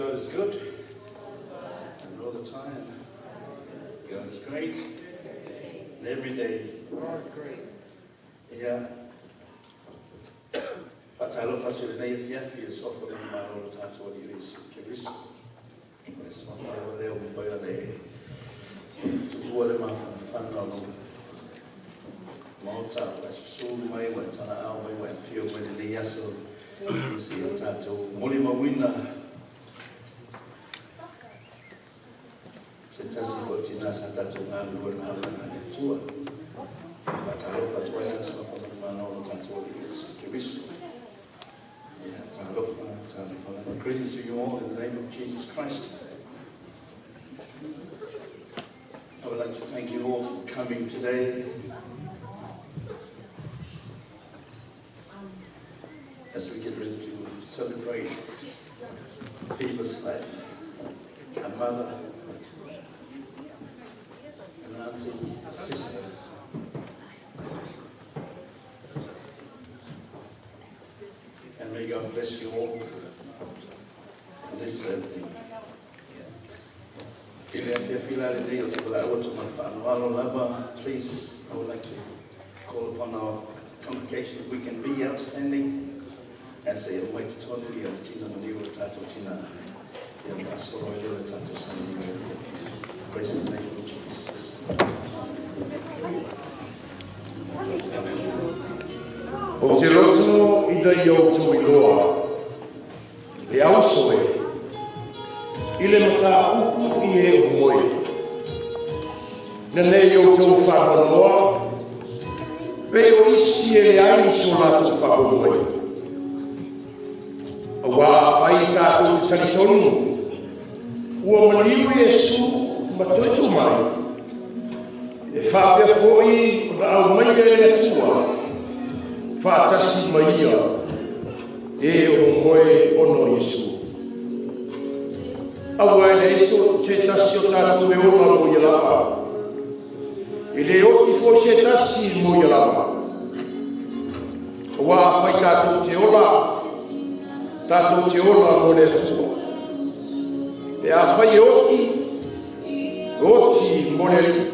God is good, and all the time. God is great, and every day. God is great. Yeah. Fatalofa atu i lenei afiafi i le sofa o le Malo o lo tatou Alii Iesu Keriso. O le suafa lava lea ua mafai ona e tuua le mafanafana o lou Maota, ua e susulu mai, ua e talaau mai, ua e afio mai i lenei aso i si o tatou molimauina se tasi foi o tina sa tatou galulue i le galuega a le Atua. Faatalofa atu ai le suafa o le Malo o lo tatou Alii Iesu Keriso. Ia, talofa, talofa lava. Greetings to you all in the name of Jesus Christ. I would like to thank you all for coming today as we get ready to celebrate Fiva's life, a mother, an auntie, a sister. And may God bless you all this evening. I le afiafi la lenei ou te valaau atu ma le faaaloalo lava. Please, I would like to call upon our congregation if we can be outstanding as e aumai totonu ia le tina maliu o le tatou tina ia faasolo ai lea o le tatou sauniga. Praise the name of Jesus. Ou te loto ina ia outou iloa le auso e i le mataupu i e o moe. Na nei outou faanoanoa, pei o isi e leai so latou faamoemoe. Auā afai tatou te talitonu, ua maliu Iesu ma toe tuu mai, e faapea foi ona aumaia e le Atua faatasi ma ia e o moe ona o Iesu. Aua e leai se tasi o tatou e ola mo ia lava, e le oti foi se tasi mo ia lava. Aua afai tatou te ola, tatou te ola mo le Atua. Pe afai e oti, e oti mo le Alii.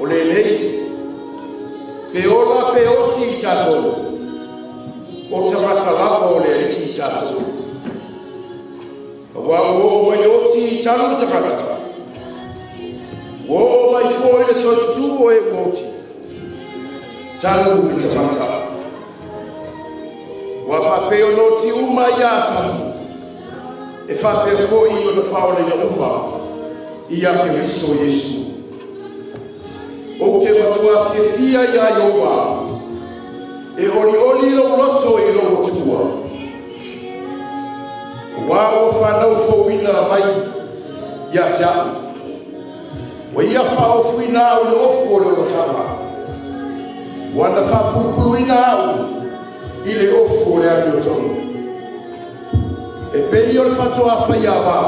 O lenei, pe ola pe oti i tatou, o tagata lava o le Alii i tatou. Aua ua oo mai le oti i talu le tagata, ua oo mai foi le toe tutū o e ua oti, talu le tagata. Ua faapea ona oti uma ia Atamu, e faapea foi ona faaolaina uma ia Keriso Iesu. Ou te matua fiafia iā Ieova, e olioli lou loto i lou Atua. Auā ua fanau fouina mai ia te a'u, ua ia faaofuina au i le ofu o le olataga, ua na faapulupuluina au i le ofu o le amiotonu. E pei o le faatoa faiava,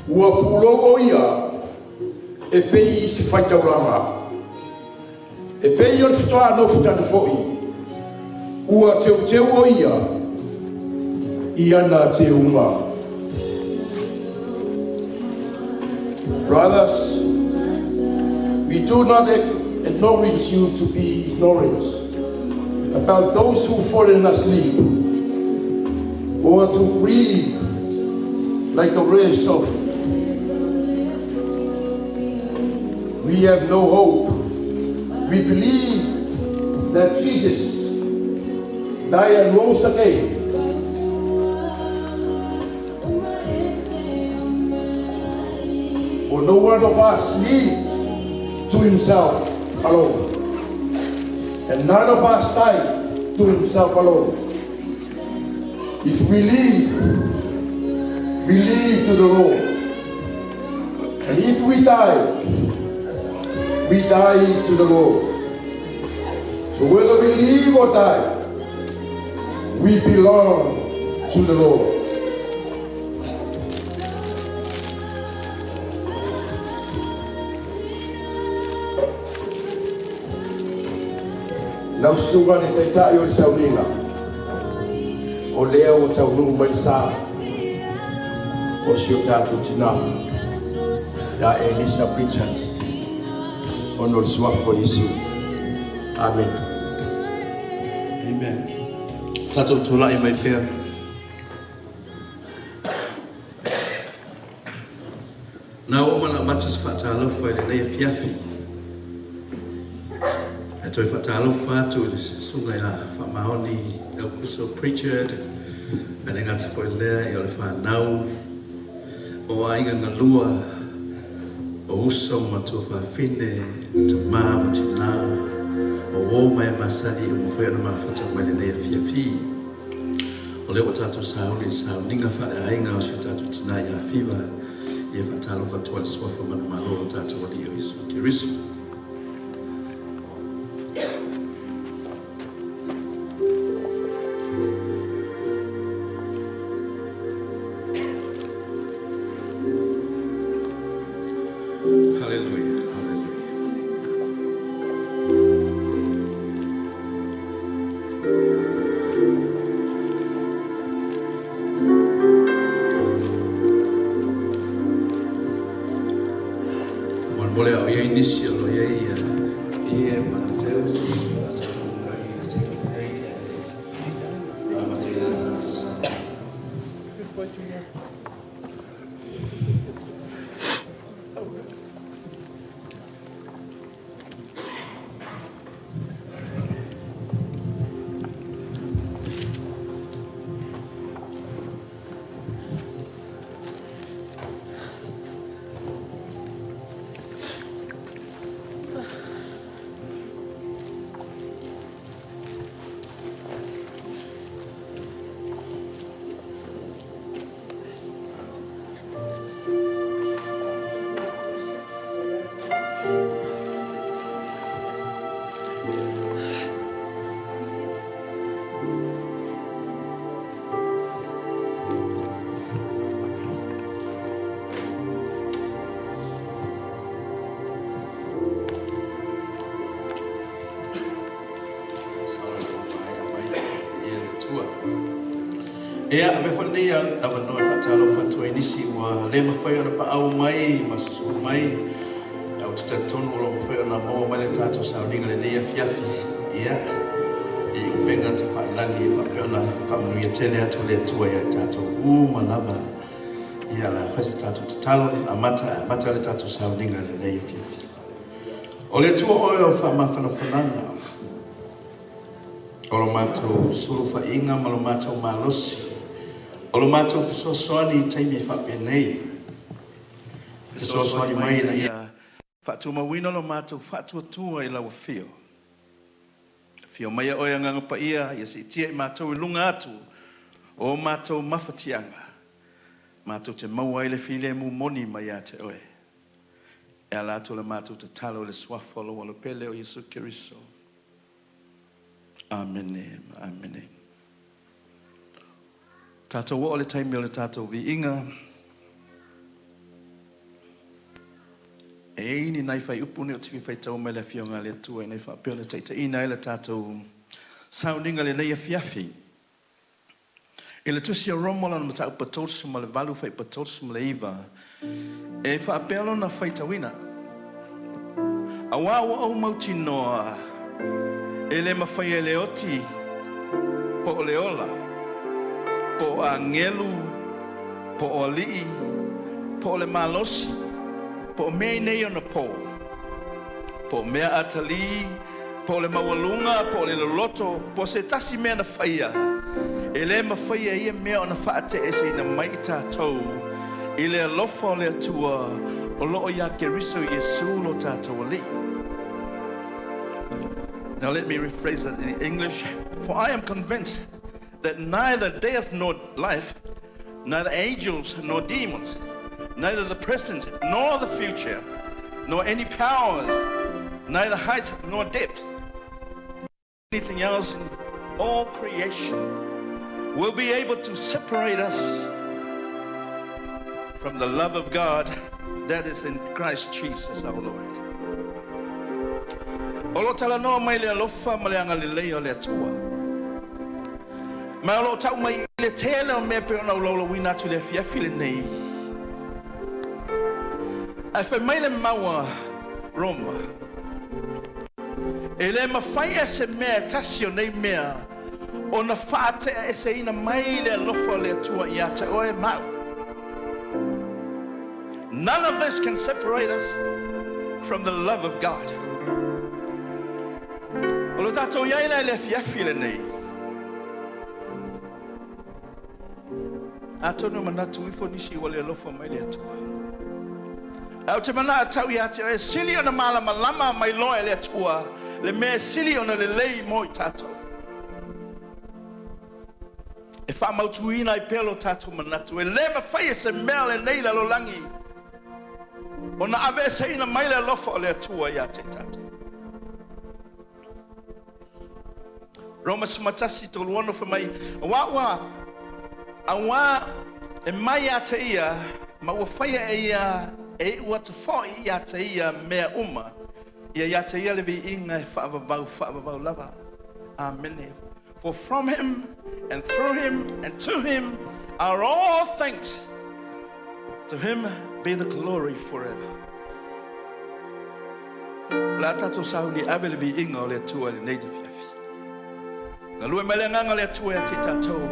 ua pulou o ia e pei i se faitaulaga. E pei o le faatoa nofotane foi, ua teuteu o ia i ana teuga. Brothers, we do not acknowledge you to be ignorant about those who fallen asleep, or to grieve like the rest of. We have no hope. We believe that Jesus died and rose again. For no one of us lives to himself alone, and none of us die to himself alone. If we live, we live to the Lord. And if we die, we die to the Lord. So whether we live or die, we belong to the Lord. Lau susuga i le Taitai o le sauniga, o lea ua taunuu mai le sa o si o tatou tinā ia Elisa Pritchard, ona o le suafa o Iesu. Amene. Amen. Tatou tulai mai pea. Na oo mana avatu se faatalofa i lenei afiafi. E toe faatalofa atu i le Susuga ia Faamaoni Aukuso Pritchard, ae le gata foi i lea, ia o le fanau, o aiga galua, o uso ma tuafafine, tama ma tina, o uo ma e masani ua mafai ona mafuta mai lenei afiafi. O lea ua tatou sauni i le sauniga faaleaiga o si o tatou tina ia Fiva, ia faatalofa atu ai i le suafa manumalo o tatou Alii o Iesu Keriso. Haleluia, haleluia. Molemole a o i ai nisi o lo o i ai ie ma Mateus amata i le tatou sauni. Ea, avea foi lenei avanoa e faatalofa atu ai nisi ua le mafai ona paau mai ma susunu mai, ae ou te talitonu o lo o mafai ona maua mai le tatou sauniga i lenei afiafi, ia, i upega tafailagi e faapea ona faamanuia tele atu le Atua ia i tatou uma lava. Ia, o le a fai se tatou tatalo, amata, e amata le tatou sauniga i lenei afiafi. O le Atua oe o faamafanafanaga, o lo matou sulufaiga ma lo matou malosi, o lo matou fesoasoani i taimi faapenei, fesoasoani mai ina ia faatumauina lo matou faatuatua i lau afio. Afio maia oe Agaga Paia, ia siitia i matou i luga atu o matou mafatiaga, matou te maua ai le filemu moni mai ia te oe. E ala atu le matou tatalo i le suafa o lou Alo pele o Iesu Keriso. Amene, amene. Tatou oo le taimi o le tatou viiga. E i ai ni nai fuaiupu nei ou te fia faitau mai le Afioga a le Atua ina ia faapea ona taitaiina ai le tatou sauniga i lenei afiafi. I le Tusi a Roma lona mataupu 38 fuaiupu 39, e faapea lona faitauina, Auā ua ou mautinoa e le mafai e le oti po o le ola, po o agelu, po o alii, po o le malosi, po o mea i nei ona pō, po o mea atalī, po o le maualuga, po o le loloto, po o se tasi mea na faia, e le mafai e ia mea ona faateeseina mai i tatou i le alofa o le Atua o lo o iā Keriso Iesu lo tatou Alii. Now let me rephrase that in English. For I am convinced that neither death nor life, neither angels nor demons, neither the present nor the future, nor any powers, neither height nor depth, anything else in all creation will be able to separate us from the love of God that is in Christ Jesus our Lord. O lo talanoa mai le alofa ma le agalelei o le Atua. Ma o lo tau mai i le tele o mea pe ona ulaulauina atu i le afiafi lenei. Ae fai mai le maua Roma. E le mafai e se mea e tasi o nei mea ona faateaeseina mai le alofa o le Atua ia te oe ma au. None of this can separate us from the love of God. O lo tatou iai la i le afiafi lenei. Atonu manatu ifo nisi ua le alofa mai le Atua. Ae ou te manao e tau ia te oe, e sili ona malamalama mai loa e le Atua le mea e sili ona lelei mo i tatou. E faamautuina ai pea lo tatou manatu, e le mafai e se mea o lenei lalolagi ona aveeseina mai le alofa o le Atua ia te i tatou. Roma 11:36 fai mai, Auā ua, auā e mai ia te ia, ma ua faia e ia, e iu atu foi ia te ia mea uma, ia ia te ia le viiga e faavavau, faavavau lava. Amene. For from him, and through him, and to him are all things. To him be the glory forever. O le a tatou sauni e ave le viiga o le Atua i lenei afiafi. Galue mai le agaga o le Atua ia te i tatou.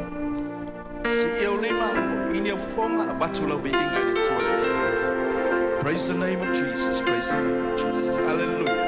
Sii ou lima, ini ou fofoga, avatu lau viiga i le Atua i lenei afiafi. Praise the name of Jesus, praise the name of Jesus. Hallelujah.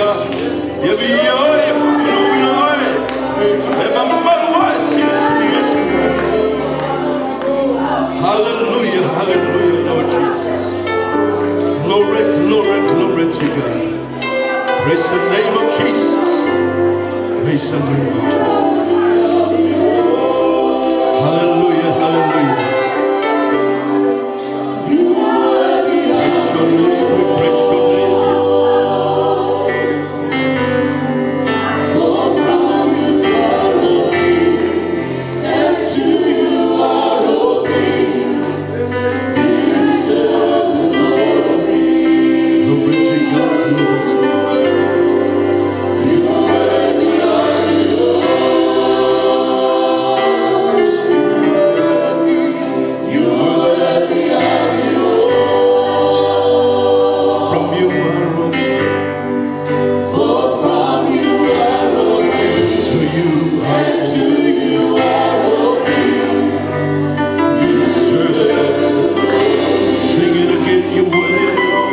God. Ia viia oe, ia faamanuina oe. E mamalu oe, silisili ese. Hallelujah, hallelujah, Lord Jesus. Glory, glory, glory to God. Praise the name of Jesus. Praise the name of Jesus. Hallelujah, hallelujah. Praise your name, we praise your name, yes. Glory to God, glory to God. From you are all things, to you are all things. Sing it again, you worthy of it all.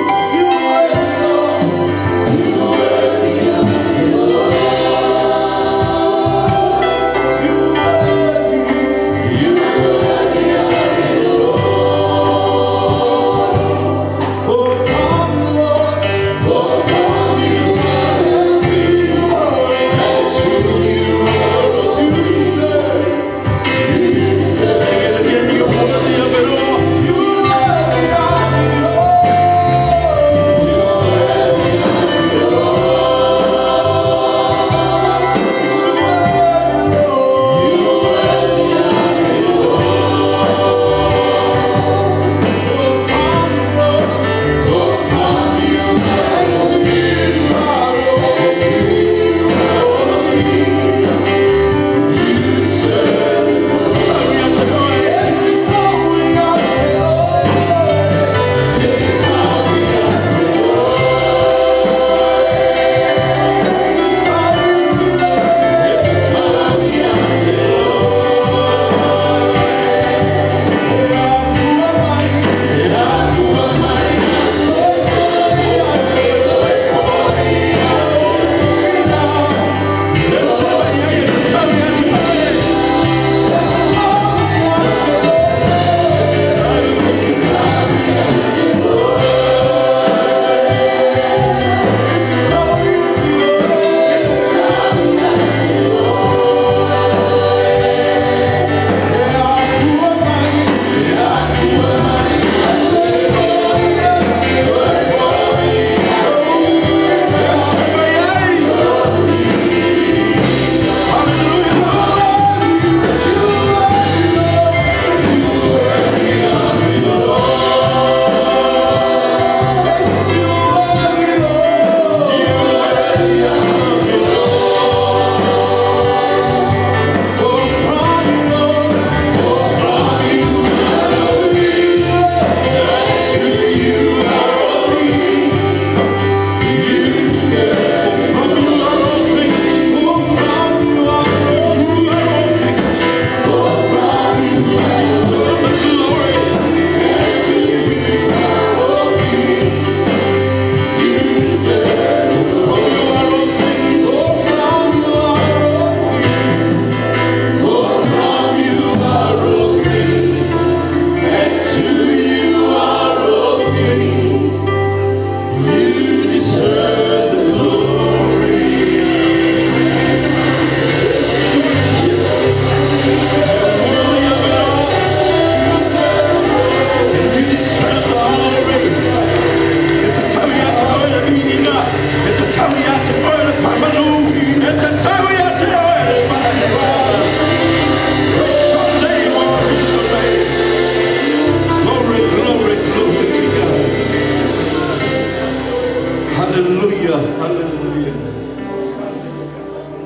Sing it again, you're worthy of it all. Glory, glory, glory to God. Hallelujah, hallelujah.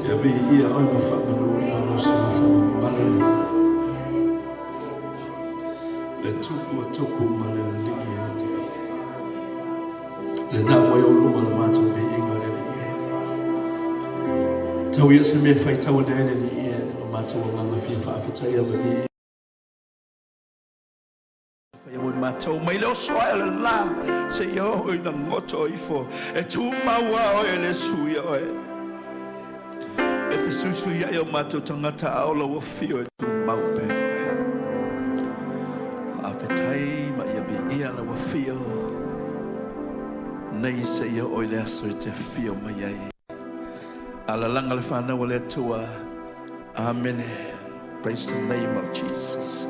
Ia viia oe ma faamanuina lo se faamamalu. Le tupu a tupu ma le alii e. Lena ua i ou luma le matou viiga le Alii e. Tau ia se mea e faitau ane ai le Alii e lo matou agaga fia faafetaia ma viiga. matou mai le oso ai o le la se ia o i na ngoto ifo e tu maua o e le sui oe. E fesusu ia o matou tangata a ola ua fio e tu mau pe. Faafetai ma ia viia lau afio nei se ia o i le aso i te fio mai ai. Alalaga le whanau o le Atua. Amene. Praise the name of Jesus.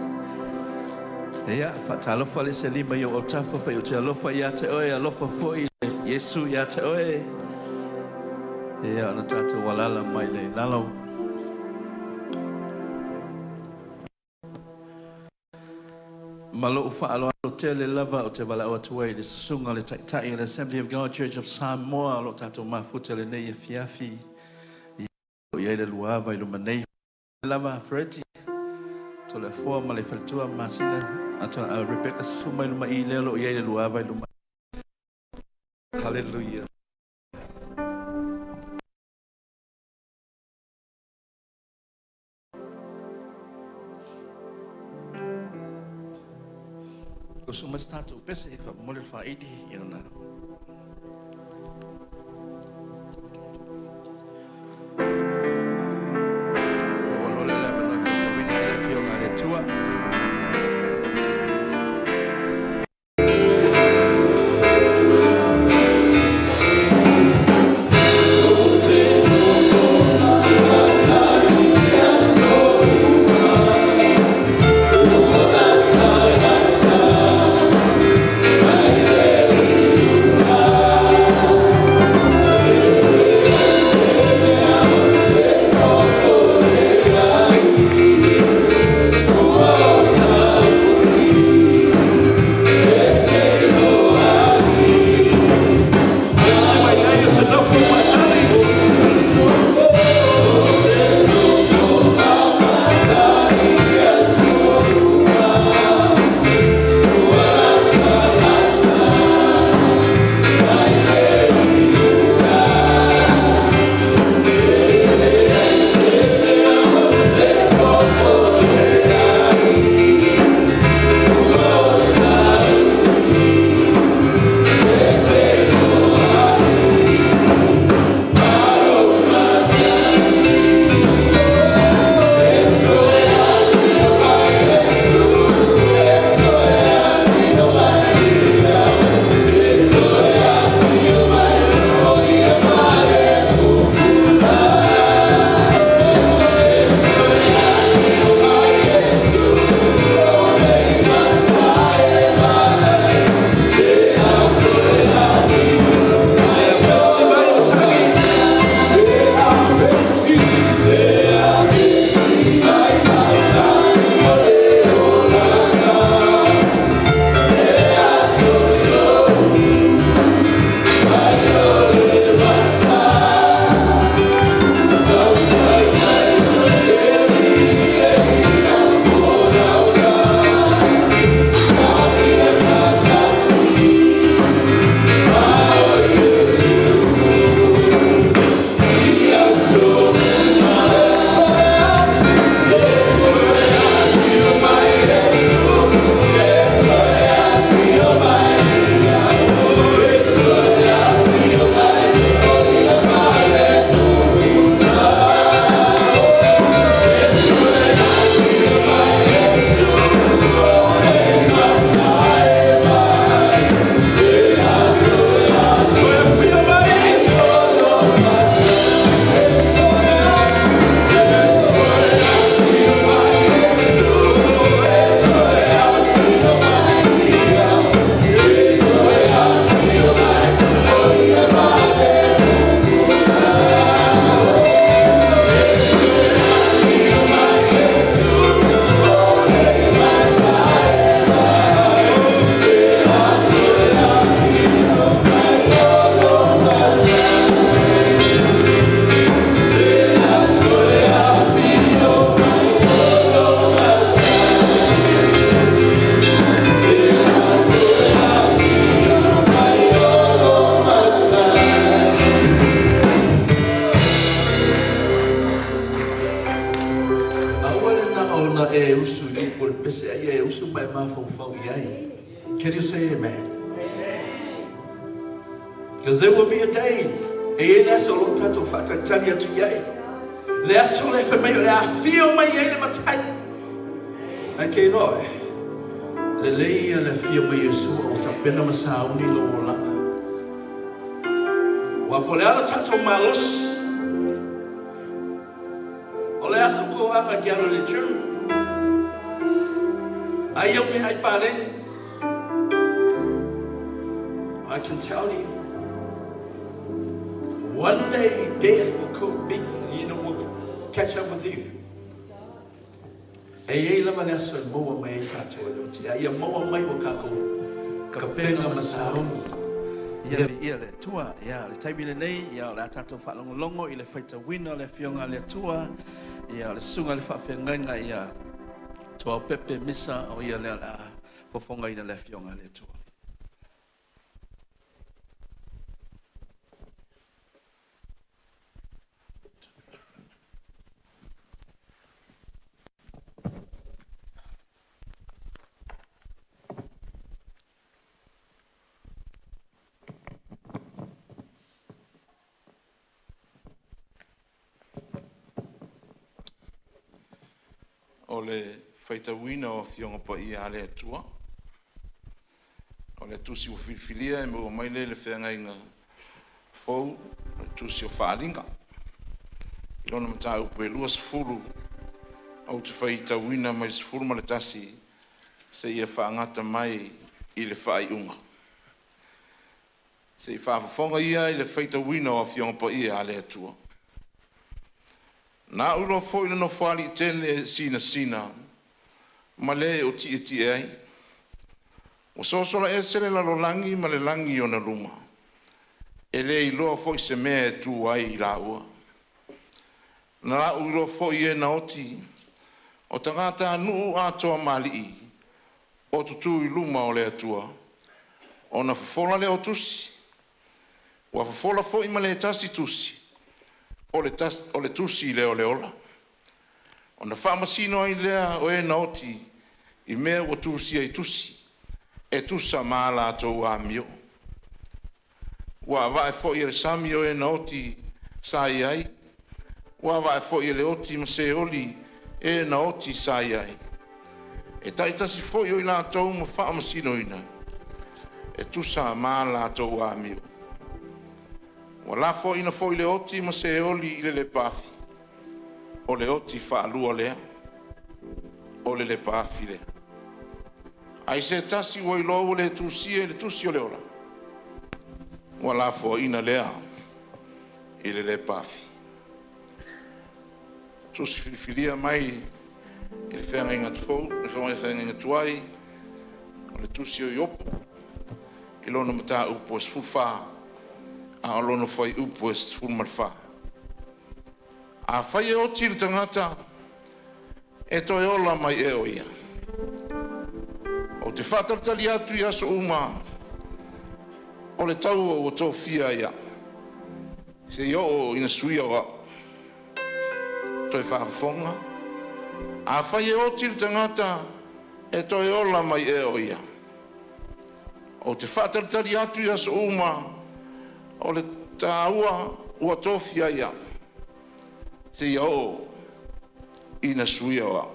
Ia, faatalofa le selima i o autafa fai o te alofa ia te oe, alofa foi le Iesu ia te oe. Ia, ona tātou alala mai le lalo. Ma lou faaaloalo tele lava o te valaau atu ai le susuga le taitai o le Assembly of God Church of Samoa o lo tātou mafuta lenei afiafi. Ia, o i ai le luava i luma nei. Lava, Fereti, to le afoa ma le faletua masina, ata a Rebecca susu mai luma i leo lo i ai le luava i luma. Hallelujah. Usu mai se tātou pese e whakamole le whaidi i ona. O lo le le manoa whakawina i le whionga le tua. Aua le na ona e usu i po le pese ai e usu mai mafaufau i ai. Can you say amen? Because there will be a day e i ai le aso o lo o tatou faatalitali atu i ai. Le aso le fai mai o le afio mai ai le matai. Ae ke iloa oe, lelei ia le afio mai o Iesu a ua tapena ma sauni lou olaga. Aua po o le a lo tatou malosi, o le aso kou aga e te alu i le gym, ai au meaai paleni. I can tell you, one day death will co- be, you know, will catch up with you. E i ai lava le aso e maua mai ai tatou e le oti, a ia maua mai ua kakou kapena ma sauni. Ia viia le Atua. Ia, o le taimi lenei, ia, o le a tatou faalogologo i le faitauina o le Afioga a le Atua, ia, o le susuga i le faafeagaiga ia Tuaopepe Misa, o ia lea o le a fofogaina le Afioga a le Atua. O le faitauina o Afioga Paia a le Atua. O le tusi ua filifilia e maua mai lea i le feagaiga fou, o le tusi o Faaaliga. I lona mataupu e 20, ou te faitauina mai le 11 seia faagata mai i le faaiuga. Se i faafofoga ia i le faitauina o Afioga Paia a le Atua. Na ou iloa foi le Nofoalii tele e sinasina ma le o tietie ai. Ua sosola ese le lalolagi ma le lagi i ona luma, e le iloa foi se mea e tu ai i laua. Na lau iloa foi e na oti o tagatanuu atoa ma alii o tutū i luma o le Atua, ona fofola lea o tusi. Ua fofola foi ma le tasi tusi, o le, tas, o le tusi lea o le ola. Ona faamasino ai lea o e na oti i mea ua tusia i tusi, e tusa ma a latou amio. Ua ava'e foi e le sami o e na oti sa i ai, ua ava'e foi e le oti ma Seoli e na oti sa i ai. E taitasi foi o i latou ma faamasinoina e tusa ma a latou amio. Ua lafoaiina foi le oti ma Seoli i le lepaafi, o le oti faalua lea, o le lepaafi lea. Ai se tasi ua iloa ua le tusia i le tusi o le ola, ua lafoaiina lea i le lepaafi. Tusi filifilia mai i le feagaiga fou, le feagaiga tuai, o le tusi o Iopu, i lona mataupu e 14, a o lona fuaiupu e 14. Afai e oti le tagata, e toe ola mai ea o ia. Ou te faatalitali atu i aso uma o le taua ua tofia ai au, seia oo ina suia o au. Toe faafofoga. Afai e oti le tagata, e toe ola mai ea o ia. Ou te faatalitali atu i aso uma o le taua ua tofia ai au, seia oo ina suia o au.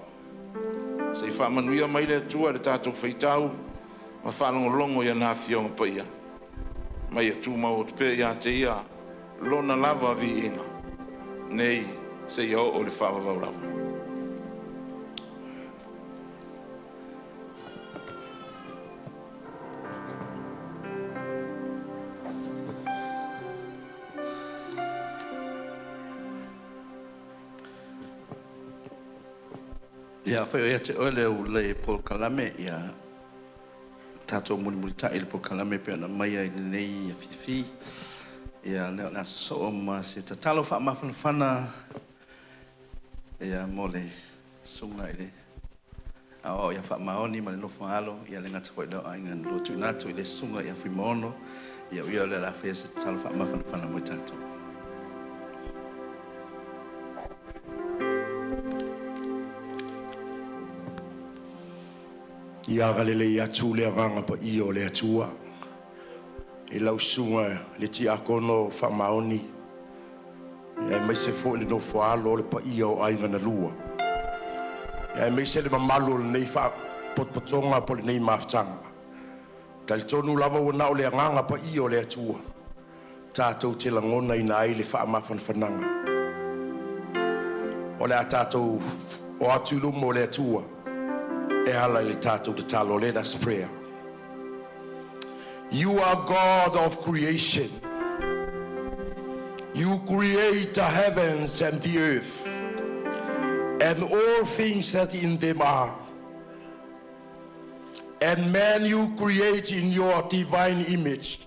Se i faamanuia mai le Atua i le tatou faitau ma faalogologo i ana Afioga Paia, ma ia tumau atu pea ia te ia lona lava viiga nei seia oo i le faavavau lava. Ia, afai o ia te oe le ulei polokalame, ia tatou mulimulitai i le polokalame pe ona aumai ai lenei afiafi. Ia, lea o le a sosoo ma se tatalo faamafanafana ia mo le susuga i le aoao ia Faamaoni ma le nofo a alo, ia le gata foi lea o aiga na lua tuuina atu i le susuga ia Fuimaono, ia o ia o le a faia se tatalo faamafanafana mo i tatou. Ia agalelei atu le agaga paia o le Atua i lau susuga le Tiakono Faamaoni, aemaise foi le nofo a alo o le paia o Aiga na Lua, aemaise le mamalu o lenei faapotopotoga po o lenei mafutaga. E talitonu lava ua na o le agaga paia o le Atua tatou te lagonaina ai le faamafanafanaga. O le a tatou o atu i luma o le Atua e ala i le tatou tatalo. Let us pray. You are God of creation. You create the heavens and the earth and all things that in them are. And man you create in your divine image.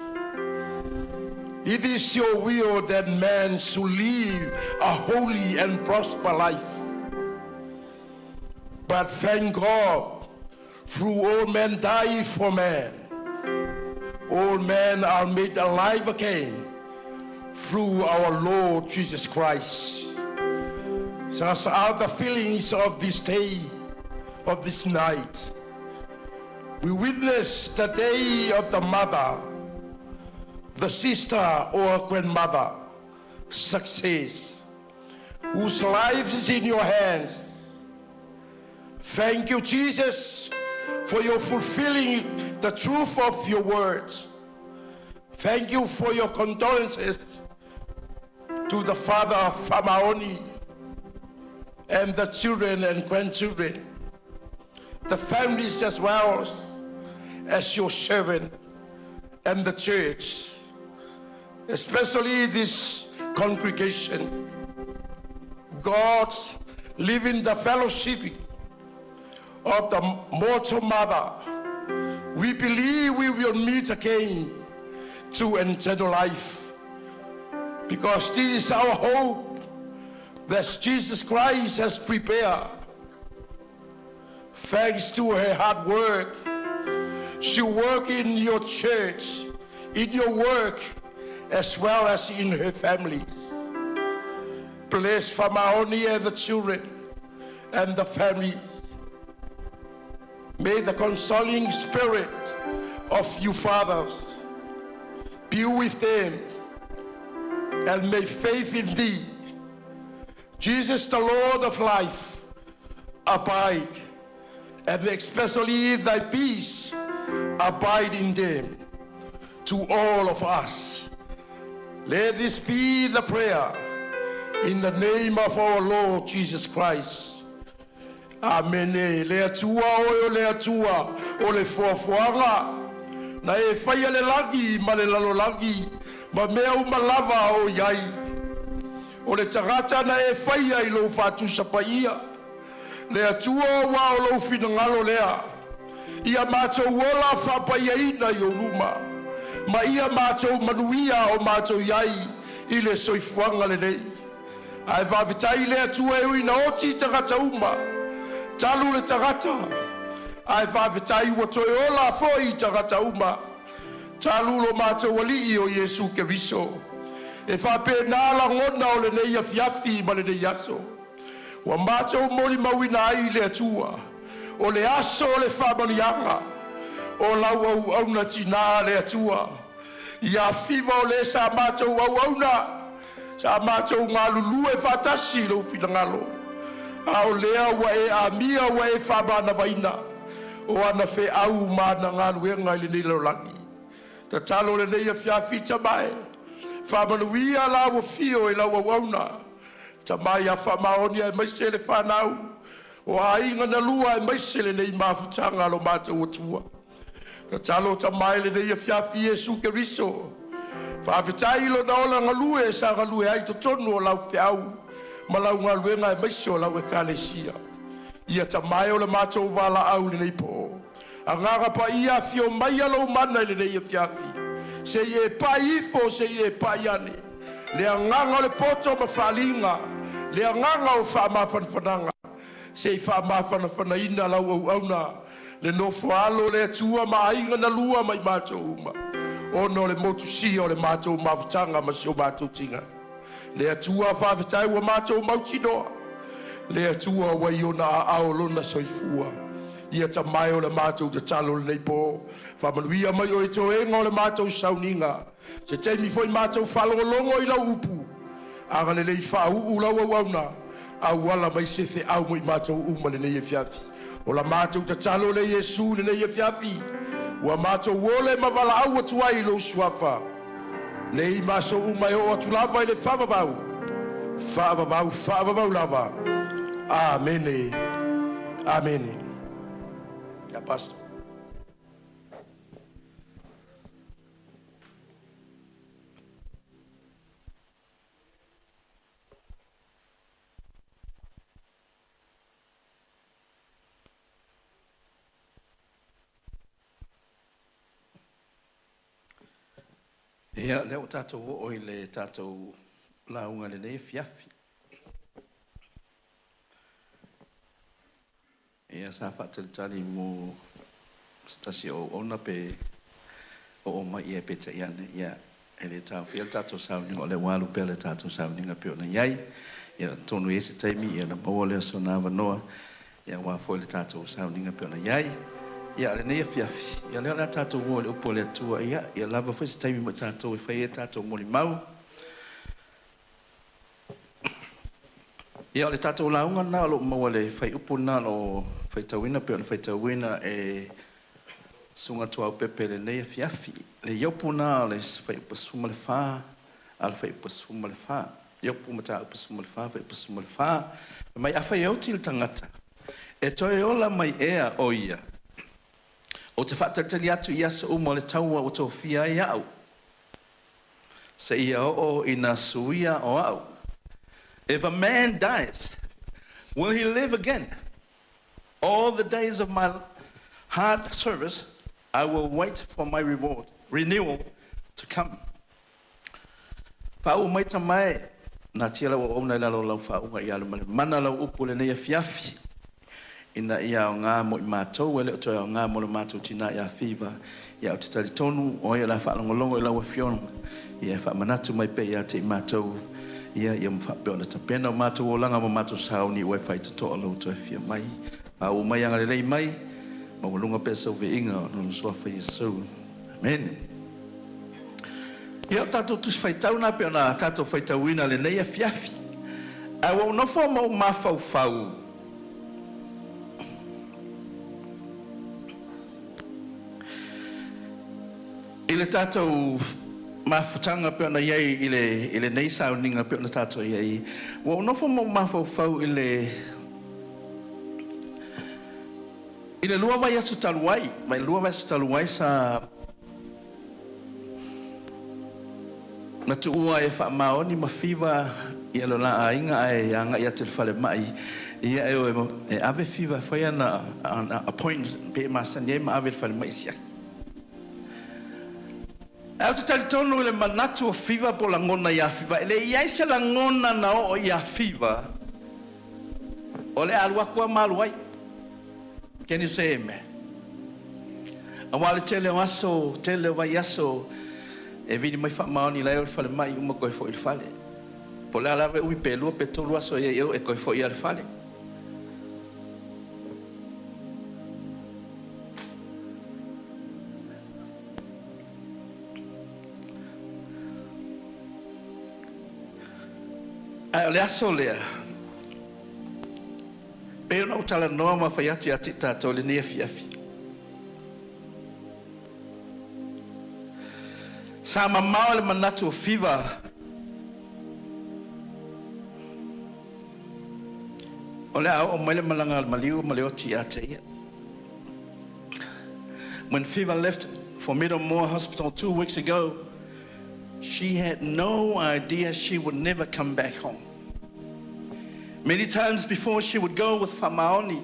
It is your will that man should live a holy and prosper life. But thank God, through all men die for man, all men are made alive again through our Lord Jesus Christ. Such are the feelings of this day, of this night. We witness the day of the mother, the sister or grandmother, success, whose life is in your hands. Thank you, Jesus, for your fulfilling the truth of your words. Thank you for your condolences to the father of Famaoni and the children and grandchildren, the families as well as your servant and the church, especially this congregation. God's living the fellowship of the mortal mother. We believe we will meet again to eternal life, because this is our hope that Jesus Christ has prepared. Thanks to her hard work, she worked in your church, in your work, as well as in her families. Bless Famaoni and the children and the families. May the consoling spirit of you fathers be with them, and may faith in thee, Jesus the Lord of life, abide, and especially thy peace abide in them, to all of us. Let this be the prayer in the name of our Lord Jesus Christ. Amene. Le Atua oe o le Atua o le foafoaga na e faia le lagi ma le lalolagi ma mea uma lava o i ai. O le tagata na e faia i lou faatusapaia. Le Atua ua o lou finagalo lea. Ia matou ola faapaiaina i ou luma. Ma ia matou manuia o matou i ai i le soifuaga lenei. Ae faafetai le Atua e ui na oti tagata uma. Talu le tagata. Ae faafetai ua toe ola foi tagata uma. Talu lo matou Alii o Iesu Keriso. E faapena lagona o lenei afiafi ma lenei aso. Ua matou molimauina ai le Atua. O le aso o le faamanuiaga. O lau auauna tinā le Atua. Ia fiva o le sa matou auauna. Sa matou galulue faatasi lou finagalo. A o lea ua e amia ua e faamanavaina. O ana feau ma ana galuega i lenei lalolagi. Tatalo lenei afiafi tamae. Faamanuia lau afio i lau auauna. Tamai a Faamaoni aemaise le fanau. O aiga na lua aemaise lenei mafutaga lo matou Atua. Tatalo tamae lenei afiafi Iesu Keriso. Faafetai lona ola galue sa galue ai totonu o lau feau ma lau galuega aemaise o lau ekalesia. Ia tamae o le matou valaau lenei po. Agaga paia afio mai lou mana i lenei afiafi. Se i e pai ifo, se i e pai ane. Le agaga o le poto ma faaliga. Le agaga o faamafanafanaga. Se i faamafanafanaina lau auauna. Le nofo alo le Atua ma aiga na lua mai matou uma. Ona o le motusia o le matou mafutaga ma si o matou tiga. Le Atua faafetai ua matou mautinoa. Le Atua ua i ona aao lona soifua. Ia tamae o le matou tatalo lenei po. Faamanuia mai o i toega o le matou sauniga. Se taimi foi matou faalogologo i lau upu. Agalelei faauu lau auauna, auala mai se feau mo i matou uma lenei afiafi. O la matou tatalo le Iesu lenei afiafi. Ua matou ole ma valaau atu ai i lou suafa. Nei maso uma e oo atu lava i le faavavau. Faavavau, faavavau lava. Amene. Amene. Ya pastor. Ia, lea ua tatou oo i le tatou lauga lenei afiafi. Ia, sa faatalitali mo se tasi o auauna pe oo mai ia peitai ane, ia, e le taofia le tatou sauniga, o lea ua alu pea le tatou sauniga pei ona i ai. Ia, atonu e i ai se taimi ia ona maua lea o sona avanoa, ia aua foi le tatou sauniga pei ona i ai. Ia, lenei afiafi, ia lea o le a tatou o i le upu a le Atua, ia, ia lava foi se taimi mo tatou e fai ai tatou molimau. Ia, o le tatou lauga lena o lo o maua le fuaiupu lena o lo o faitauina pei ona faitauina e Susuga Tuaopepe i lenei afiafi. Le Iopu lena o le fuaiupu 14 a le fuaiupu 14. Iopu mataupu 14, fuaiupu 14. Mai afai e oti le tagata, e toe ola mai ea o ia. Ou te faatalitali atu i aso uma o le taua ua tofia ai au. Seia oo ina suia o au. If a man dies, will he live again? All the days of my hard service, I will wait for my reward, renewal to come. Faauu mai tamae, natia lau auauna i lalo o lau faauuga ia alu ma le mana lau upu lenei afiafi. Ina ia aoga mo i matou, e le o toe aoga mo le matou tina ia Fiva. Ia ou te talitonu, o ai o le a faalogologo i lau afioga, ia e faamanatu mai pea ia te i matou, ia ia faapea ona tapena o matou olaga ma matou sauni ua e faitotoa lou toe afio mai. Faauu mai agalelei mai, maualuga pea sau viiga ona o le suafa Iesu. Amene. Ia o tatou tusi faitau na pei ona tatou faitauina lenei afiafi. Ae ua ou nofo ma ou mafaufau i le tatou mafutaga pei ona i ai i le i lenei sauniga pei ona tatou i ai. Ua ou nofo ma ou mafaufau i le i le 2 vaiaso talu ai, mai le 2 vaiaso talu ai sa na tuua e faamaoni ma Fiva ia lo la aiga ae agai atu i le falemai, ia e o e ave Fiva e fai ana appointment pe masani ai ma ave i le falemai siaki. Ae ou te talitonu i le manatu o Fiva po o lagona ia Fiva, e le i ai se lagona na oo ia Fiva o le alu atu a ma alu ai. Can you say amen? Aua le tele o aso, tele o vaiaso e vili mai faamaoni la e o le falemai uma koe foi i le fale. Po o le a lava e umi pe 2 pe 3 aso e i ai e koe foi i le fale. Ae o le aso lea, pei ona ou talanoa ma fai atu ia te i tatou lenei afiafi. Sa mamao le manatu o Fiva o le a oo mai le malaga a le maliu ma le oti ia te ia. When Fiva left for Middlemore Hospital 2 weeks ago, she had no idea she would never come back home. Many times before she would go with Famaoni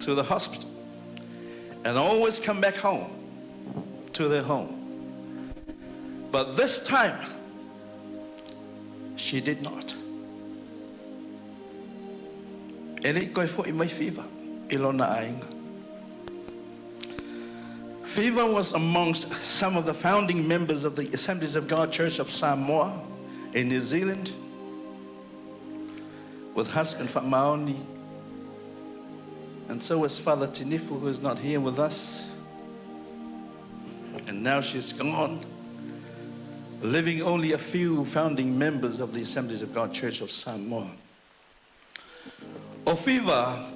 to the hospital and always come back home to their home. But this time, she did not. E le i koe foi mai Fiva i lona aiga. Fiva was amongst some of the founding members of the Assemblies of God Church of Samoa in New Zealand, with husband Famaoni And so is Father Tinifu, who is not here with us. And now she's gone, leaving only a few founding members of the Assemblies of God Church of Samoa. O Fiva,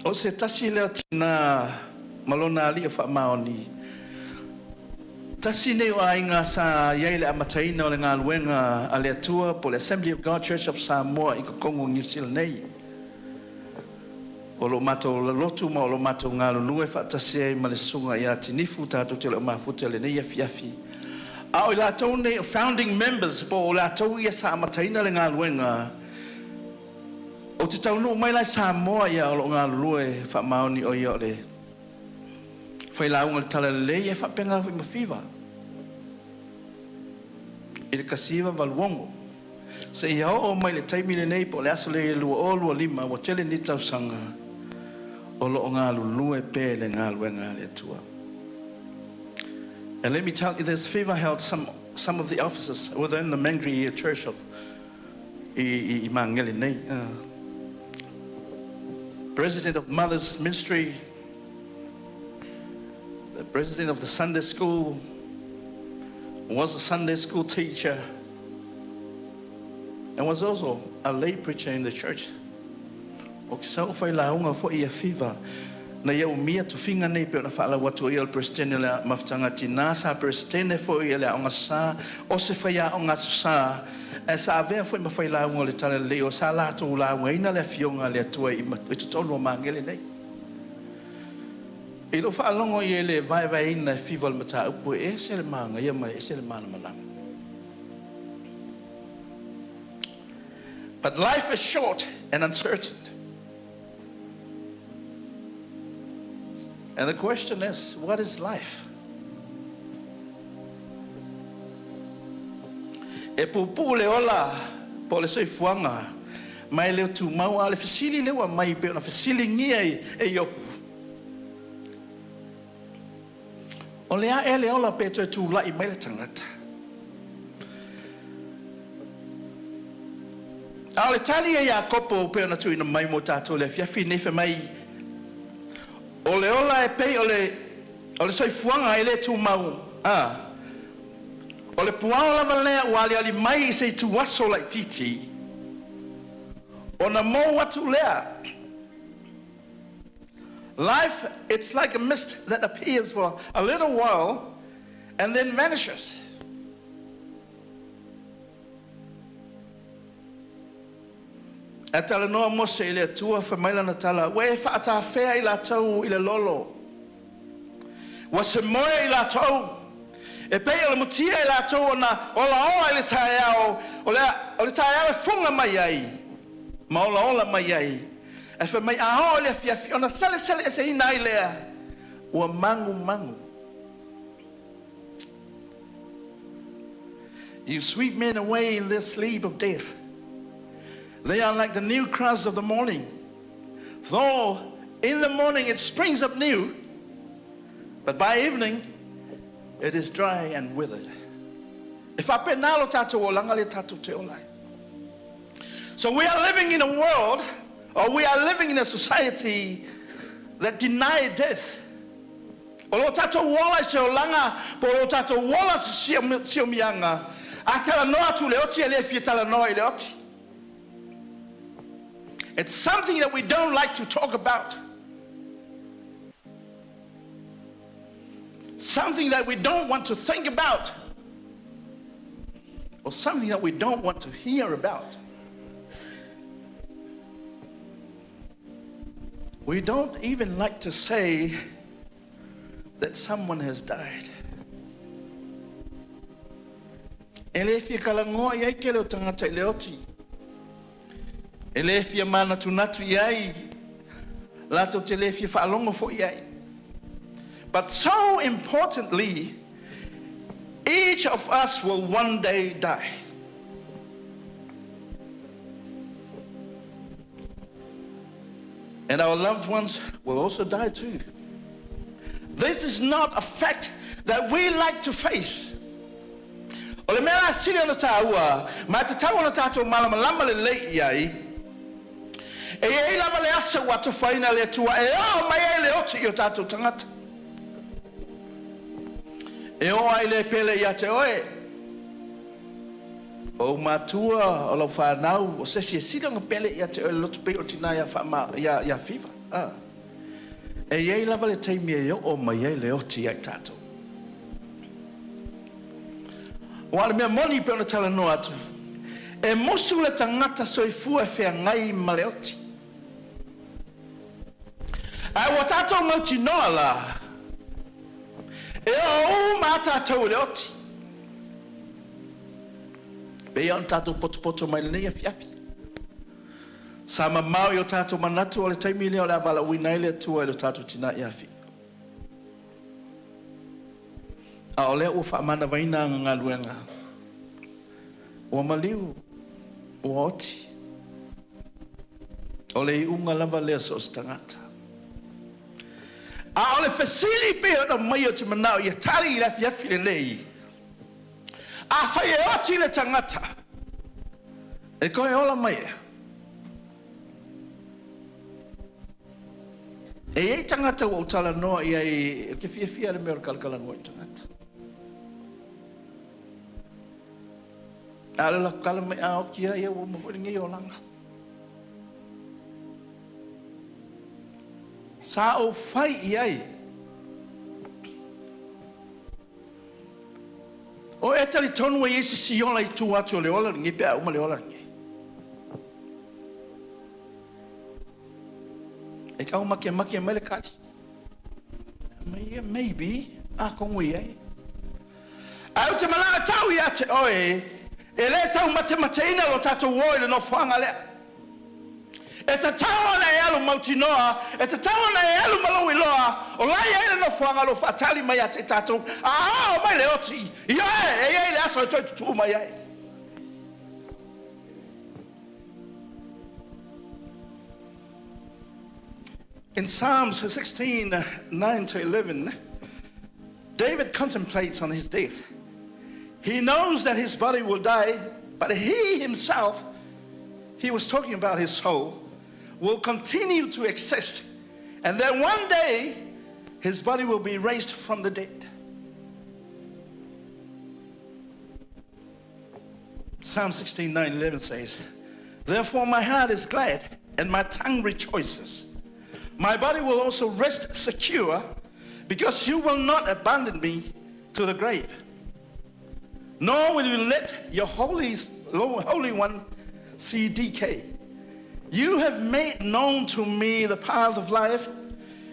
o se tasi lea tina ma lona alii faamaoni. Tasi nei o aiga sa i ai le amataina o le galuega a le Atua po le Assembly of God Church of Samoa i Kokongo Niu Sila nei. O lo matou lotu ma o lo matou galulue faatasi ai ma le susuga ia Tinifu tatou te le o mafuta lenei afiafi. A o i latou nei o founding members po o latou ia sa amataina le galuega. Ou te taunuu mai la i Samoa ia o loo galulue faamaoni o ia o le failauga le Talalelei e faapena foi ma Fiva i le 1986 seia oo mai le taimi lenei po o le aso lenei 2025 ua tele nei tausaga o loo galulue pea le galuega a le Atua. And let me tell you this, Fiva held some of the offices within the Mangere Church of i Magele nei. President of Mother's Ministry, the president of the Sunday School, was a Sunday school teacher, and was also a lay preacher in the church. O ke sau failauga foi ia Fiva na ia umia tofiga nei pei ona faalau atu ai o le Peresetene o le Mafutaga Tinā, sa Peresetene foi le Aoga Sā, o se faiaoga Aso Sa, ae sa avea foi ma failauga o le Talalelei, o sa latou laugaina le Afioga a le Atua i totonu o Magele nei. I lou faalogo i ai le vaevaeina e Fiva o le mataupu, e ese le manaia ma e ese le malamalama. But life is short and uncertain. And the question is, what is life? E puupuu le ola po o le soifuaga, ma e le o tumau, a o le fesili lea ua aumai pei ona fesiligia e Iopu. O le a ea le ola pe toe tulai mai le tagata? A o le tali a Iakopo pei ona tuuina mai mo tatou i le afiafi nei, fai mai, O le ola e pei o le, o le soifuaga e le tumau, a o le puao lava lea ua aliali mai i se ituaso laitiiti, ona mou atu lea. Life, it's like a mist that appears for a little while and then vanishes. Ae talanoa Mose i le Atua, fai mai lana tala, Ua e faatafea i latou i le lolo, ua semoe i latou, e pei o le mutia i latou ona olaola i le taeao, o le, o le taeao e fuga mai ai, ma olaola mai ai. Ae fai mai, a oo i le afiafi, ona selesele eseina ai lea, ua magumagu. You sweep men away in their sleep of death. They are like the new crust of the morning. Though in the morning it springs up new, but by evening it is dry and withered. E faapena lo tatou olaga lea tatou te ola ai. So we are living in a world, or we are living in a society that deny death. O lo tatou ola i se olaga po o lo tatou ola se siomiaga, a talanoa atu i le oti e le fia talanoa i le oti. It's something that we don't like to talk about. Something that we don't want to think about. Or something that we don't want to hear about. We don't even like to say that someone has died. E le fia kalagoa i ai tele o tagata i le oti. E le fia manatunatu i ai, latou te le fia faalogo foi i ai. But so importantly, each of us will one day die. And our loved ones will also die too. This is not a fact that we like to face. O le mea la sili ona tāua, ma e tatau ona tātou malamalama lelei i ai, E iai lava le aso ua atofaina e le Atua e oo mai ai le oti i o tatou tagata. E oo lava i le pele ia te oe, o ou matua, o lau fanau, o se isi e sili ona pele ia te oe i le loto pei o le tina ia Faama, ia, ia Fiva. A. E i ai lava le taimi e oo mai ai le oti ia i tatou. Aua o le mea moni e pei ona talanoa atu, e musu le tagata soifua e feagai ma le oti. Ae ua tatou mautinoa la, e oo uma a tatou i le oti. Pei ona tatou potopoto mai lenei afiafi. Sa mamao i o tatou manatu o le taimi lea o le a valaauina ai le Atua i lo tatou tina ia Fiu. A o lea ua faamanavaina ana galuega, ua maliu, ua oti. O le iuga lava lea so o se tagata. A o le fesili pei ona aumai ou te manao ia tali i le afiafi lenei, afai e oti le tagata, e toe ola mai ea? E i ai tagata ua ou talanoa i ai, ou te fiafia i le mea o le talatalanoa i tagata. A o le latou tala mai, a oti lava ia ua uma foi lenei olaga. Sa ou fai i ai. O e talitonu e i ai se isi ola i tua atu o le ola lenei pe a uma le ola lenei. E tau makemake mai le tali. Mai ia, maybe, atonu e i ai. Ae ou te manao e tau ia te oe, e le taumatemateina lo tatou o i le nofoaga lea. E tatau ona e alu mautinoa, e tatau ona e alu ma lou iloa, o la e i ai le nofoaga o lo o faatali mai ia te tatou, a oo mai le oti, ioe, e i ai le aso e toe tutuu mai ai. In Psalms 16, 9 to 11, David contemplates on his death. He knows that his body will die, but he himself, he was talking about his soul, will continue to exist. And then one day, his body will be raised from the dead. Psalm 16, 9, 11 says, Therefore my heart is glad and my tongue rejoices. My body will also rest secure because you will not abandon me to the grave. Nor will you let your Holy, Holy One see decay. You have made known to me the path of life.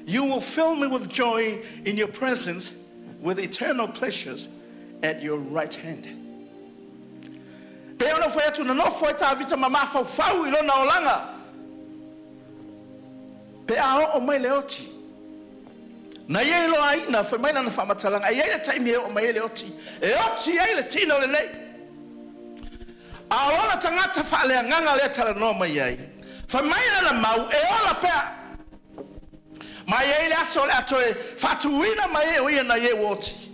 You will fill me with joy in your presence, with eternal pleasures at your right hand. Pei ona fai atu, na nofo ai Tavita ma mafaufau i lona olaga pe a oo mai le oti. Na ia iloaina, fai mai lana faamatalaga, e i ai le taimi e oo mai ai le oti, e oti ai le tino lelei. A o lona tagata faaleagaga lea e talanoa mai ai, fai mai lana mau, e ola pea. Ma e i ai le aso o le a toe faatuina mai ai o ia nai e ua oti.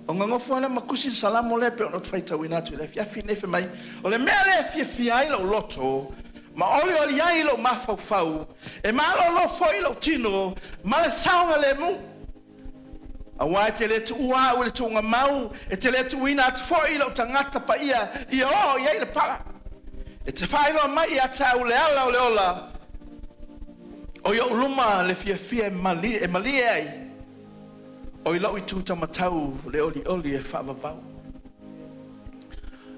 O gagofo ai la ma tusi le Salamo lea pei ona ou faitauina atu i le afiafi nei, fai mai, O le mea lea e fiafia ai lou loto, ma olioli ai lou mafaufau, e malolo foi lou tino ma le saogalemu. Aua e te le tuua au i le tuugamau, e te le tuuina atu foi i lou tagata paia ia oo i ai le pala. E te faailoa mai ia te au le ala o le ola, o i ou luma le fiafia e malie ai, o i lou itu taumatau le olioli e faavavau.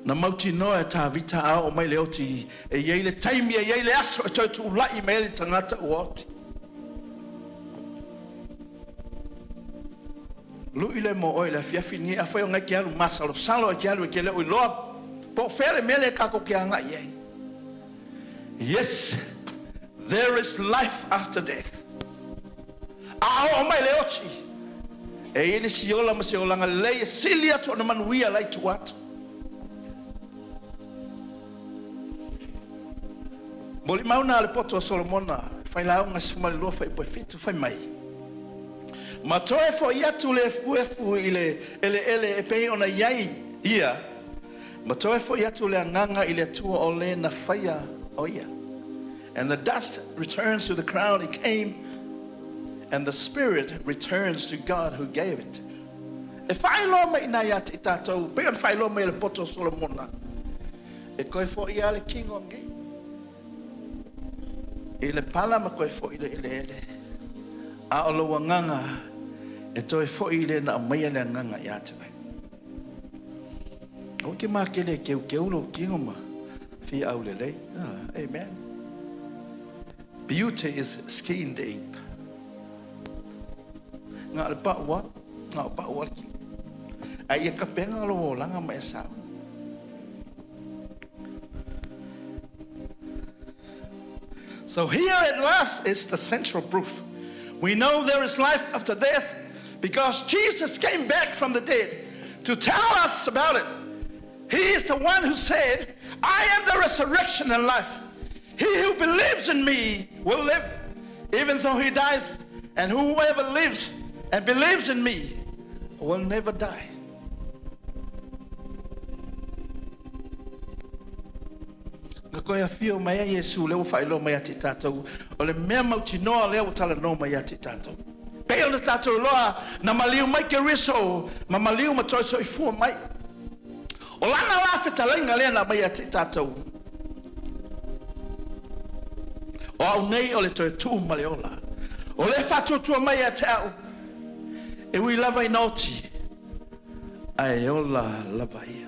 Na mautinoa e Tavita a oo mai le oti, e i ai le taimi, e i ai le aso e toe tulai mai ai le tagata ua oti. Lui le mo oe i le afiafi lenei, afai o ngai ke alu masalosalo e ke alu e ke le o iloa po o fea le mea lea tatou te agai i ai. Yes, there is life after death. A oo mai le oti, e i ai le isi ola ma se olaga lelei e sili atu ona manuia la i tua atu. Molimau na le poto a Solomona, Failauga 12 fuaiupu e 7, fai mai, Ma toe fo'i atu le efuefu i le eleele e pei ona i ai ia, ma toe fo'i atu le agaga i le Atua o le na faia o ia. And the dust returns to the ground it came, and the spirit returns to God who gave it. E faailoa mai i ina ia te i tātou, pei ona faailoa mai e le poto o Solomona, e koe foʻi lava le tino nei i le pala ma koe foʻi i le eleele, a o lou agaga e toe foʻi i le na aumaia le agaga ia te oe. Aua e te makele e keukeu lou tino ma fia aulelei. Amen. Beauty is skin deep. Na o le pau lava, na o pau lava le tino. Ae ia tapena lou olaga ma e sauni. So here at last is the central proof. We know there is life after death because Jesus came back from the dead to tell us about it. He is the one who said, I am the resurrection and life. He who believes in me will live, even though he dies, and whoever lives and believes in me will never die. Na koe afio mai ai Iesu lea ua faailoa mai ia te tatou, o le mea mautinoa lea ua talanoa mai ia te tatou. Pei ona tatou iloa, na maliu mai Keriso ma maliu ma toe soifua mai. O lana la fetalaiga lea na aumai ia te tatou. O au nei o le toe tuu ma le ola. O le faatuatua mai ia te au, e ui lava ina oti, ae ola lava ia.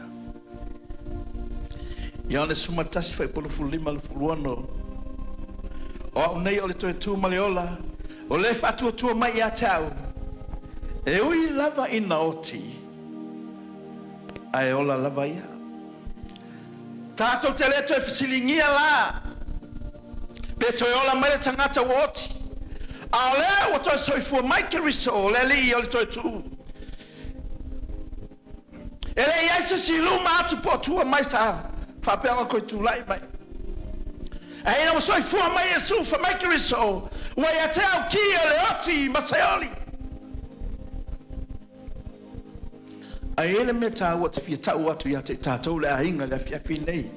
Ioane 11 fuaiupu 25 26, O au nei o le toe tu ma le ola, o le faatuatua mai ia te au, e ui lava ina oti, ae ola lava ia. Tatou te le toe fesiligia la, pe toe ola mai le tagata ua oti, a o lea ua toe soifua mai Keriso, o le Alii o le toe tu. E le i ai se isi i luma atu po o tua mai sa faapea ona toe tulai mai. Ae ina ua soifua mai Iesu, fai mai Keriso, ua ia te au ki o le oti ma Seoli. Ae i ai le mea taua te fia tau atu ia te tatou le aiga i le afiafi nei.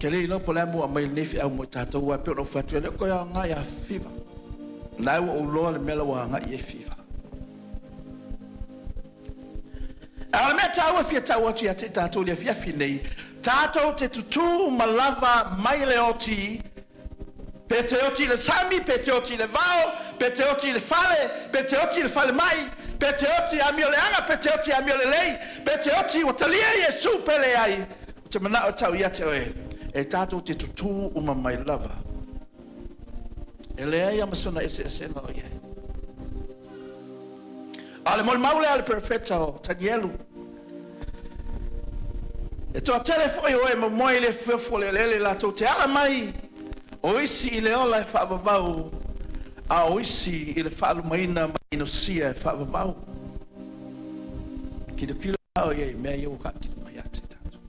Ke le iloa po o le a mua mai lenei feau mo i tatou, aua e pei ona ou fai atu, e le o toe aoga ia Fiva. Na ua ou loa le mea la ua agai i ai Fiva. A o le mea taua e fia tau atu ia te tatou i le afiafi nei, tatou te tutū ma lava mai le oti, pe te oti i le sami, pe te oti i le vao, pe te oti i le fale, pe te oti i le falemai, pe te oti amioleaga, pe te oti amiolelei, pe te oti ua talia Iesu pe leai, ou te manao e tau ia te oe, e tatou te tutū uma mai lava. E leai a ma sona eseesega o i ai. A o le molimau lea a le perofeta o Tanielu, E toatele foi o e momoe i le efuefu o le eleele latou te ala mai, o isi i le ola e faavavau, a o isi i le faalumaina ma le inosia e faavavau. Tilotilo la o ia i mea ia ua faatino mai ia te tatou.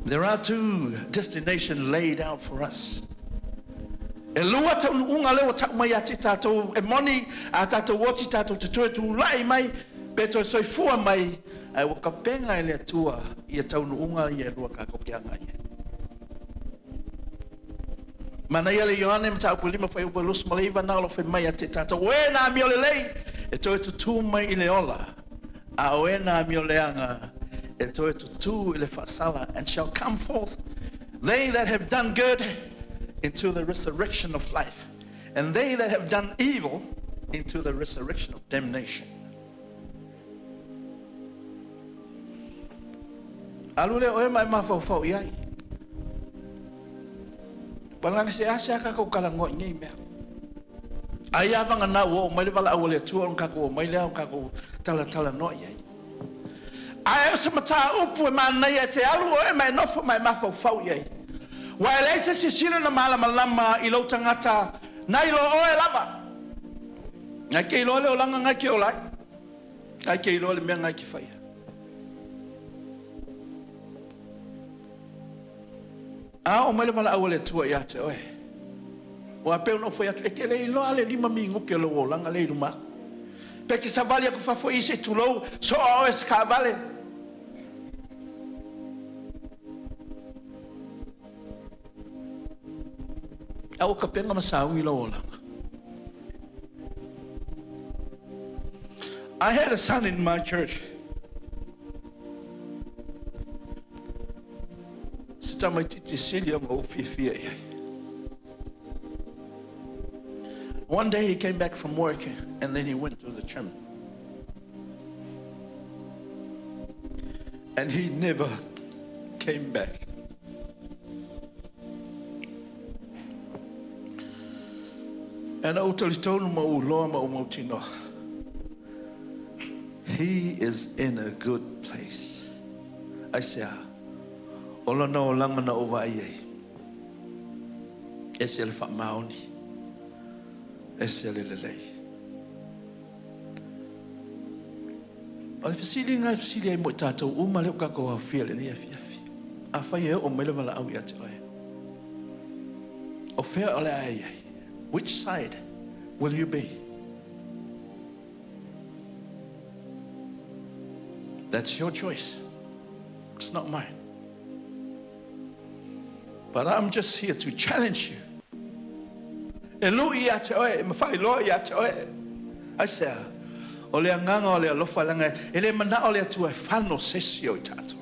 There are two destinations laid out for us. E lua taunuuga lea ua tau mai ia te tatou, e moni a tatou oti tatou te toe tulai mai pe toe soifua mai, ae ua tapena e le Atua ia taunuuga ia e lua tatou te agai ai. Manaia le Ioane mataupu e 5 fuaiupu e 29 na o lo o fai mai ia te tatou, o e na amio lelei e toe tutū mai i le ola, a o e na amio leaga e toe tutū i le faasala, and shall come forth they that have done good into the resurrection of life, and they that have done evil into the resurrection of damnation. Alu lea oe ma e mafaufau i ai. Palagi se ase a kakou talanoa i nei mea. Ai a vagana ua oo mai le valaau a le Atua ona tatou omai lea o tatou talatalanoa i ai. Ae o se mataupu e manaia e te alu oe ma e nofo ma e mafaufau i ai. Ua e leai se silasila na malamalama i lou tagata nai lo oe lava. Ngai ke iloa le olaga ngai ke ola ai. Ngai ke iloa le mea ngai ke faia. A oo mai le valaau a le Atua ia te oe, ua pei ona ou fai atu, e te le iloa le lima minuke o lou olaga lea i luma aku. Pe te savali atu fafo i se tulou, soa oe se taavale. A ua kapega ma saugi lou olaga. I had a son in my church. Se tamaitiiti sili ona ou fiafia i ai. One day he came back from work and then he went to the gym. And he never came back. And ou talitonu ma ou iloa ma ou mautinoa, he is in a good place. Aisea? O lona olaga na ou vaai ai, ese le faamaoni, ese le lelei. O le fesiliga e fesili ai mo i tatou uma lea ua tatou aofia i lenei afiafi, afai e oo mai le valaau ia te oe, o fea o le a e i ai? Which side will you be? That's your choice. It's not mine. But I'm just here to challenge you. E lui ia te oe, e mawhailoa ia te oe. Aisea, o le agaga o le alofa leaga e le manao le Atua e fano se isi o i tatou.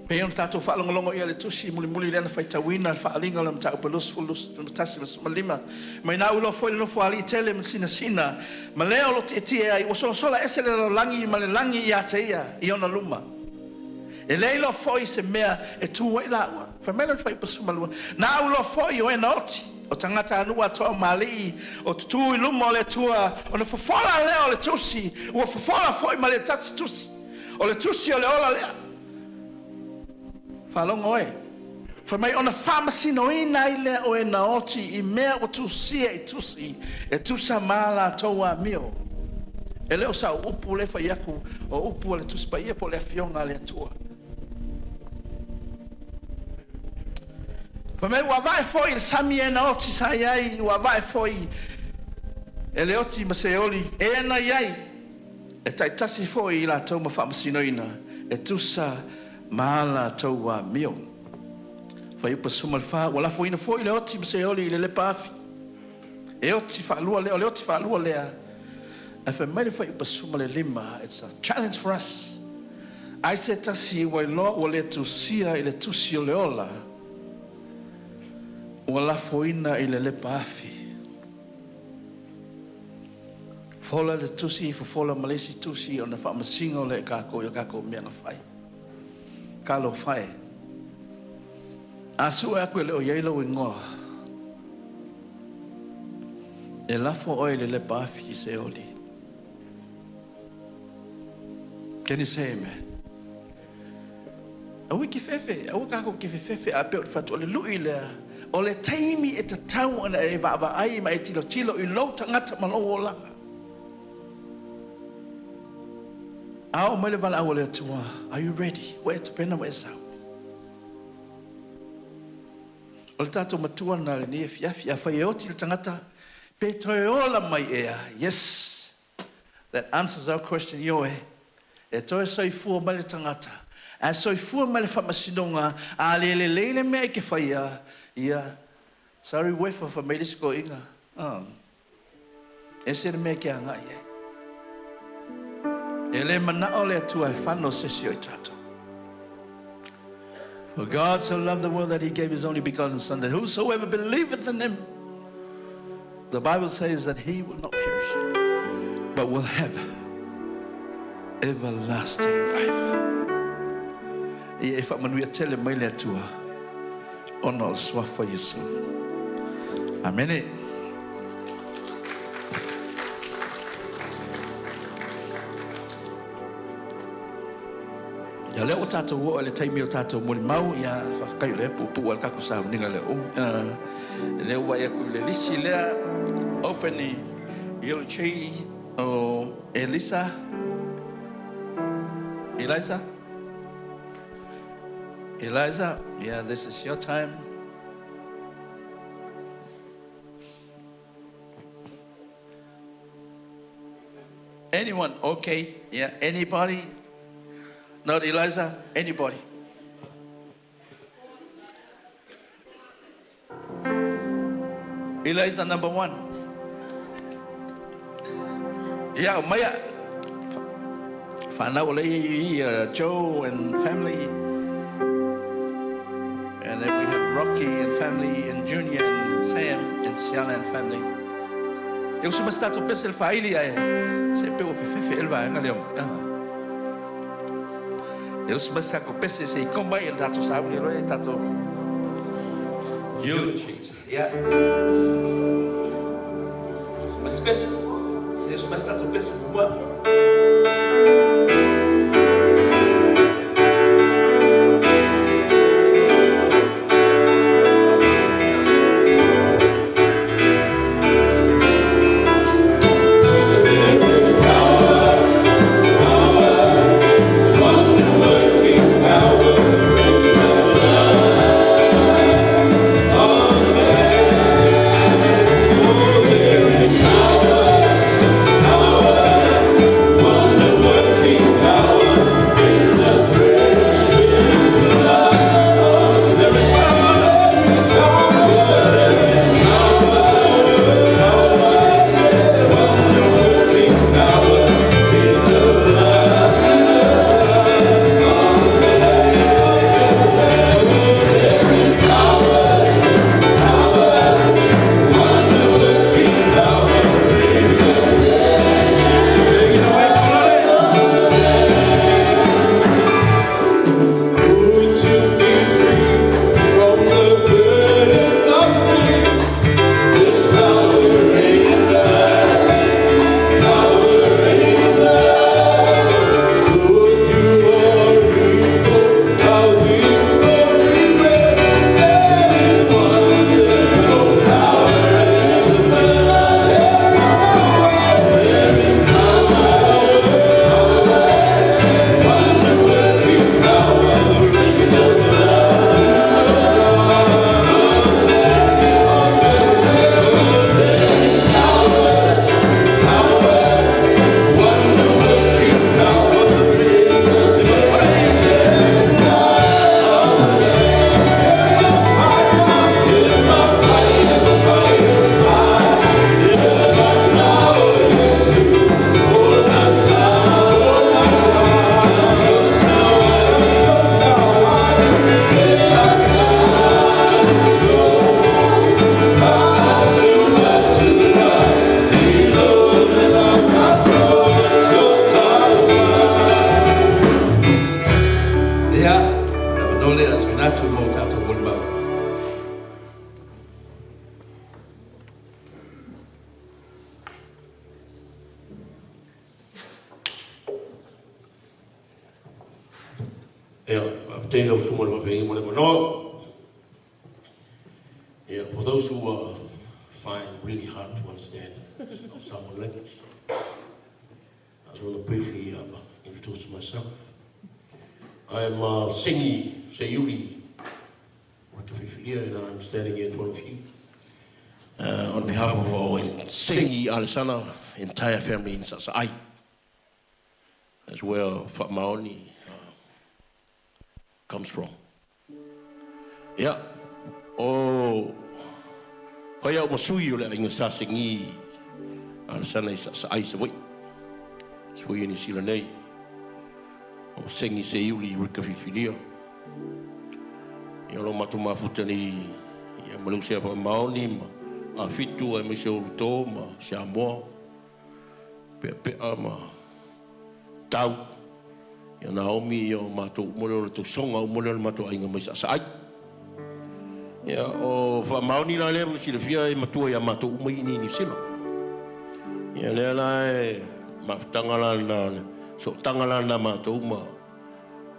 Pei ona tatou faalogologo i le tusi mulimuli lea na faitauina le faaaliga o le mataupu 21 15, mai na ulo foi le nofo alii tele ma sinasina ma lea o lo tietie ai ua sosola ese le lalolagi ma le lagi ia te ia i ona luma. E le iloa foi se mea e tu ai laua. Fai mai le fuaiupu 12, na ulo foi o e na oti o tagata anu atoa ma alii o tutū i luma o le Atua ona fofola lea o le tusi ua fofola foi ma le tasi tusi o le tusi o le ola lea. Faalogo oe. Fai mai ona faamasinoina ai lea o e na oti i mea ua tusia i tusi e tusa ma latou amio. E le o sau upu le fai aku o upu a le Tusi Paia po o le Afioga a le Atua. Fai mai ua avae foi i le sami e na oti sa i ai, ua avae foi e le oti ma Seoli e na i ai, e taitasi foi i latou ma faamasinoina e tusa ma a latou amio. Fuaiupu 14, ua lafoina foi le oti ma Seoli i le lepa afi. E oti faalua lea, o le oti faalua lea. Ae fai mai le fuaiupu 15, it's a challenge for us. Ai se tasi ua iloa ua le tusia i le tusi o le ola, ua lafoina i le lepa afi. Fola le tusi, fofola ma le isi tusi ona faamasino lea e kākou i a kākou mea na fai. Talofa e. A sue aku e le o i ai lou igoa, e lafo oe i le lepa afi i Seoli. Can you say amen? Aua e kefefe, aua kākou kefefefe a pea o le fatu o le lui lea, o le taimi e tatau ona e vaavaai ma e tilotilo i lou tagata ma lou olaga. A oo mai le valaau a le Atua, are you ready? Ua e tapena ma e sau. O le tatou matua lena i lenei afiafi, afai e oti le tagata, pe toe ola mai ea? Yes, that answers our question, ioe, e toe soifua mai le tagata, ae soifua mai le faamasinoga, a le lelei le mea e ke faia, ia, sorry uefa fai mai le isi toeaina, oh. Ese le mea ke agai ai. E le manao le Atua e fano se isi o i tatou. For God so loved the world that he gave his only begotten Son, that whosoever believeth in him, the Bible says that he will not perish, but will have everlasting life. Ia e faamanuia tele mai le Atua ona o le suafa o Iesu. Amene. Ia lea ua tatou oo i le taimi o tatou molimau, ia faafetai o lea puupuu lava le tatou sauniga lea umi. Lea ua vaai atu i le lisi lea, open i eulogy o Elisa, Eliza, Eliza, yeah, this is your time. Anyone? Okay. Yeah. Anybody? Not Eliza? Anybody? Eliza number 1. Ia, o maia. Whanau le i Joe and family. And then we have Rocky and family and Junior and Sam and Siala and family. E usu mas tātou pese le whaili ai. Se pe o fefe ele vaenga leo. E usu mas tātou pese se i kombai e tātou sauni roe e tātou eulogies. Yeah. Mas pese. Se usu mas tātou pese mua. Yeah, for those who find really hard to understand Samoan language, I just want to briefly introduce myself. I am Sengi Seiuli Rakafifilia, and I'm standing here in front of you on behalf of our Sengi Alesana entire family in Sasai, as well Faamaoni comes from. Yeah. Oh, kaya o masui o le ainga sa sengi Alesana i Sasai sa wai. Sui ni sila nei. O Sengi Seiuli Rakafifilia. Ia lo matu mafuta ni ia malusia Faamaoni ma a fitu ai me se uruto ma se amoa pea pea ma tau ia Naomi ia o mātou umore o le tau songa umore o le mātou ainga mai sa ai. Ia o Faamaoni la lea silafia e matua ia mātou umai ini ni sila. Ia lea la e mafutanga la na so tanga la na mātou ma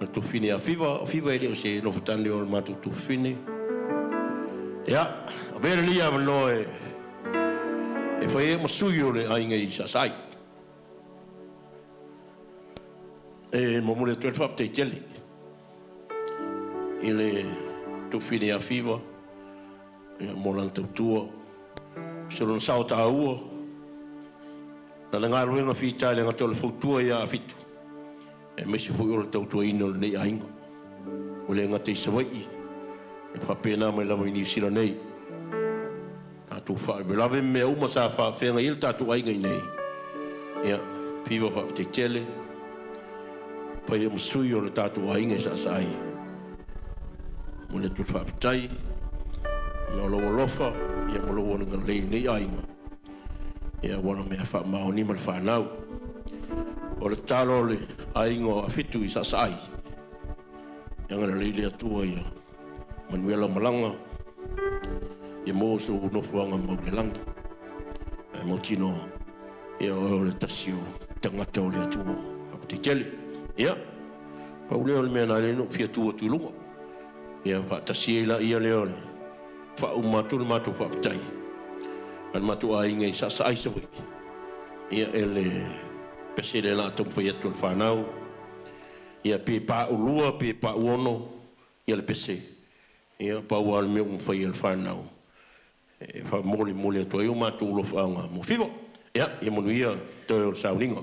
na tufine a fiva fiva e leo se no futane o le mātou tufine. Ia, a bere lia mano e whai e masui o le ainga i sasai. E momole tuel whap te tele. I le tufine a fiva, ia mō lan tautua, se lona sao tā ua, na ngā ruenga whita le ngā tole fautua ia a fitu. E mesi fui o le tautua ina o le nei ainga. O le ngā te sawai, e whapena mai lava i New Zealand nei. A tatou faalavelave ma mea uma sa faafeagai ai le tatou aiga i inei. Ia, Fiva faafetai tele, fai ai ma sui o le tatou aiga i Saasaai. Momoli atu le faafetai ona o lou alofa ia ma lou agalelei i lenei aiga, ia ua na mea faamaoni ma le fanau. O le tatalo a le aiga o Afitu i Saasaai, ia agalelei le Atua ia manuia lau malaga, ia maua sou nofoaga mau i le lagi. Ae mautinoa, ia o oe o le tasi o tagata o le Atua. Faafetai tele. Ia, pau lea o le mea na ala ai ona ou fia tu atu i luga. Ia faatasi ai laia lea o le faauma atu le matou faafetai a le matou aiga i Saasaai Savaii. Ia e le pese lea o le a taumafai atu e le fanau. Ia pe paulua pe pauono ia le pese. Ia pau lava le mea ua mafai e le fanau e faamolimoli atu ai o matou alofaaga mo Fiva. Ia, ia manuia toe o le sauniga.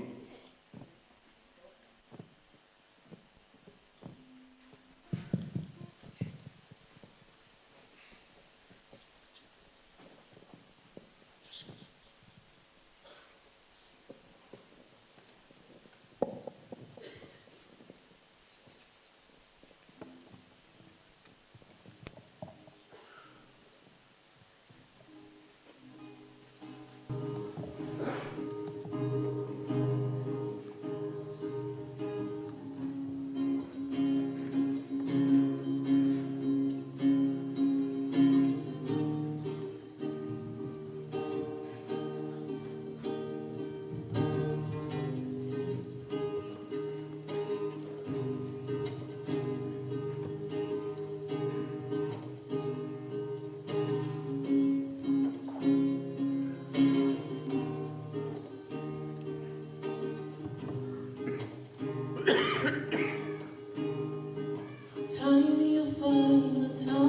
Taimi o faigata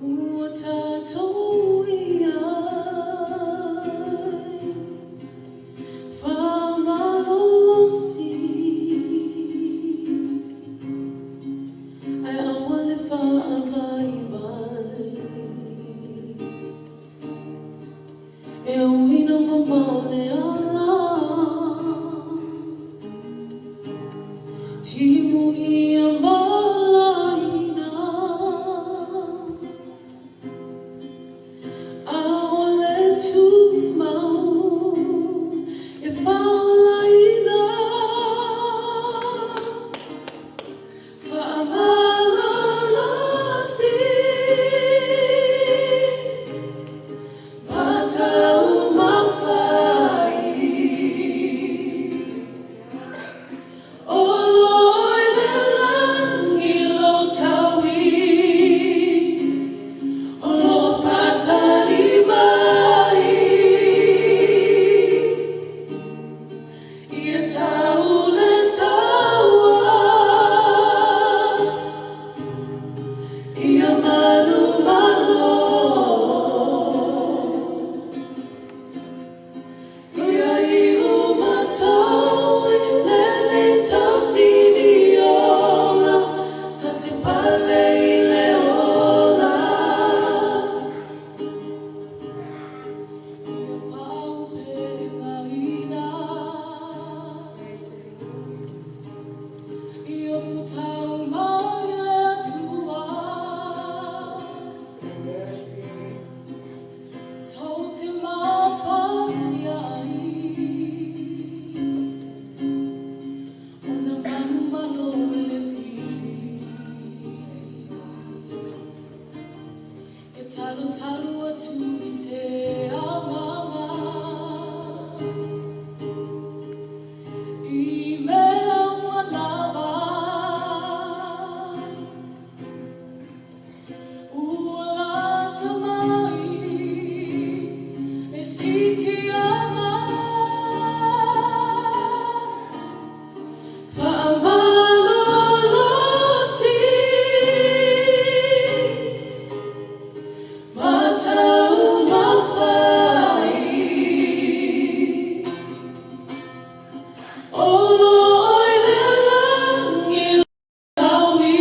ua tatou i ai, faamalolosi ae aua le faavaivai. E ui ina mamao le ala, timu ia malaina, ʻaʻole tumau e faaolaina. Faamalolosi mataumafai, o loi le lagi lou taui, o lo o faatali mai. Ia tau le taua, ia manumalo, ia iu matau i lenei tausinioga, ta te pale i le ola. Ia faalupegaina, ia futau mai le Atua. Tou te mafai ai ona manumalo i le fili. E talutalu atu i se agaga i mea uma lava. Ua lata mai le siitiaga. Faamalolosi mataumafai, o loi le lagi taui,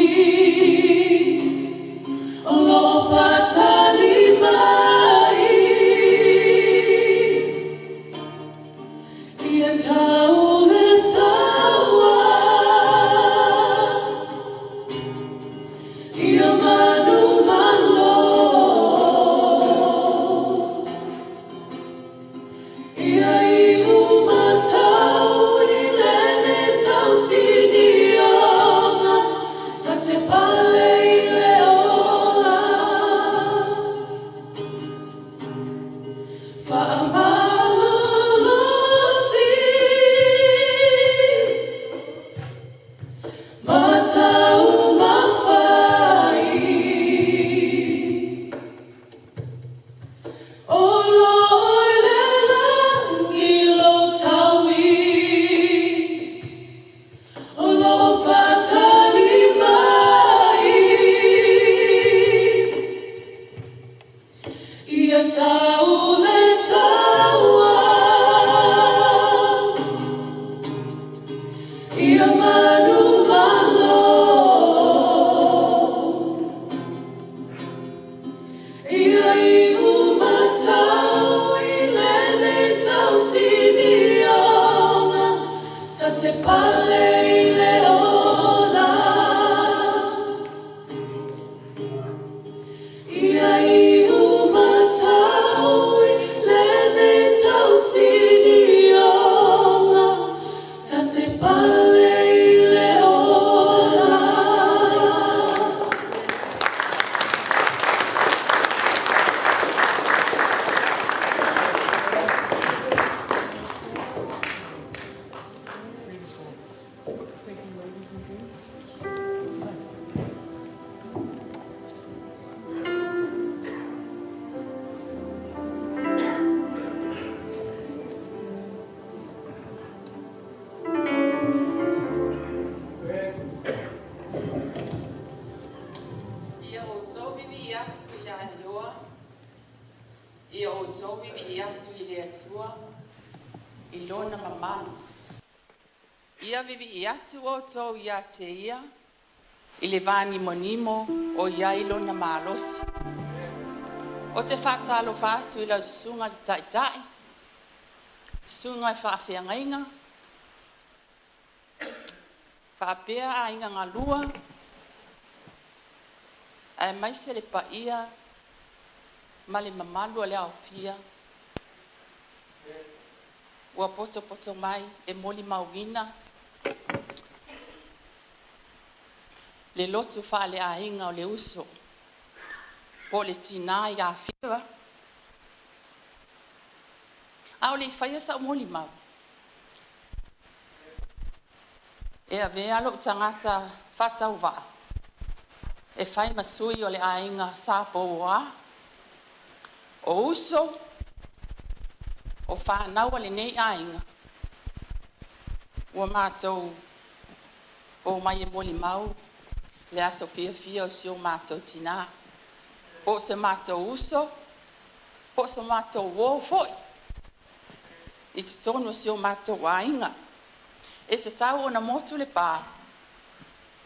Ia iu matau i lenei tausinioga, ta te pale i le ola. Faamalolosi, matau mafai. O lo o i le lagi lou taui, o lo o faatali mai. Ia tau le taua, ia manumalo. Ia iu matau i lenei tausinioga, ta te pale i le ola. Ia iu matau i lenei tausinioga, ta te pale i le ola. Ia outou vivi'i atu ia Ioa, ia outou vivi'i atu i le Atua i lona mamalu. Ia vivi'i atu outou ia te ia i le vanimonimo o i ai lona malosi. O te faatalofa atu i lau susuga le Taitai, susuga i faafeagaiga, faapea aiga galua, aemaise le paia ma le mamalu o le aofia ua potopoto mai e molimauina le lotu faaleaiga o le uso po o le tinā ia Fiva. A o le i faia sa'u molimau, e avea lo'u tagata faatauvaa e fai ma sui o le aiga Sa Pouoā, o uso o fanau a lenei aiga ua matou omai e molimau le aso fiafia o si o matou tinā, po o se matou uso, po o so matou uō foi i totonu o si o matou aiga. E tatau ona motu le pa,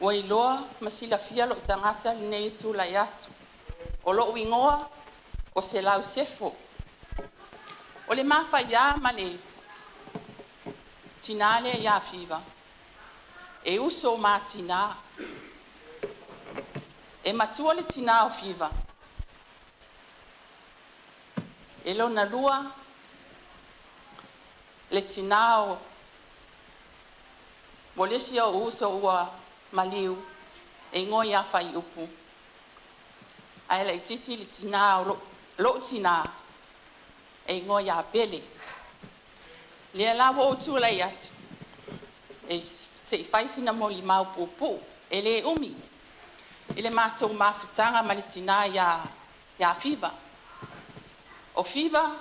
ua iloa ma silafia lo'u tagata lenei e tulai atu. O lo'u igoa o Selau Sefo. O le mafaiā ma le tinā lea ia Fiva, e uso ma tinā. E matua le tinā o Fiva, e lona lua le tinā o mo le isi ou uso ua maliu e igoa ia Faiupu, ae laitiiti le tinā o lo'u tinā e igoa ia Pele. Lea la ua ou tulai atu e se'i fai sina molimau puupuu e lē umi i le matou mafutaga ma le tinā iā Fiva. O Fiva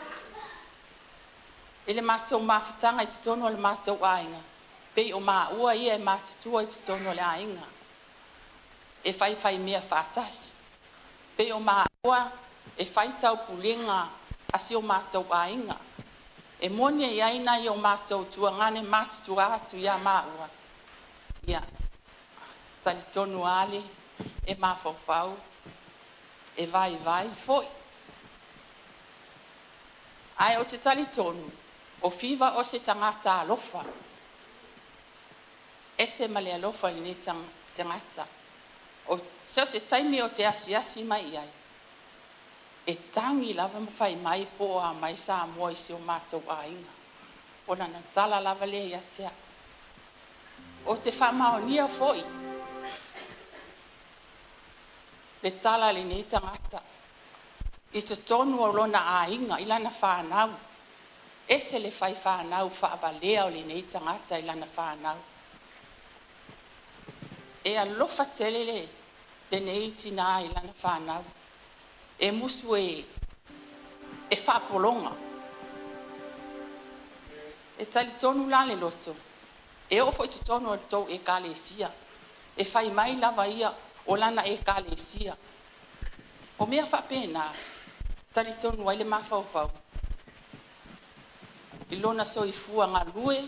i le matou mafutaga i totonu o le matou aiga, pei o maua ia e matutua i totonu o le aiga, e faifaimea faatasi, pei o maua e fai taupulega a si o matou aiga. E moni e i ai nai o matou tuagane matutua atu iā maua, ia talitonu ale e mafaufau e vaivai foi. Ae o te talitonu o Fiva o se tagata alofa, ese ma le alofa i lenei tagata. O se taimi o te asiasi mai i ai. E tagi lava ma faimai po o a mai Samoa i si o matou aiga. O lana tala lava lea ia te a'u. Ou te faamaonia fo'i le tala a lenei tagata i totonu o lona aiga i lana fanau, ese le faifanau faavalea o lenei tagata i lana fanau. E alofa tele le lenei tinā i lana fanau, e musu e e faapologa. E talitonu la le loto, e oo foi i totonu o le tou ekalesia, e fai mai lava ia o lana ekalesia. O mea faapena, talitonu ai le mafaufau i lona soifua galue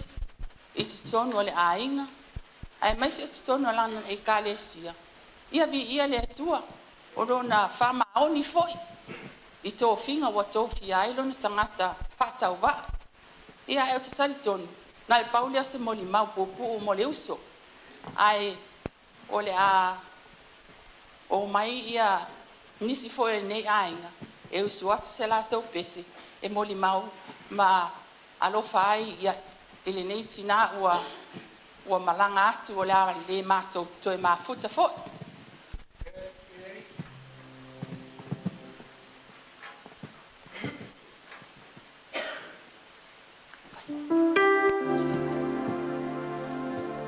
i totonu o le aiga aemaise o totonu o lana ekalesia. Ia viia le Atua o lona faamaoni foi i tofiga ua tofia ai lona tagata faatauvaa. Ia ae ou te talitonu na o le pau lea o se molimau puupuu mo le uso, ae o le a omai ia nisi foi o lenei aiga e usu atu se latou pese e molimau ma alofa ai ia i lenei tinā ua ua malaga atu o le a le matou toe mafuta foi.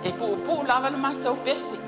E puupuu lava le matou pese.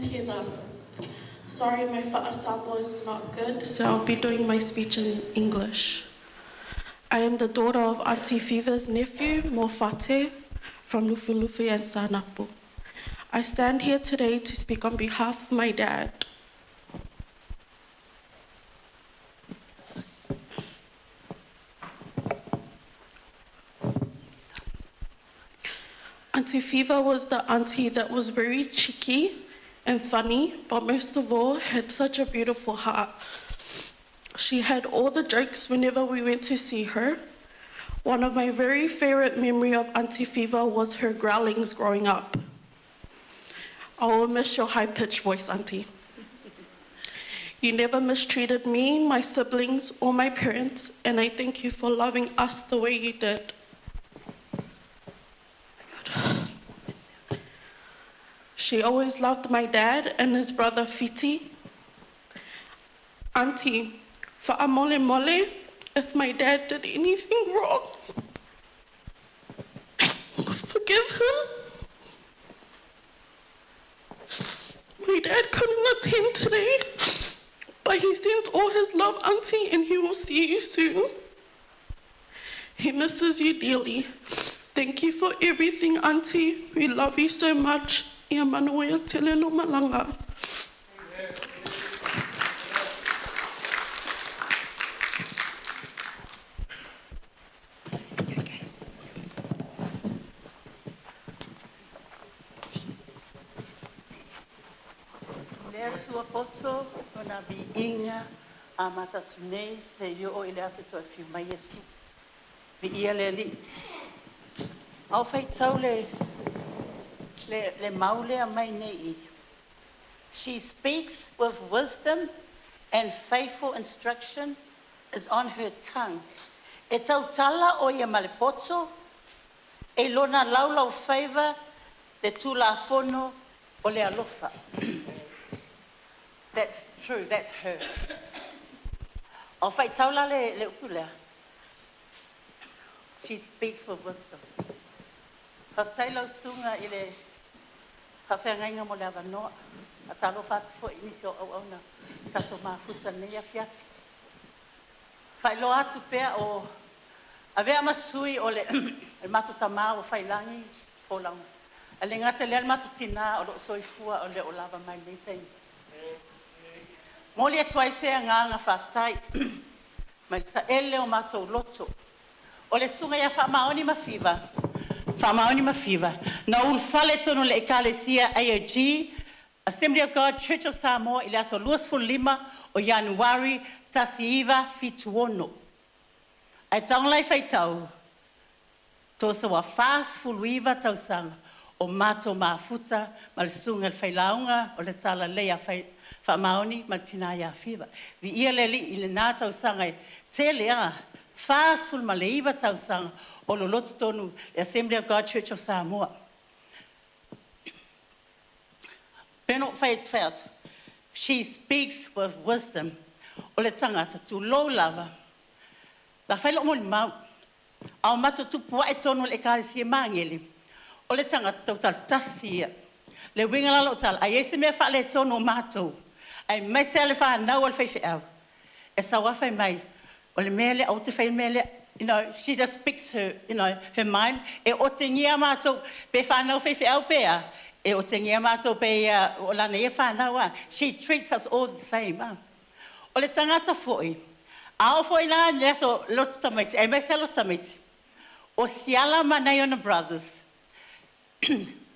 Heather. Sorry, my Fa'asamoa is not good, so I'll be doing my speech in English. I am the daughter of Auntie Fever's nephew, Mofate, from Lufilufi and Saanapu. I stand here today to speak on behalf of my dad. Auntie Fever was the auntie that was very cheeky and funny, but most of all, had such a beautiful heart. She had all the jokes whenever we went to see her. One of my very favorite memory of Auntie Fever was her growlings growing up. I will miss your high-pitched voice, Auntie. You never mistreated me, my siblings, or my parents, and I thank you for loving us the way you did. She always loved my dad and his brother Fiti. Auntie, fa'amole mole, if my dad did anything wrong, forgive him. My dad couldn't attend today, but he sends all his love, Auntie, and he will see you soon. He misses you dearly. Thank you for everything, Auntie. We love you so much. Ia manuia tele lo malanga. Lea sua poto o na viiga a matatu nei se o i le aso toe fiu mai Iesu. Viia le Alii. Au faitau le le, le mau lea mai nei i. She speaks with wisdom and faithful instruction is on her tongue. E tautala o ia ma le poto, e lona laulau faiva le tulafono o le alofa. That's true, that's her. O faitau la le, le upu lea. She speaks with wisdom. Faafetai lau susuga i le faafeagaiga mo le avanoa. A talofa atu foi i nisi o auauna tatou mafuta lenei afiafi. Faailoa atu pea o avea ma sui o le, le matou tamā ua failangi folauga. Ae le gata i lea le matou tinā o lo o soifua o le o lava mai lenei taimi. Momoli atu ai se agaga faafetai mai le taele o matou loto. O le susuga ia Faamaoni ma Fiva, Faamaoni ma Fiva, na ulufale tonu le Ekalesia AOG, Assembly of God Church of Samoa i le aso 25 o Ianuari 1976. Ae tago lai faitau, tosa ua 49 tausaga o matou mafuta ma le susuga i le failauga o le Talalelei a Faamaoni ma le tina ia Fiva. Viia le Alii i lena tausaga e tele a 49 tausaga o loloto tonu le Assembly of God Church of Samoa. Peno fai atu, she speaks with wisdom. O le tagata tulou lava. La fai lou molimau. A o matou tupu ae tonu i le Ekalesia Magele, o le tagata tautala tasi ia. Le uiga la o lou tala, a i ai se mea faaletonu o matou, aemaise lava le fanau a le faifeau, e sau lava fai mai, o le mea lea, ou te fai le mea lea. You know, she just speaks her, you know, her mind. E otegia matou, pe fanau faifeau pe a, e otegia matou pe ia, o lana ia fanau a. She treats us all the same a. O le tagata foi, a oo foi la i le aso loto tamaiti, aemaise lava loto tamaiti, o Siala ma nai ona brothers,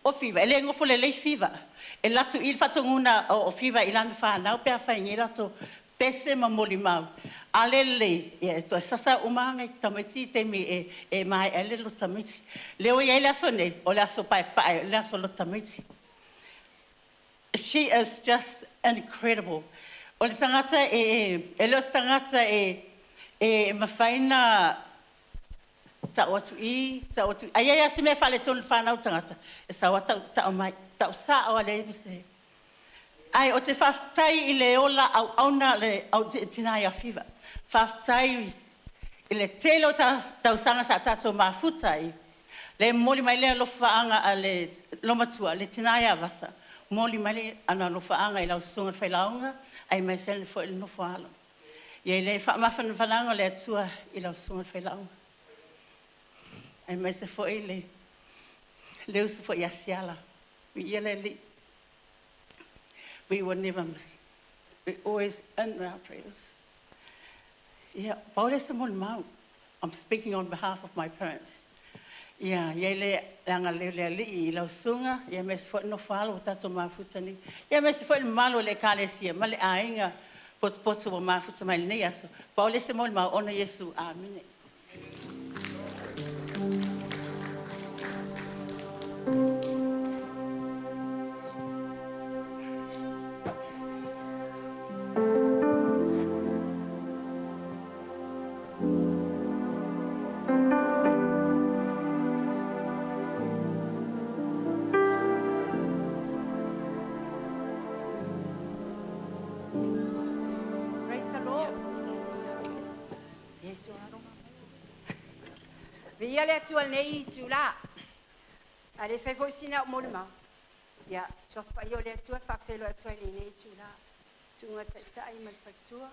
o Fiva, e le nofo lelei Fiva. E latu i le faatoguna o Fiva i lana fanau pe afai nei latou pese ma molimau. A le lelei, ia e toe sasa uma ngai tamaiti i taimi e, e maea ai le loto tamaiti. Lea ua i ai le aso nei, o le aso paepae, o le aso loto tamaiti. She is just incredible. O le tagata e, e, e le o se tagata e, e mafai na tau atu i, tau atu i. Ai ai a se mea faaletonu i le fanau tagata, e sau a tau, tau mai, tau sao a le ABC. Ai, o te faafetai i le ola auauna le au tina ia Fiva. Faafetai i le tele o tausaga sa tatou mafuta ai, le momoli mai lea alofaaga a le lomatua, le tina ia Vasa, Moli mai le ana alofaʻaga i lau susuga le failauga aemaise ai foi le nofo a alo. Ia i le faamafanafanaga o le Atua i lau susuga le failauga. Aemaise foi le le uso foi ia Siala. Viia le Alii. We will never miss. We always in our prayers. Ia, pau lea o se molimau. I'm speaking on behalf of my parents. Ia, ia i le agalelei o le Alii i lau susuga, ia aemaise foi le nofo a alo ua tatou mafuta nei. Ia aemaise foi le mamalu o le Ekalesia ma le aiga potopoto ua mafuta mai i lenei aso. Pau lea o se molimau ona Iesu. Amene. Praise the Lord. Viia le Atua i lenei itula. A le fai foi sina au molimau. Ia, suafa paia o le Atua e faafeiloai atu ai i lenei itula. Susuga Taitai ma le faletua,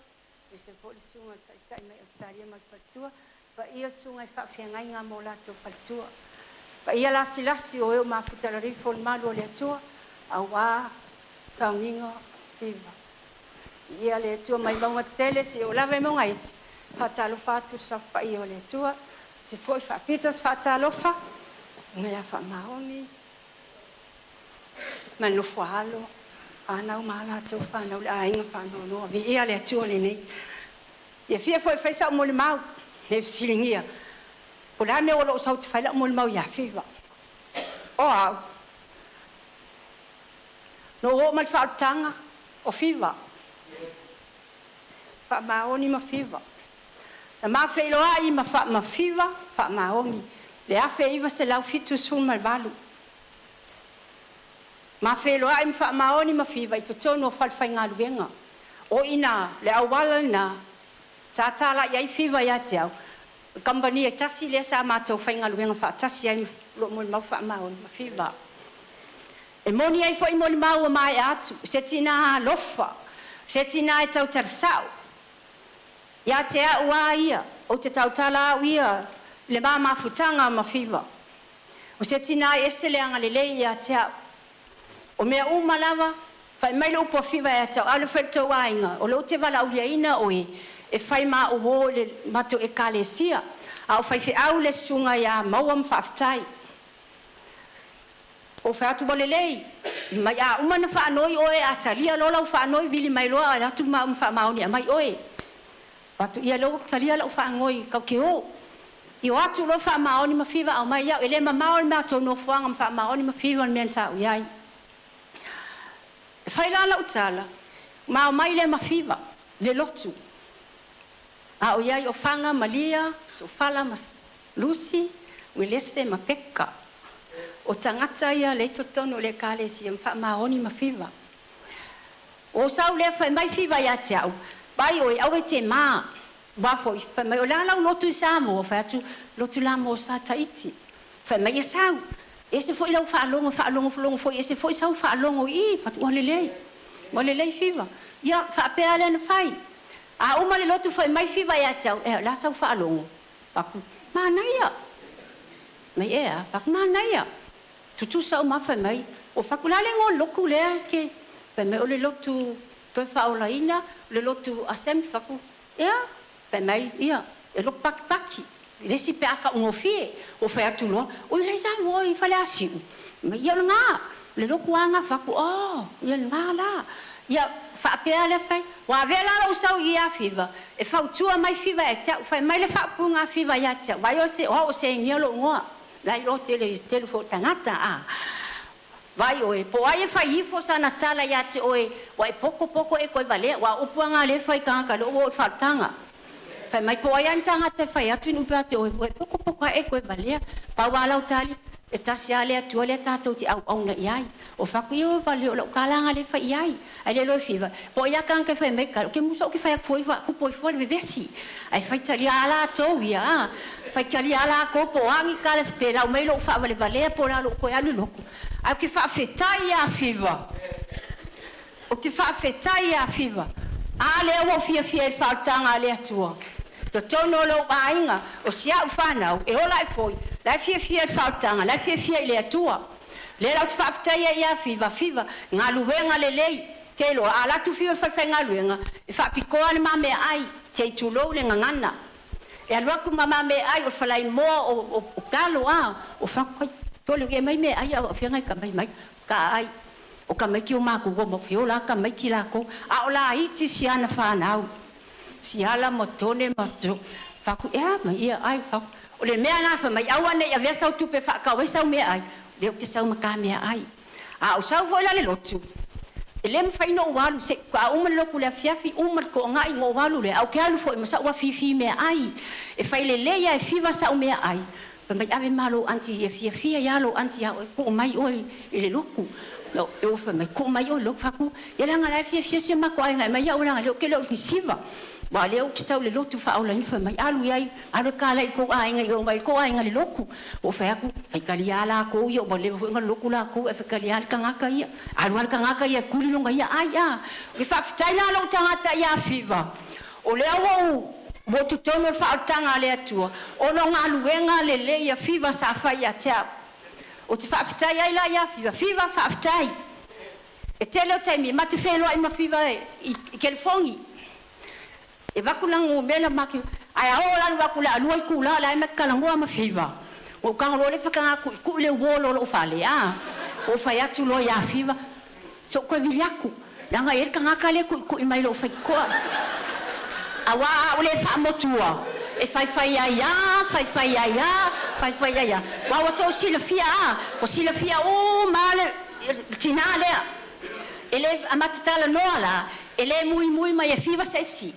aemaise foi le susuga Taitai mai Ausetalia ma le faletua, paia o susuga i faafeagaiga ma o latou faletua. Paia lasilasi o e ua mafuta i lalo ifo o le malu o le Atua, aua sauniga viva. Viia le Atua mai mauga tetele seia oo lava i mauga iti. Faatalofa atu i le saofai o le Atua, se foi faapito se faatalofa, susuga ia Faamaoni, ma le nofo a alo, fanau ma a latou fanau, le aiga faanoanoa. Viia le Atua lenei. Ia fia foi e fai sau molimau, ne i fesiligia po o le a le mea ua lou sau ou te fai lau molimau ia Fiva. O au, na ou oo mai i le faaolataga o Fiva, Faamaoni ma Fiva. Na ma feiloai ma Fiva Faamaoni le 1978. Ma feiloai ma Faamaoni ma Fiva i totonu o falefaigaluega. O i ina le auala lena sa talai ai Fiva ia te au, o le kamupani e tasi lea sa matou faigaluega faatasi ai ma loo molimau Faamaoni ma Fiva. E moni ai foi molimau ua maea atu, se tina alofa, se tina e tautala sao. Ia te au lava ia, ou te tautala au ia i le ma mafutaga ma Fiva. O se tina e ese le agalelei ia te au. O mea uma lava, fai mai le upu a Fiva ia te au, alu e fai i le tou aiga, o lea ou te valaauliaina oe e fai ma au uō i le matou ekalesia, a o faifeau le susuga ia Maua ma Faafetai. Ou fai atu, ua lelei, mai a uma ona faanoi oe a talia loa lau faanoi, vili mai loa alu atu maua ma Faamaoni e aumai oe. Fai atu, ia lea ua talia lau faanoi tatou te o. I o atu loa Faamaoni ma Fiva aumai au, e le mamao le matou nofoaga ma Faamaoni ma Fiva i le mea na sa ou i ai. E fai la lau tala, ma omai lea ma Fiva, le lotu. A o i ai o Faga ma Lia, Sofala ma Lusi, Uelese ma Peka. O tagata ia lea i totonu o le ekalesia ma Faamaoni ma Fiva. O sau lea fai mai Fiva ia te au, vai oe aua e te mā. Aua foi, fai mai o le a lau lotu i Samoa, fai atu, lotu la mo sa Tahiti. Fai mai e sau, ese foi lau faalogo, faalogologo foi, ese foi sau faalogo i i, fai atu, ua lelei, ua lelei Fiva. Ia, faapea lea na fai. A uma le lotu fai mai Fiva ia te au, ea, o le a sau faalogo? Fai atu, manaia. Mai ea, fai atu, manaia. Tutusa uma fai mai, o fai atu, o le a le igoa o le lotu lea ke? Fai mai, o le lotu toe faaolaina, o le lotu assembly, fai atu, ea, fai mai, ia, e lotu patipati. Le isi pe a taugofie, ua fai atu loa, oi la i Samoa i Faleasiu. Mai, ia o lena, le lotu lava lena, fai atu, oh, ia lena la. Ia, faapea lea fai, ua avea la lou sau i ia Fiva, e fautua mai Fiva ia te au, fai mai le faaupuga a Fiva ia te au, vai oe se, o au o Segia lou igoa, la i o tele, tele foi o tagata, a. Vai oe, po o ai e fai ifo sana tala ia te oe, ua e poto poto e toe valea, aua o upu lava na o lea e fai i tagata lea ua oo i le faaolataga. Fai mai po o ai lava ni tagata e fai atu ni upu ia te oe, ua e poto poto lava e toe valea. Pau lava lau tali, e tasi lava le Atua lea tatou te auauna i ai. O fai atu, ioe vale, o lau tala lena lea e fai i ai. Ae le iloa e Fiva, po o ai lava tagata e fai mai tala, ou te musu au ou te fai atu foi, faatupu ai fua le vevesi. Ae faitalia lava latou ia, a, faitalia lava latou po o a ni tala, pe lau mai lou faavalevalea po o le a lou toe alu i lotu. Ae ou te faafetai ia Fiva. Ou te faafetai ia Fiva. A lea ua ou fiafia i le faaolataga a le Atua. Totonu o lou aiga, o si a'u fanau e ola ae foi, la e fiafia i le faaolataga, la e fiafia i le Atua. Lea la ou te faafetai ai ia Fiva, Fiva, galuega lelei. Te iloa a alu atu Fiva i le falefaigaluega, e faapitoa le ma meaai, sei tulou le gagana. E alu atu ma ma meaai o le falaimoa o talo a, o fatu ai, sole e aumai meaai a o feagai ka mai mai, ka ai. O tamaiti o matua ma ola a tamaiti latou, a o laiti si ana fanau, siala ma tone ma fatu e a mai ia ai fatu. O le mea lena fai mai aua ne i avea sau tupe e faatau ai sau meaai, lea ou te sau ma ta meaai. A ou sau foi la i le lotu, e le mafai ona ou alu se a uma le lotu i le afiafi, uma le toagai ona ou alu lea, ae ou te alu foi ma sau afifi meaai. E fai lelei lava e Fiva sau meaai, fai mai ave ma lou aunty e fiafia ia lou aunty ia oe, tuu mai oe i le lotu. Ua fai mai, tuu mai oe i le lotu, fai atu, ia leaga o la e fiafia si o matou aiga e aumai au leaga o lea ou te le o i siva. Aua o lea ou te sau i le lotu faaolaina, fai mai, alu i ai, alu e kalai i le tou aiga i o mai le tou aiga i le lotu. Ua ou fai atu, faitalia lava latou ia, ua leva foi ona lotu latou, ae faitalia lava le tagata ia. Alu lava le tagata ia e tuli lona ia ai a. Ou te faafetai la lou tagata ia Fiva, o lea ua ou ua ou totonu o le faaolataga a le Atua, ona o galuega lelei a Fiva sa fai ia te au. Ou te faafetai ai la ia Fiva, Fiva faafetai. E tele o taimi ma te feiloai ma Fiva i telefoni. E avatu lana numera ma te ae a oo la alu atu o le a 2 itula o la e ma te talanoa ma Fiva. Ua ou tago loa lea faataga tuitui le uo o lou fale a. Ua ou fai atu loa ia Fiva, se i ou toe vili atu, leaga e i ai le tagata lea e tuitui mai i lou faitotoa. Aua a ou le faamotua, e faifai ai a, faifai ai a, faifai ai a. Aua ua tou silafia a, ua silafia uma a le tina lea. E le amata talanoa la, e le muimui mai e Fiva se isi.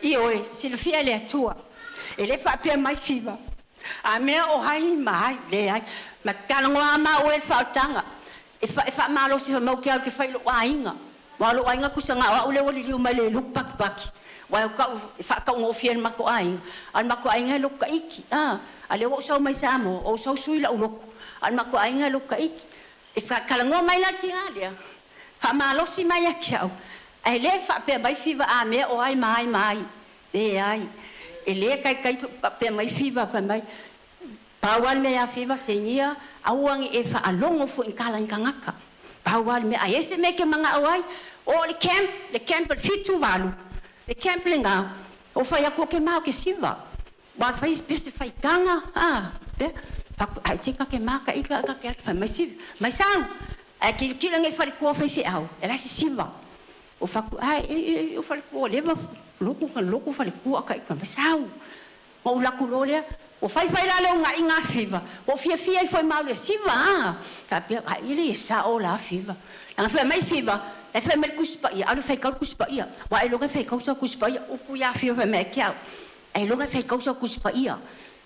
Ioe, silafia e le Atua. E le faapea mai Fiva, a mea o ai ma ai, leai. Ma talanoa ma oe i le faaolataga. E faamalosi fai mai ou te alu ou te fai i lou aiga. Aua o lou aiga tusa na o au lea ua liliu mai i le lotu patipati. Aua e tau e faataugofie e le matou aiga, a o le matou aiga e lotu taiti. A, a o lea ua ou sau mai Samoa, ua ou sau sui lau lotu, a o le matou aiga e lotu taiti. E talanoa mai la le tina lea, faamalosi mai ia te au, ae le faapea mai Fiva a mea o ai ma ai ma ai. Leai. E le taitai faapea mai Fiva fai mai, pau lava le mea ia Fiva, Seinia, aua ne i e faalogo foi i tala i ni tagata. Pau lava le mea, ae ese mea e te manao ai, o le camp, le camp o le 78, le camp lena, ou fai atu, ou te ma ou te siva. Ua fai pe se faitaga, a, pea, fai atu, ai se ta te ma ka ika ka te atu, fai mai siva, mai sau, ae tilotilo nei faletua o faifeau, e la e sisiva. Ou fai atu, ae, e, e, o faletua ua leva lotu na lotu faletua ka ika, mai sau. Ma ou alu atu loa lea, ua faifai la le unaiga a Fiva, ua ou fiafia ai foi ma au i le siva, a. Faapea, ai e le sao la Fiva. Leaga fai mai Fiva, la e fai mai le Tusi Paia, alu e faitau le Tusi Paia. Ua ailoga e faitau sau Tusi Paia, upu ia Fiva fai mai ia te au. Ailoga e faitau sau Tusi Paia.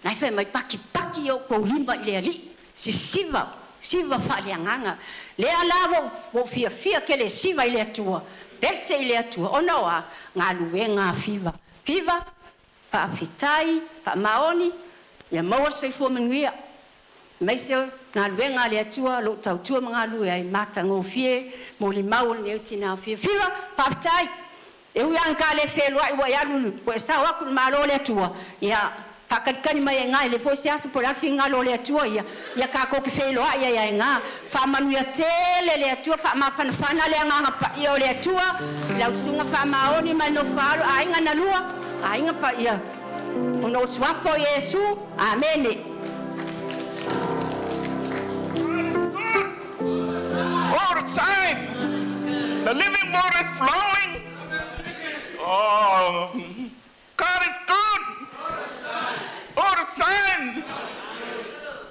Na e fai mai, patipati outou lima i le Alii, sisiva, siva faaleagaga. Lea la ua ou fiafia tele e siva i le Atua, pese i le Atua, ona o a? Galuega a Fiva. Fiva, faafetai, faamaoni, ia maua le soifua manuia, aemaise o galuega a le Atua o lo o tautua ma galulue ai, matagofie, molimau o lenei tina o Fiva. Fiva, faafetai! E ui lava ina ta le feloai ua e alu ua e sao atu i le Malo o le Atua, ia faakanikani mai ai i ina, e leai foi se aso po o le a le finagalo o le Atua ia, ia tatou te feiloai ai lava i ina. Faamanuia tele le Atua, faamafanafana le Agaga Paia o le Atua i lau Susuga Faamaoni ma le nofo a alo, aiga na lua, aiga paia, ona o le Suafa o Iesu. Amene. All the time, the living water is flowing. Oh, God is good. All the time.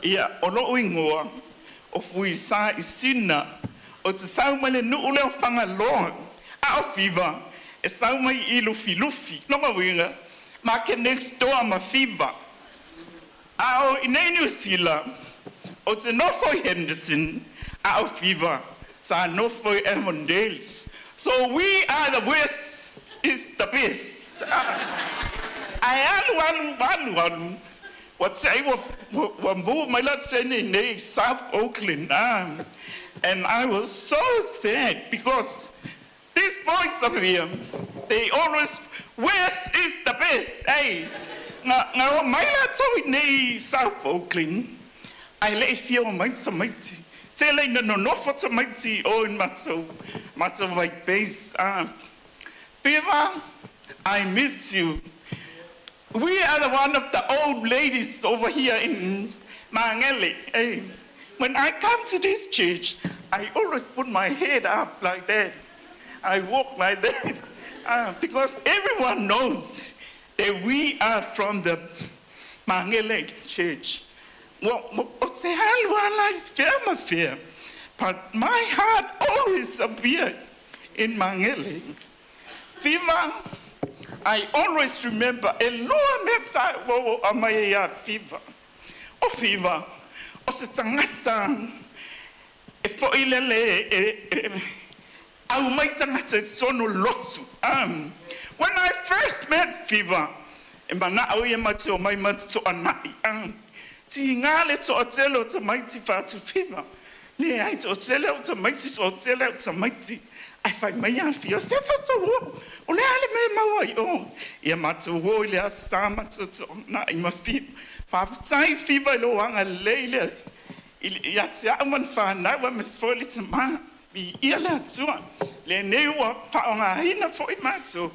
Ia, o lou igoa o Fuisa i Sina, ou te sau mai le nuu lea o Fagaloa, a o Fiva e sau mai i Lufilufi. Lona uiga, ma ke next door ma Fiva. A o i nei Niu Sila, ou te nofo i Henderson, a o Fiva sa nofo i Avondale. So we are the worst is the best. Ae alu alu alu alu. Ua te ua move mai la tene nei South Auckland. And I was so sad because these boys up here, they always, West is the best, eh? Nga o mai la tau i nei South Auckland, ai le i fia o mai tamaiti. Te lei na nonofo tamaiti o in matou vai base. Piva, I miss you. We are the one of the old ladies over here in Magele. Eh? When I come to this church, I always put my head up like that. I walk like that. Because everyone knows that we are from the Magele church. But my heart always appeared in Magele. Fiva, I always remember, e loa mea sa o a mai ia Fiva. O Fiva, o se tagata e fo'i lele e au mai tagata e tonu lotu. When I first met Fiva, e mana'o ia ma te o mai ma te to'ana'i. Ti ngā le to'atele o tamaiti whātu Fiva. Le ai to'atele o tamaiti, to'atele o tamaiti. Ai whai mai a whio, se tatou o, o le ale me maua i o. Ia mātou o i le asa mātou to'ana'i ma Fiva. Whāpatai Fiva i lo anga lei le, i a te au man whānau a mis fo le te mā. I ia le atua. Le nei ua whaonga fo i mātou.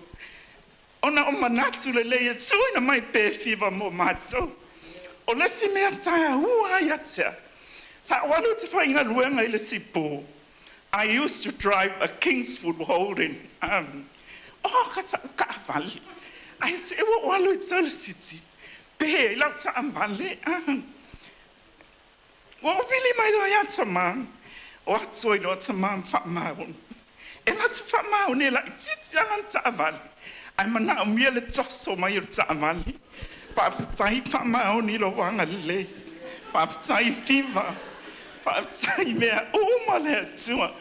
Ona o manatu le lei e tuina mai pe Fiva mo mātou. O le si mea taia ua ia tea. Ta walu te whainga luenga i le sipo. I used to drive a Kingswood Holden. Oh, ka ta uka avali. Ai te ewa walu i tau le city. Pe, i lau ta avali. Wa o vili mai loa ia tamā. O atoa i loa tamā wha maun. E la te wha maun e la i titi ala ta avali. Ai mana o mia le toso mai o ta avali. Pa whitai wha maun i lo wanga le. Pa whitai Fiva. Pa whitai mea o ma le atua.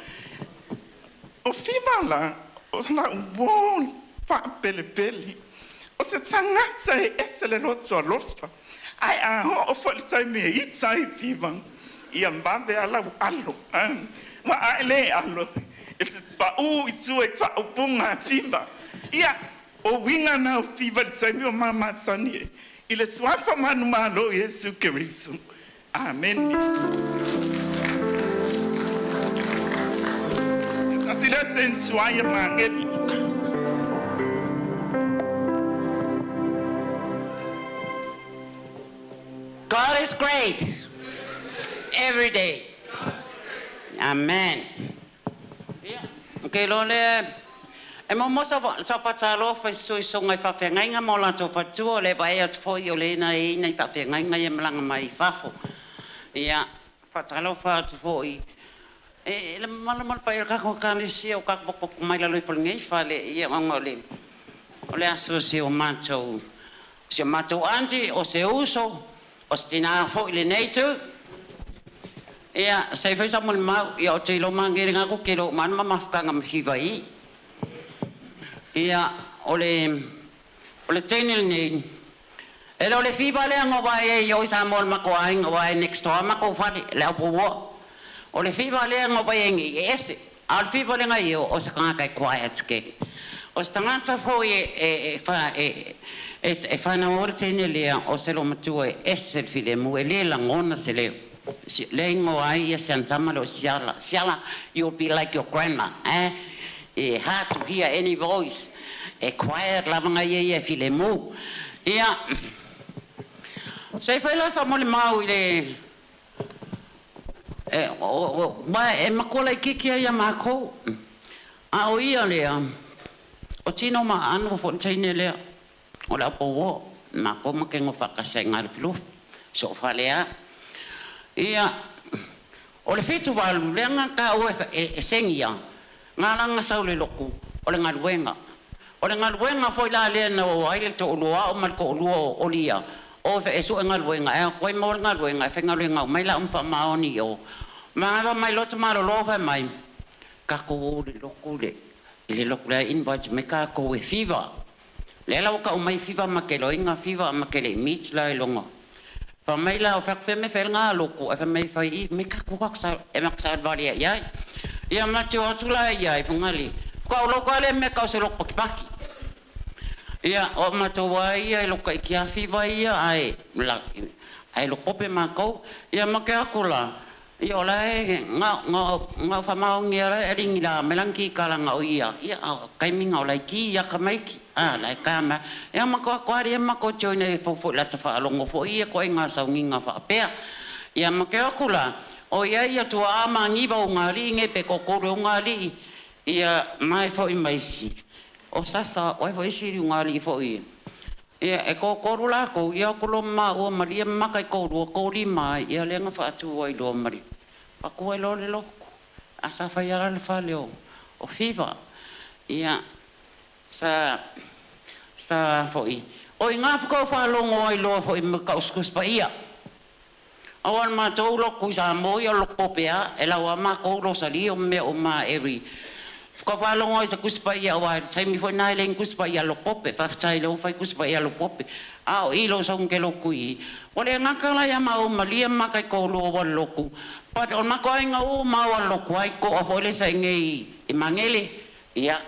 O Fiva la, o la wo pa pele pele. O se tangata e ese le loto alofa. Ai a ho o fo le tai mea i tai Fiva. Ia mbabe ala u alo. Wa a le alo. E te pa u i tua i pa upunga Fiva. Ia, o winga na o Fiva le tai mea o mama sani e. I le suafa manu malo Yesu Kerisu. Amen. Tasi le te ntuaya mangeli. God is great every day. Amen. Yeah. Okay, lo le e mo mo sa sa patalo fa sui so ngai fa fe ngai mo la to fa tu le ba e fo yo le na e nei fa fe ngai ngai e mlanga mai fafo. Ia patalo fa tu fo i e le mal mal pa ka ko ka ni si o ka ko mai la lo fo ngai fa le ia ngo le. O le aso si o matou. Si o matou anti o se uso o stina fo i le nei tu. Ia se fai sa mo mau ia o te lo mangere ngā ko ke lo man mama whakanga mhiva i. Ia o le tēnei nei. E lo le fiva lea ngā wai e ioi sa mo mako ai ngā wai next door mako whare le au pua. O le fiva lea ngā wai e ngi e ese. A le fiva lea ngā i o se kanga kai quiet ke. O se tangata fo i e whanau ora tēnei lea o se lo matua e ese le file mu e le langona se leo. Le ingo ai ia se antama lo siala. Siala, you'll be like your grandma. Eh? E hard to hear any voice. E quiet lava ngai ia file mu. Ia, se whaila sa mo le mau i le... E, o, ma, e makola i kiki ia mākou. A o ia lea, o tino ma anu fo teine lea. O le apo o, mākou ma kengo whakasai ngā le filufu. So whalea. Ia, o le whitu walu, lea ngā ka o e sengia. Ngā langa sau le loku, o le ngaluenga. O le ngaluenga foi la lea na o ai le to ulua o ma le ko ulua o lia. O e su e ngaluenga, e koe mo le ngaluenga, e whengaluenga o mai la umpa maoni o. Ma ngā mai lotu maro loa whai mai. Ka ko o le loku le, i le loku lea invite me ka ko e fiva. Le la waka o mai fiva ma ke loinga fiva ma ke le meet la e longa. Fa mai la o fa fe me fe nga loko e fa mai fai i me ka ku sa e ma sa vali ia. Ia ma te o atu la ia i fungali. Ka o loko ale me ka o se loko paki. Ia o ma to wai ia i loko i kia fiva ia ai la ai loko pe ma kou. Ia ma ke aku la. Ia o la e nga fa maongi ala e ringi la melanki kalanga o ia. Ia kai minga o lai ki ia ka maiki. Ah, lai ka ma. Ia ma ko ko ari ma ko join e fo fo la ta fa longo fo ia ko inga saungi nga fa pea. Ia ma ke aku la. O ia ia tua a mangi va o ngari nge pe ko ko ro ngari. Ia mai fo i mai si. O sasa o fo i si ngari fo i. Ia e ko ko la ko ia ko lo ma o maria ma kai ko ro ko ri mai ia le nga fa atu ai lo mari. Pa ko e lo le loko. Asa fa ia le fa le o fiva. Ia sa sa foi. O i ngā whakau whalongo ai loa foi me ka uskus pa ia. Awan ma tau loko sa mo ia loko pea, e lawa ma kou lo sali o mea o ma eri. Whakau whalongo ai sa kuspa ia, wa taimi foi nai leng kuspa ia loko pe, whawhtai leo whai kuspa ia loko pe. A o i lo sa unke loko i. Wale ngā kala ia ma o malia ma kai kou loa wa loko. Pat o mako ai ngā o ma wa loko ai ko a foile sa inge i mangele. Ia.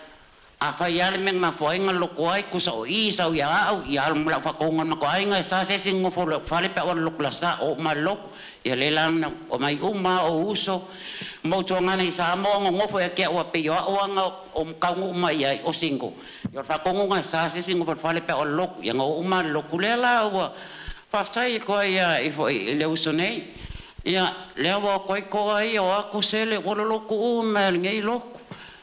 A whai ale me ngā whainga loko ai kusa o i sau ia au ia alu mula whakonga mako ai ngā sa se singo fo loko whale pe awa loko la sa o ma loko ia le lana o mai uma o uso mo tuangana i sa mo ngofo ia kia ua pe ia o anga o mkaungu uma ia o singo ia whakonga ngā sa se singo fo whale pe awa loko ia ngā uma loko lea la ua whaftai koa ia i fo i le uso nei ia lea wa koe koa ia o aku sele wala loko u mea ngei loko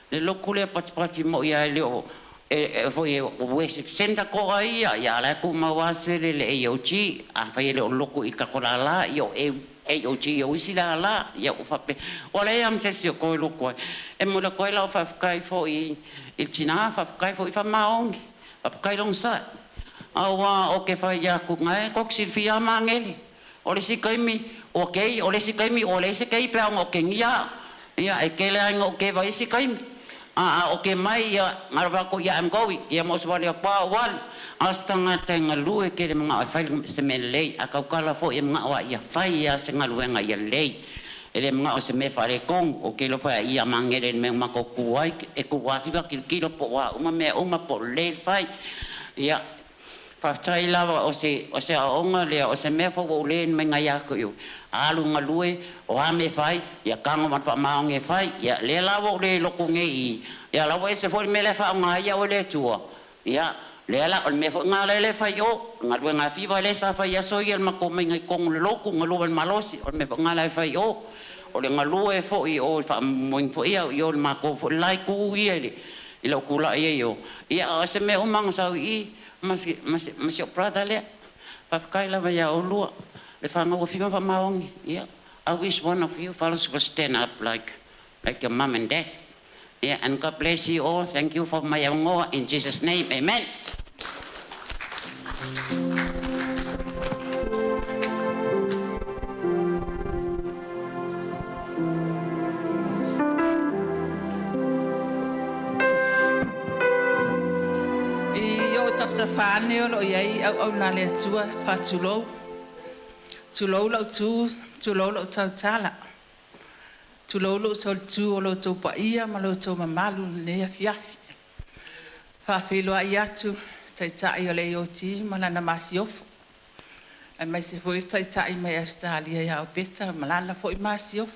le loko le patipati mo ia le o e foi o senda ko ai ia la ku mawase le le AOG a fai le o loko i ka kola la ia o AOG o isi la la ia o fape o le am se si ko loko e mo le ko la fa kai fo i tina fa kai fo i fa maongi fa kai long sa awa o ke fa ia ku ngai ko si fia mangeli o le si kai mi o ke o le si kai mi o le si kai pe o ke ngia ia e ke le ai o ke vai si kai mi a o ke mai ia ngarwa ko ia am goi ia mo swali pa wal astanga tenga lue ke mga fai se me lei a ka kala fo ia mga wa ia fai ia se ngaluenga ia lei ele mga o se me fare kong o ke lo fa ia mangere me ma ko kuai e ku wa ki ki kilo po wa uma me uma po lei fai ia fa tai lava o se aonga le o se me fo o le me ngai ko yo alu ngalue o ame fai ia kanga ma fa maonge fai ia le lawo le loko nge i ia lawo se fo me le fa nga ia o le tua ia le la o me fo nga le fai o ngalue nga fiva le sa fai so ia ma ko me ngai kong le loko ngalu malosi o me fo nga le fai o o le ngalue fo i o fa mo fo ia o ma ko fo lai ku ia le i lo kula ia yo ia o se me o mang sa i mas mas o prata le pa kai la ia o lua le whanau o whima whamaongi. Yeah. I wish one of you fellows would stand up like your mom and dad. Yeah, and God bless you all. Thank you for my aongoa. In Jesus' name, amen. I o taftafane o lo iai au au nā le atua pātulou. Tulou lau tu, tulou lau tautala. Tulou lau sol tu o lau tau paia ma lau tau mamalu nea fiafi. Whawhiloa i atu, taitai o le ioti ma lana masiofo. Ai mai se foi taitai mai Australia ia o beta ma lana foi masiofo.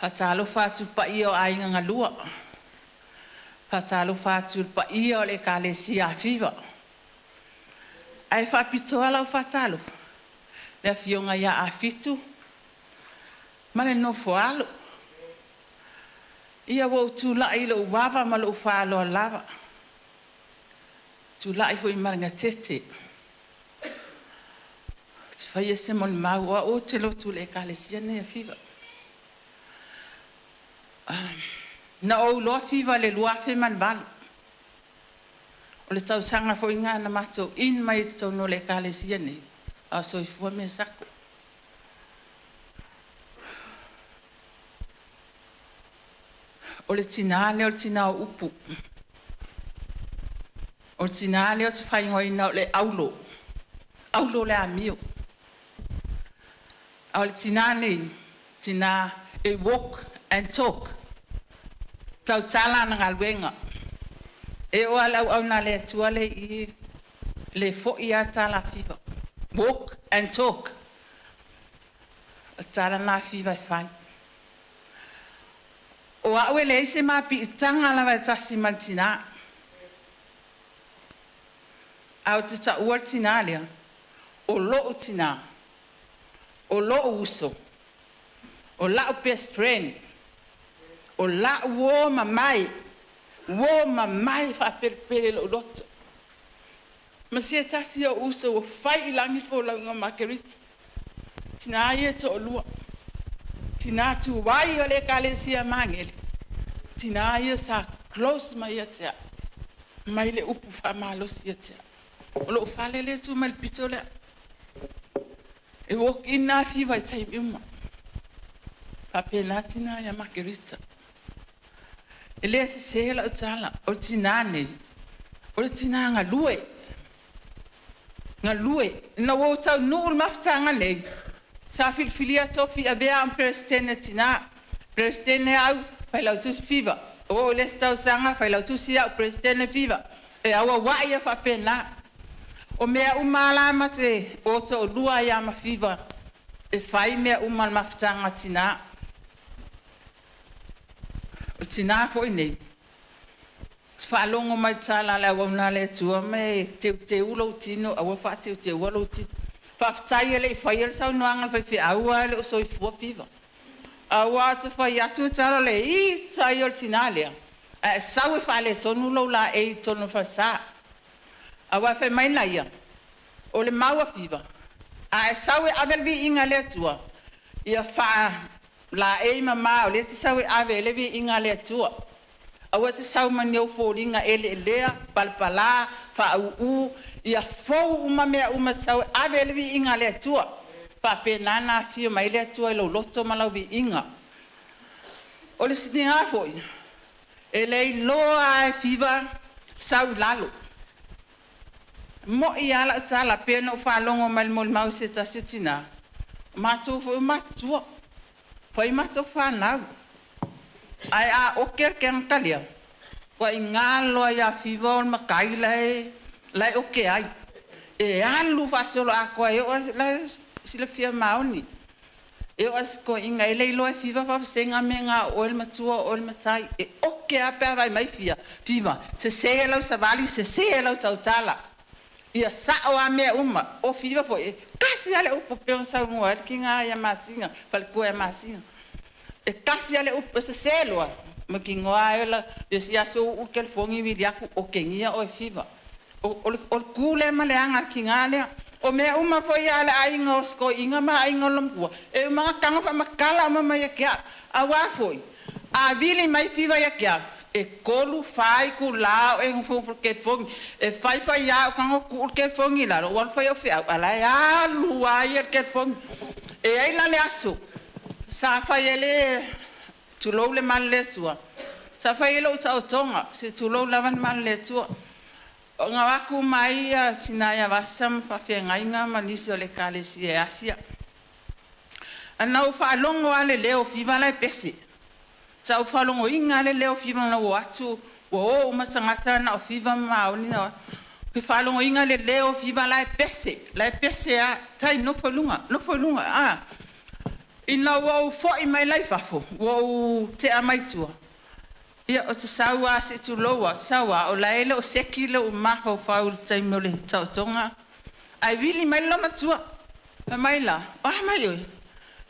Whatalo whatu paia o ainga ngalua. Whatalo whatu paia o le kalesia fiva. Ai whapitoa lau whatalo. Le afioga ia afitu ma le nofo alo ia ua ou tula'i i lo'u ava ma lo'u faaloa lava tula'i fo'i ma le gatete te faia se mo le mau o a'u te lotu le ekalesia nei afiva na ou loa fiva le 2008 o le tausaga fo'iga na matou in mai i totonu o le ekalesia nei a soifua me sako. O le tina le o le tina o upu. O le tina le o te whaingoina o le aulo. Aulo le amio. A o le tinā nei, tinā e walk and talk. Tautala ana galuega. E oo lava i le auauna a le Atua lea i i, le fo'i lava le tala a Fiva. Walk and talk. O le tala lena a Fiva e fai. O a'u e leai se mapi'itaga lava e tasi ma le tinā. Ae ou te ta'ua le tinā lea, o lo'u tinā, o lo'u uso, o la'u best friend, o la'u uō mamae, uō mamae faapelepele i lo'u loto. Ma se tasi o'u uso ua fai i lagi le folauga o Makerita. Tinā ia e to'alua, tinā tuai o le Ekalesia Magele, tinā ia sa close mai ia te a'u, mai le upu faamalosi ia te a'u. O lo'u fale lea e tu mai le pito lea. E walk in lava Fiva i taimi uma. Faapena tinā ia Makerita. E lē sesē la'u tala, o le tinā nei, o le tinā galue. Galue. Ina ua ou taunuu i le mafutaga nei, sa filifilia tofi avea a'u ma Peresetene o Tinā. Peresetene a'u, Failautusi Fiva. Oo i le isi tausaga, Failautusi a'u, Peresetene Fiva. E auaua'i ia faapena. O mea uma lava la ma te o to'alua ai lava ma Fiva e fai mea uma a le mafutaga a tinā. O le tinā foi nei, ou te faalogo mai i le tala a le auauna a le Atua me teuteu lou tino aua le faateuteua lou tino. Faafetai e le i faia le saunoaga a le faifeau ae le o soifua Fiva. Aua ou te fai atu le tala o le ita ia o le tinā lea, ae e sau e faaletonu lou laei i totonu o le falesa. Aua fai mai na ia, o le mau a Fiva, a e sau e ave le viiga i le Atua, ia faalaei mamā o lea e te sau e ave ai le viiga a le Atua. Aua e te sau ma ni ou foliga eleelea, palapalā, faaūū, ia fou uma mea uma e te sau e ave ai le viiga a le Atua. Faapena ona afio mai ai le Atua i lou loto ma lau viiga. O le siniga foi, e le iloa lava e Fiva sau i lalo. Mo'i lava la'u tala pei ona ou faalogo mai i le molimau a se tasi o tinā, o matou foi o matutua, fai matou fanau. Ae a oke le keagata lea, ua iga loa ia Fiva o le matai la e oke ai. E alu faasoloatoa e oo la e silafia maoni. E oo lava i se toeaina e le iloa e Fiva faavasega mea na o oe le matua o oe le matai. E oke lava pe a vaai mai Fiva, sese lau savali, sese lau tautala. Ia sa'o lava mea uma. O Fiva foi, e tasi lava le upu pei ona saunoa ai le tiga ia Masina, faletua ia Masina. E tasi lava le upu e sese loa, mautinoa lava e ola le isi aso uu le telefoni vili atu okegia oe Fiva. O le tu lea ma le aga a le tiga lea. O mea uma foi a le aiga o si toeaina ma aiga o lona matua, e uma ona tago faamatala uma mai ia te a'u. Auā foi, a vili mai Fiva ia te a'u, e tolu fa itulā o e nofonofo i le telefoni. E faifai lava ou tago tuu le telefoni i lalo, ou alu fai au feau, ae la e alu lava ia i le telefoni. E i ai la le aso sa fai ai le, tulou le malu o le Atua, sa fai ai lo'u taotoga, se tulou lava le malu o le Atua. Na o atu uma ai tinā ia Vasa ma faafeagaiga ma nisi o le Ekalesia e asi a'u. Ae na ou faalogo lava i le leo o Fiva la e pese. Sa ou faalogoina lava le leo o Fiva na ua o atu, ua o uma tagata na o Fiva ma Maoni na o atu. Ou te faalogoina le leo o Fiva la e pese, la e pese lava, tai nofo i luga, nofo i luga, a. Ina ua ou fo'i mai la i fafo, ua ou te'a mai tua, ia, ou te sau lava se i tulou lava, ou te sau lava, o la e le o seki lou mafaufau i le taimi o le taotoga, ae vili mai le loomatua. Fai mai la, O a mai oe?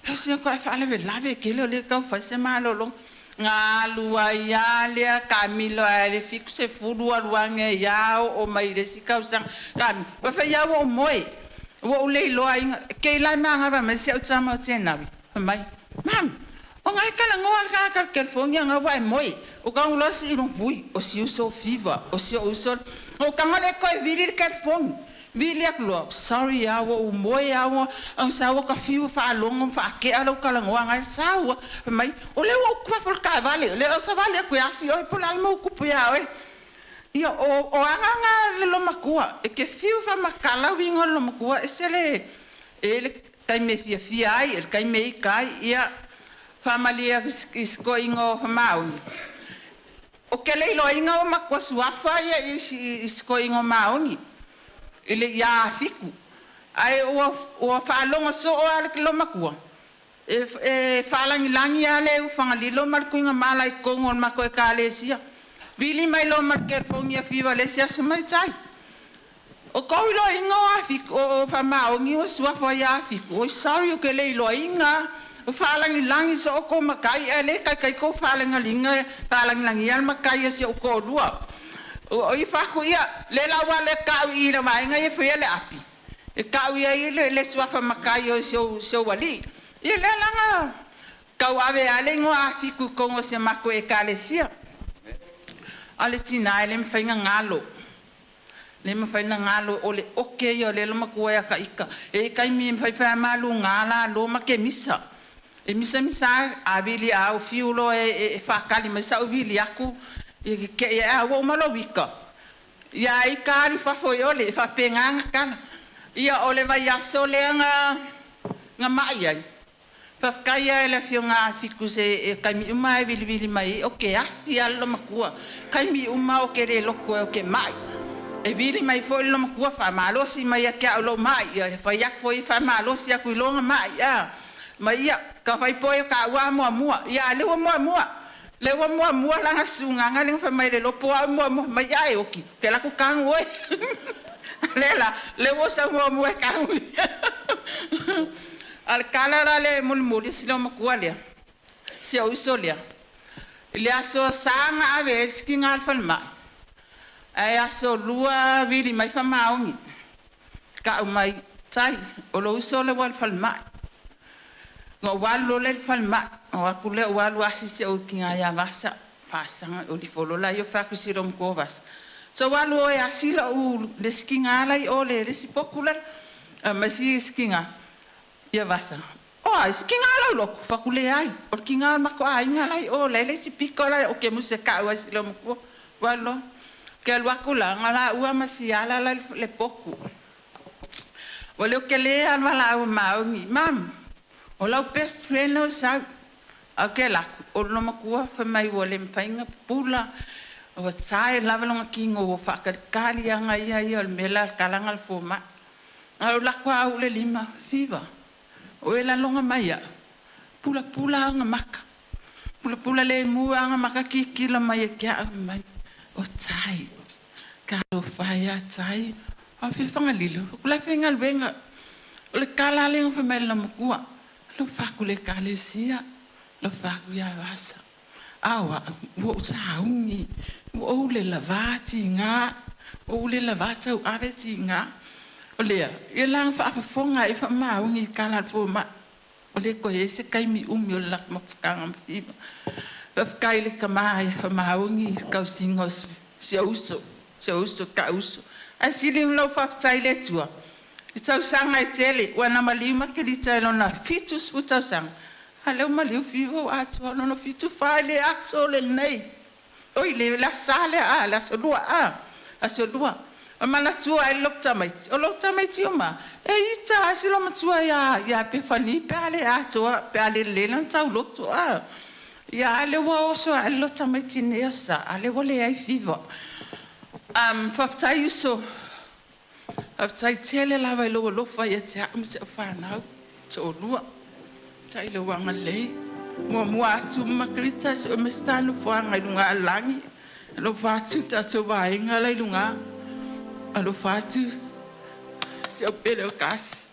Fai atu, Se matua faalavelave tele o lea e tau fai se malologa. Na alu ai lava lea taamilo ae i le 70 alu ane ai lava oo mai i le isi tausaga. Taamilo, fai lava ua ou moe, ua ou le iloa ina, kei la e manava mai si au tama o Tenawi, fai mai, Mum, o na e talanoa le tagata i le telefoni ana ua e moe. O tago loa sii lona pui, o si uso o Fiva, o si o'u uso. Na ou tago lea toe vili le telefoni. Vili atu loa, sorry lava ua ou moe lava ua agasā ua ta fiu e faalogo ma faatea lau talanoaga e sau lava. Fai mai, o lea ua ou fafo i le taavale, o lea o savali atu e asi oe po o le a le mea ua tupu iā oe. Ia, o aga na le loomatua, e te fiu e faamatala uiga o le loomatua, ese le, e le Taimi e fiafia ai, e le taimi e ika ai, ia faamalie i si toeaina o Maoni. O ke le iloaina o matua suafa ia i si toeaina o Maoni i le ia Afiku. Ae ua faalogo soo lava le lomatua e faalagilagi lava le Ufagalilo ma le Tuigamala i totonu o le matou Ekalesia. Vili mai loa ma le telefoni ia Fiva i le isi aso mai tai. O tou iloaina o Afiku o Faamaoni ua suafa ia Afiku. Oi sorry o ke le iloaina. O faalagilagi soo tou matai ae le taitai tou faalagiliga faalagilagia le matai a si ou toalua. O i faaku ia le la ua le ta'u i le vaega ia faia le api. E ta'u ai le suafa matai o si ou alii. Ia lea laga tauave a le igoa Afiku i totonu o si a matou Ekalesia. A le tinā e le mafai ona galo. Le mafai ona galo o le oke ia o le matua ia ka ika. E taimi e mafai fai maluga lalo ma ke misa. E misamisa a vili a o fiu loa e faakali mai sa'u vili aku e ke e a ua uma lou ika. Ia ai ka alu fafo i ole e faapegaga kala. Ia o le vaiaso lea ga ma'i ai. Faafetai ai le afioga Afiku se e taimi uma e vilivili mai o ke asi a le lomatua. Taimi uma o ke lē loto e o ke ma'i. E vili mai foi le lomatua faamalosi mai ia te a'u lou ma'i ia fai atu foi faamalosi atu i loga ma'i a. Ma ia ka fai poe o ka'ua muamua. Ia le ua muamua. Le ua muamua laga susugaga le fai mai le lopo a'u muamua mai ia e oki. Ke laku kagu oe. Le la le ua sau muamua e kagu. A le kala la le mulimuli si lomatua lea. Si ou uso lea. I le aso sa ga ave ai le sikiga a le falema'i. Ae aso lua vili mai Famaoni. Ka'u mai tai o lou uso le ua i le falema'i. Na ou alu loa lea i le falema'i. O atu lea ua alu asi si ou kiga ia Vasa. Faasaga o lifolo la ia fai atu si lomatua o Vasa. So ua alu o e asi la'u le sikiga la i o le isi potu lea. Ma si sikiga ia Vasa. O ai sikiga lau lotu. Fai leai. O le kiga o le matou aiga la i o la e le isi piko la o ke musu e ka'u ai si lomatua. Ua alu loa. Ke alu atu la ga la'ua ma si ala la le potu. Ua le o ke lē alu valaau Maoni. Mam, o lau best friend o sau. Au ke laku o le lomatua fai mai ua le mafai ona pupula. Ua tae lava lona kigo ua faakalikali aga ia ia o le mea la kalaga le foma'i. A o lako au le lima Fiva. O e laloga mai a'u. Pulapula aga maka. Pulapula le mu aga maka kikila mai e ke a'u mai. O tai. Ka alofa ia tai. A fi fagalilo. Kula faigaluega. O le kala lega fai mai le lomatua. Alofa aku le ekalesia. Alofa aku ia Vasa. Ao a'u ua ou saugi. Ua ou le lavā tigā. Ua ou le lavā tauave tigā. O lea, ia laga faafofoga ai Faamaoni i kala a le foma'i. O le koe ai se kaimi umi o le latou mafutaga ma Fiva. Faafetai i le kamā ia Faamaoni i le tausiga o si ou uso, si ou uso ka'u uso. Ae sili ona lau faafetai i le Atua. I tausaga e tele, ua na maliu Makelita i lona 70 tausaga. A lea ua maliu Fiva ua atoa lona 74 i le aso lenei. Oi le aso Sa lea a, le aso Lua a, aso Lua. O manatua ai le lo'u tamaiti. O lou tamaiti uma, e ita a si lomatua ia Pefani pe a le atoa, pe a lelei lana tauloto a. Ia a lea ua oso a'e le lo tamaiti nei o Sa, a lea ua leai Fiva. Faafetai uso. Faafetai tele lava i lou alofa ia te a'u ma si a'u fanau to'alua. Tai lou agalelei. Muamua atu Makerita so e me nofoaga i luga alagi. Alofa atu tatou vaega la i luga. Alofa atu si au pele o kasi.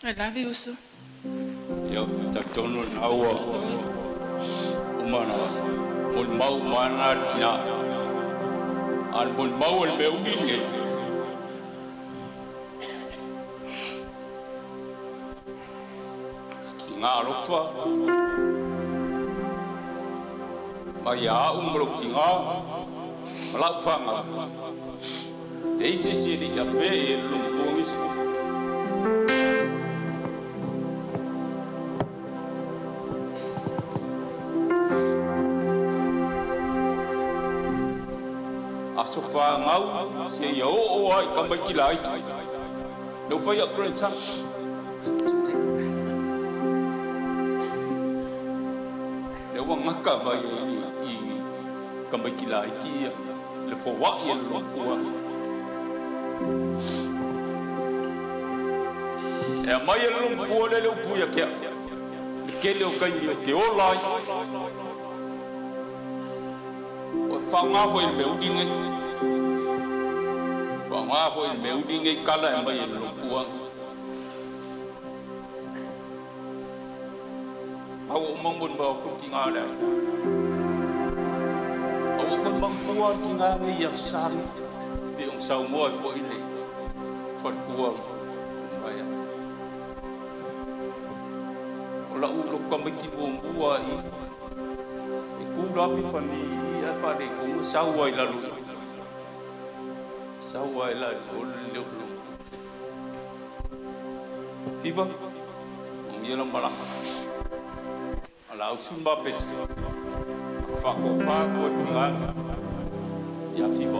I love you uso. Ia, talitonu na ua uma na molimau mana le tinā. A le molimau o le mea umi lenei. Tigā alofa mai ia a'u ma lou tigā ma la'u fagau. E i se isi e li'i afe i e le lomatua gisi. Aso whāngau, se ia o o ai ka mai ki la aiki. Leu whai a grandson. Leu wa ngaka mai e i ka mai ki la aiki ia. Le fo wa i le lompua. E a mai e le lompua le le upu ia kea. Le kele o kaimi o ke ola ai. O whaonga fo i le meuli ngai. Whaonga fo i le meuli ngai kala e mai e le lompua. Au o mangun ba o kuti ngā lea. Au o mon mangkua ki ngā ngai ia sari. Pe ong sau moa i fo i le whalkua mai. O la u lo ka mai ki mua mua i e kūra pi whani i a whare ko ngā saua i lalo i. Saua i lalo o le leo lo. Fiva, o ngia la malanga. A la au sumba pesi. Whako whako e pinga ia fiva.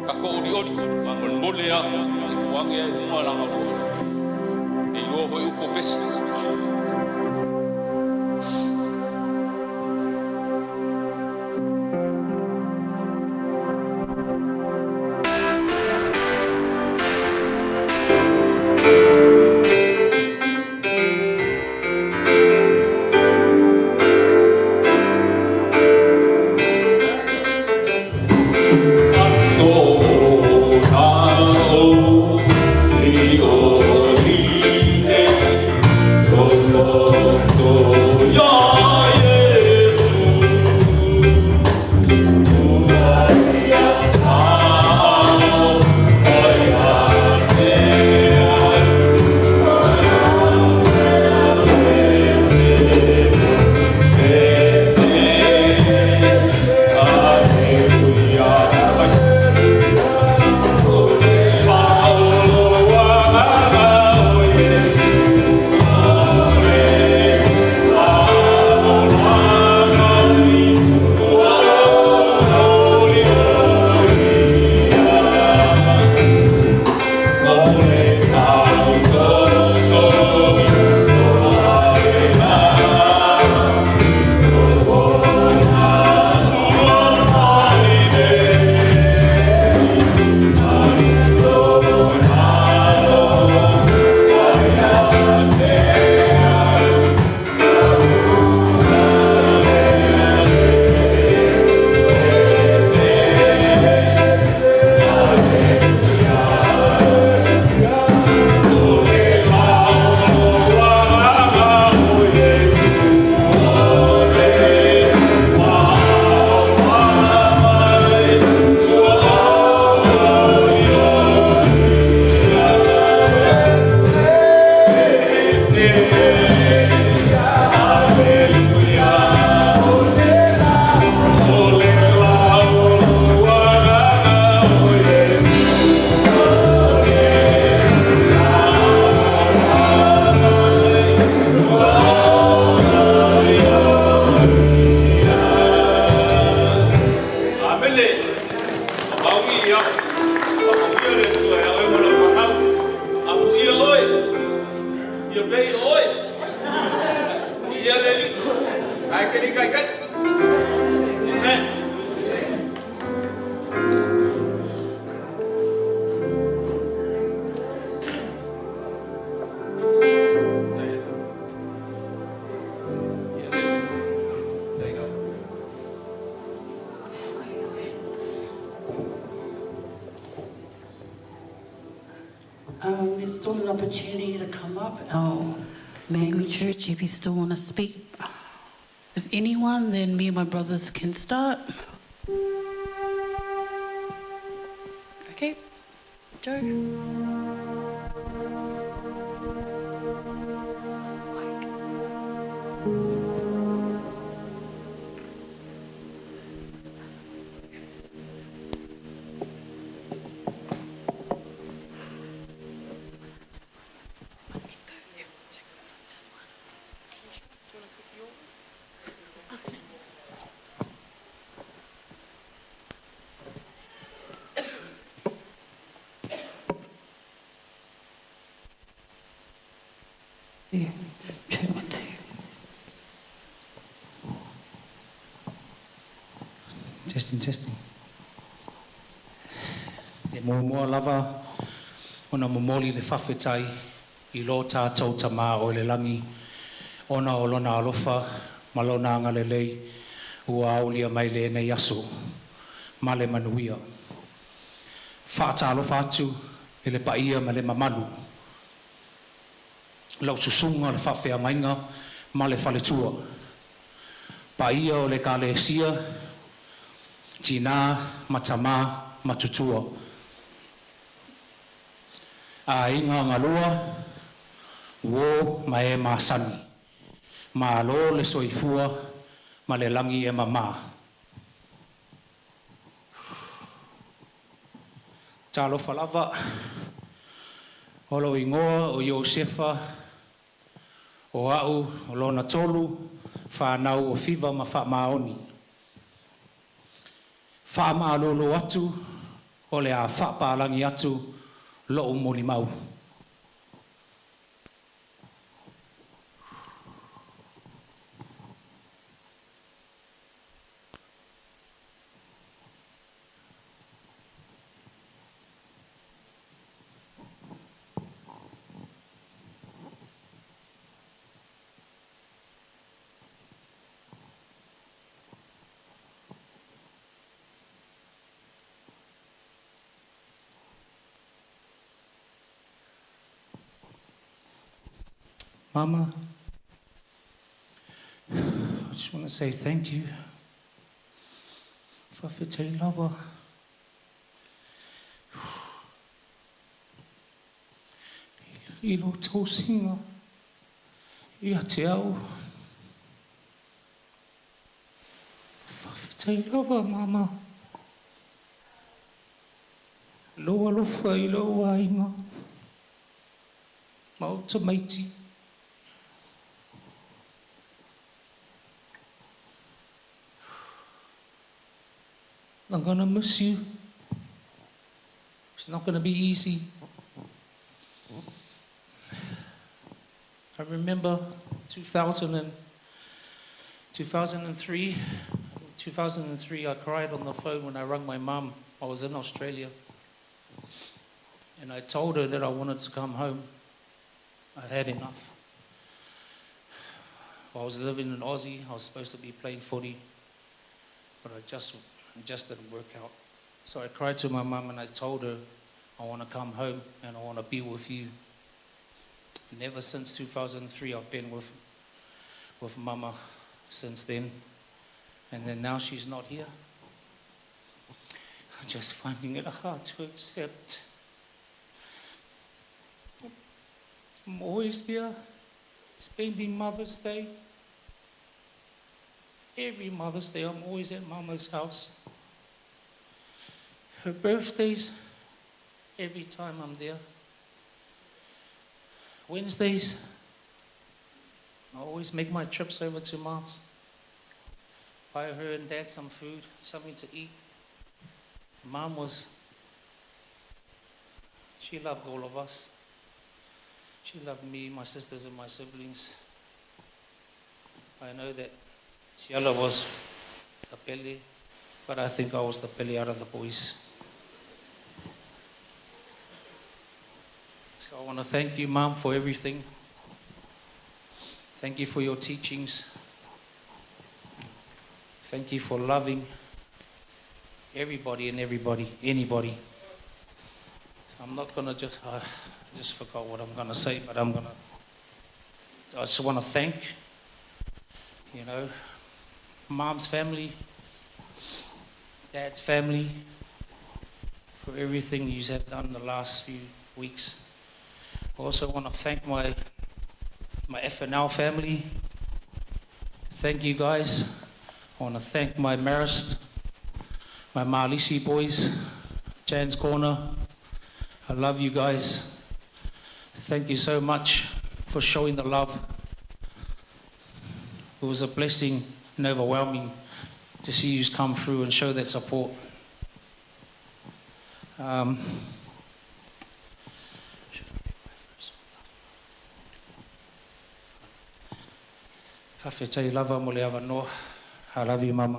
Ka ko ori ori, ka mon mole a, te kuange ai mua langa roa. E iloa foi upo pesi. There's still an opportunity to come up, our Miami Church, if you still want to speak. If anyone, then me and my brothers can start. Okay, Joe. Check 1, 2. Testing, testing. E muamua lava ona momoli le faafetai i lo tatou Tamā o i le lagi ona o lona alofa ma lona agalelei ua aulia mai lenei aso ma le manuia. Faatalofa atu i le paia ma le mamalu, lau susuga i le faafeagaiga ma le faletua, paia o le ekalesia, tinā ma tamā matutua, aiga galua, uō ma e masani. Malo le soifua ma le lagi e mama. Talofa lava, o lou igoa o Iosefa, o au o lona tolu fanau o Fiva ma Faamaoni. Faamalolo atu o le a faapalagi atu lou molimau. Mama, I just want to say thank you. Faafetai lava. I lo tausiga ia te au. Faafetai lava, Mama. Lou alofa i lou aiga. Ma ou tamaiti. I'm gonna miss you. It's not gonna be easy. I remember 2000 and 2003, 2003, I cried on the phone when I rang my mum. I was in Australia. And I told her that I wanted to come home. I had enough. I was living in Aussie. I was supposed to be playing footy, but I just didn't work out. So I cried to my mum and I told her, I want to come home and I want to be with you. And ever since 2003, I've been with Mama since then. And then now she's not here. I'm just finding it hard to accept. I'm always there, spending Mother's Day. Every Mother's Day, I'm always at Mama's house. Her birthdays, every time I'm there. Wednesdays, I always make my trips over to Mom's. Buy her and Dad some food, something to eat. Mom was, she loved all of us. She loved me, my sisters and my siblings. I know that Tiala was the pele, but I think I was the pele out of the boys. So I want to thank you, Mom, for everything. Thank you for your teachings. Thank you for loving everybody and everybody, anybody. I'm not going to just, I just forgot what I'm going to say, but I just want to thank Mom's family, Dad's family, for everything you have done the last few weeks. I also want to thank my FNL family. Thank you guys. I want to thank my Marist, my Malisi boys, Jan's Corner. I love you guys. Thank you so much for showing the love. It was a blessing and overwhelming to see you come through and show that support. Faafetai lava mo le avanoa. I love you mama.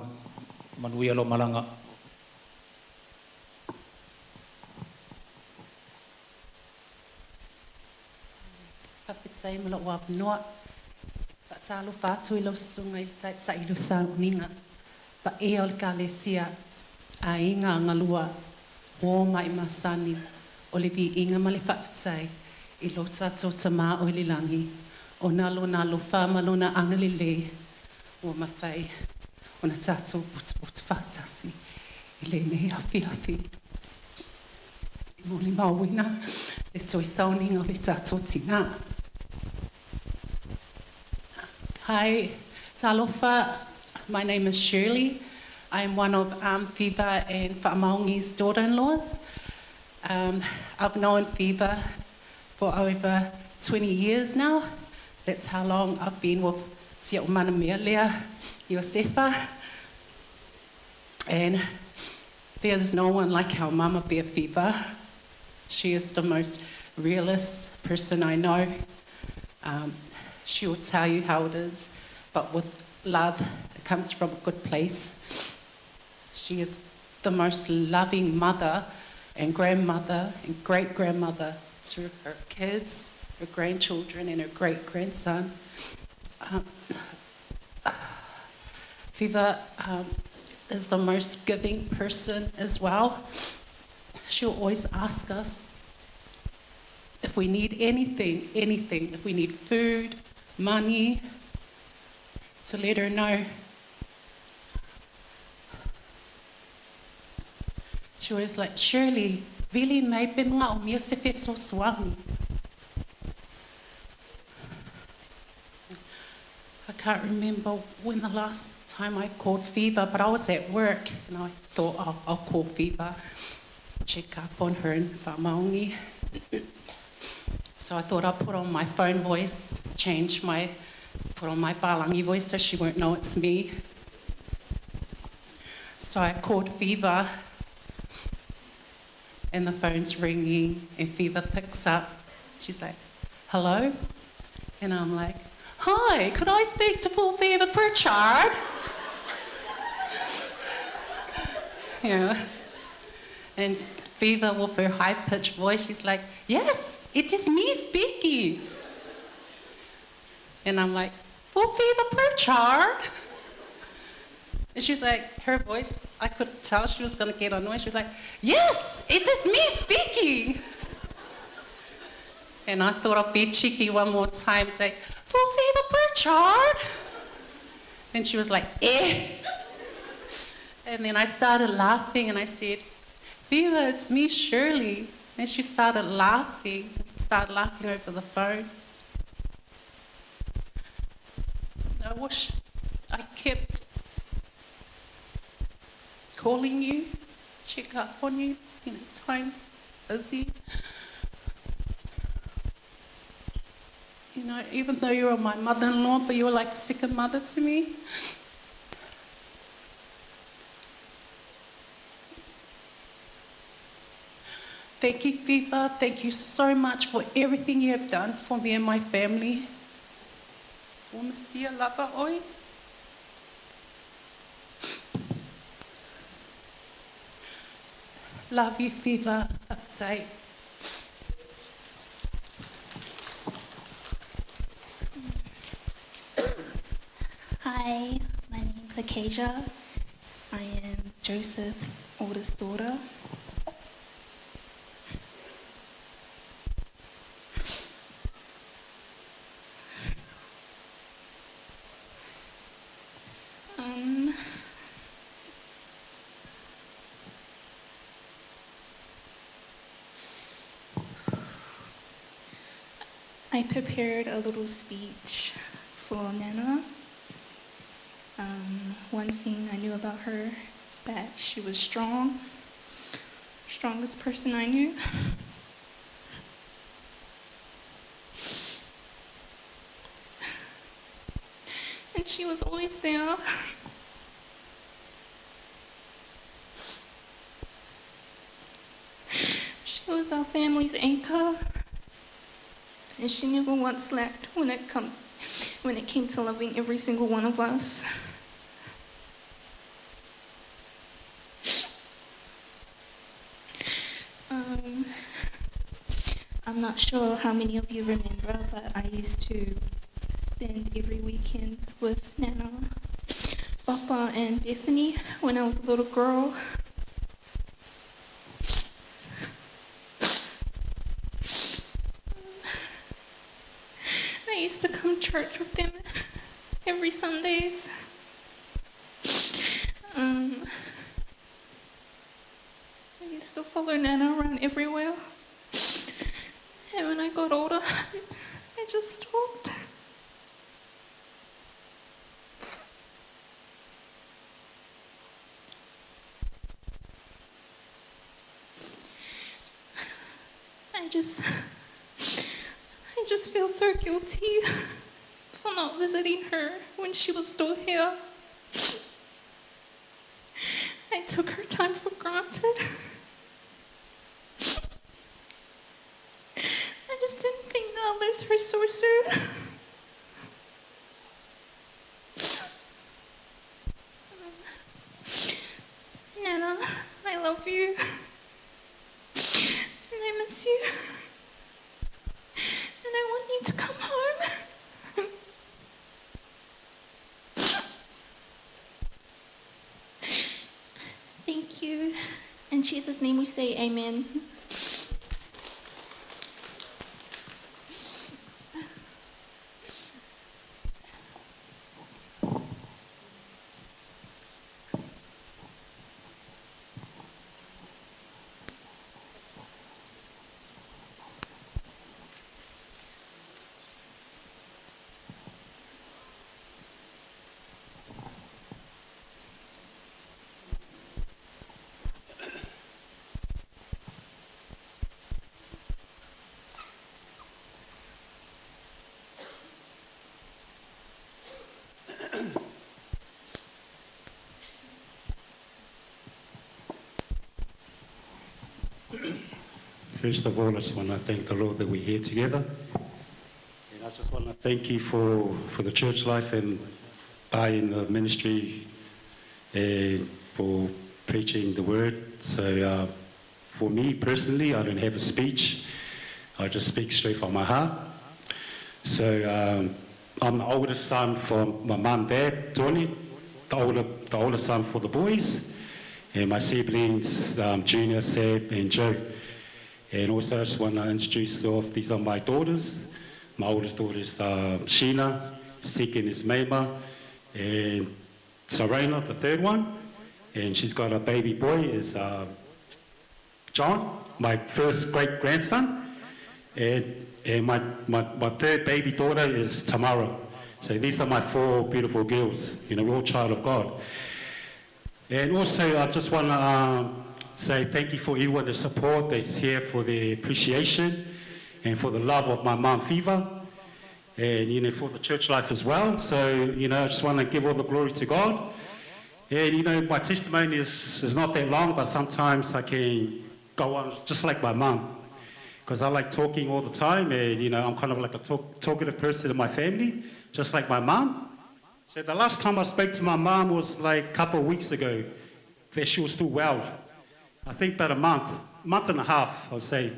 Manuia lou malaga. Faafetai mo lou avanoa. Faatalofa atu i lau susuga i le Taitai o le Sauniga, paia o le Ekalesia, aiga galua, uo ma e masani, o le viiga ma le faafetai i lo tatou Tamā o i le lagi, ona lona alofa ma lona agalelei ua mafai ona tatou potopoto faatasi i lenei afiafi. E molimauina le toe sauniga o le tatou tinā. Hi, talofa. My name is Shirley. I am one of Fiva and Fa'amaogi's daughter-in-laws. I've known Fiva for over 20 years now. That's how long I've been with Sia'umana Mealea, Iosefa. And there's no one like our Mama Bear Fiva. She is the most realist person I know. She will tell you how it is, but with love. It comes from a good place. She is the most loving mother and grandmother and great grandmother to her kids, her grandchildren, and her great grandson. Fiva is the most giving person as well. She'll always ask us if we need anything, anything, if we need food, money, to let her know. She was like, Shirley, vili mai pe manaomia se fesoasoani. I can't remember when the last time I called Fiva, but I was at work and I thought, oh, I'll call Fiva, check up on her in Fa'amaogi. So I thought I'd put on my phone voice, change my, put on my Palangi voice so she won't know it's me. So I called Fiva and the phone's ringing and Fiva picks up. She's like, hello? And I'm like, hi, could I speak to Full Fever Pritchard? Yeah. And Fiva, with her high-pitched voice, she's like, yes, it is me speaking. And I'm like, Full Fever Pritchard? And she's like, her voice, I could tell she was going to get annoyed. She was like, yes, it is me speaking. And I thought I'd be cheeky one more time, say, Full Fever Pritchard? And she was like, eh. And then I started laughing and I said, Fiva, it's me, Shirley. And she started laughing, started laughing over the phone. I wish I kept calling you, check up on you, you know, time's busy. You know, even though you were my mother-in-law, but you were like a second mother to me. Thank you, Fiva. Thank you so much for everything you have done for me and my family. Ua lava oe. Love you, Fiva. Faafetai. Hi, my name's Acacia. I am Joseph's oldest daughter. I prepared a little speech for Nana. One thing I knew about her is that she was strong, strongest person I knew. And she was always there. She was our family's anchor. And she never once lacked when it when it came to loving every single one of us. I'm not sure how many of you remember, but I used to spend every weekend with Nana, Papa, and Bethany when I was a little girl. I used to come church with them every Sundays. I used to follow Nana around everywhere. And when I got older, I just stopped. I just feel so guilty for not visiting her when she was still here. I took her time for granted. I just didn't think that I'd lose her so soon. Nana, I love you. And I miss you. And I want you to come home. Thank you. In Jesus' name we say amen. First of all, I just want to thank the Lord that we're here together. And I just want to thank you for the church life and buying the ministry and for preaching the word. So for me personally, I don't have a speech. I just speak straight from my heart. So I'm the oldest son from my mum and dad, Tony, the older son for the boys, and my siblings, Junior, Seb, and Joe. And also I just want to introduce off, these are my daughters. My oldest daughter is Sheena, second is Maima, and Serena, the third one. And she's got a baby boy, is John, my first great-grandson. And my third baby daughter is Tamara. So these are my four beautiful girls, you know, we're all child of God. And also I just want to say thank you for everyone, the support that's here, for the appreciation and for the love of my mum, Fiva, and, you know, for the church life as well. So, you know, I just want to give all the glory to God. And, you know, my testimony is not that long, but sometimes I can go on just like my mum, because I like talking all the time, and, you know, I'm kind of like a talkative person in my family, just like my mum. So the last time I spoke to my mum was like a couple of weeks ago, that she was still well. I think about a month and a half, I would say.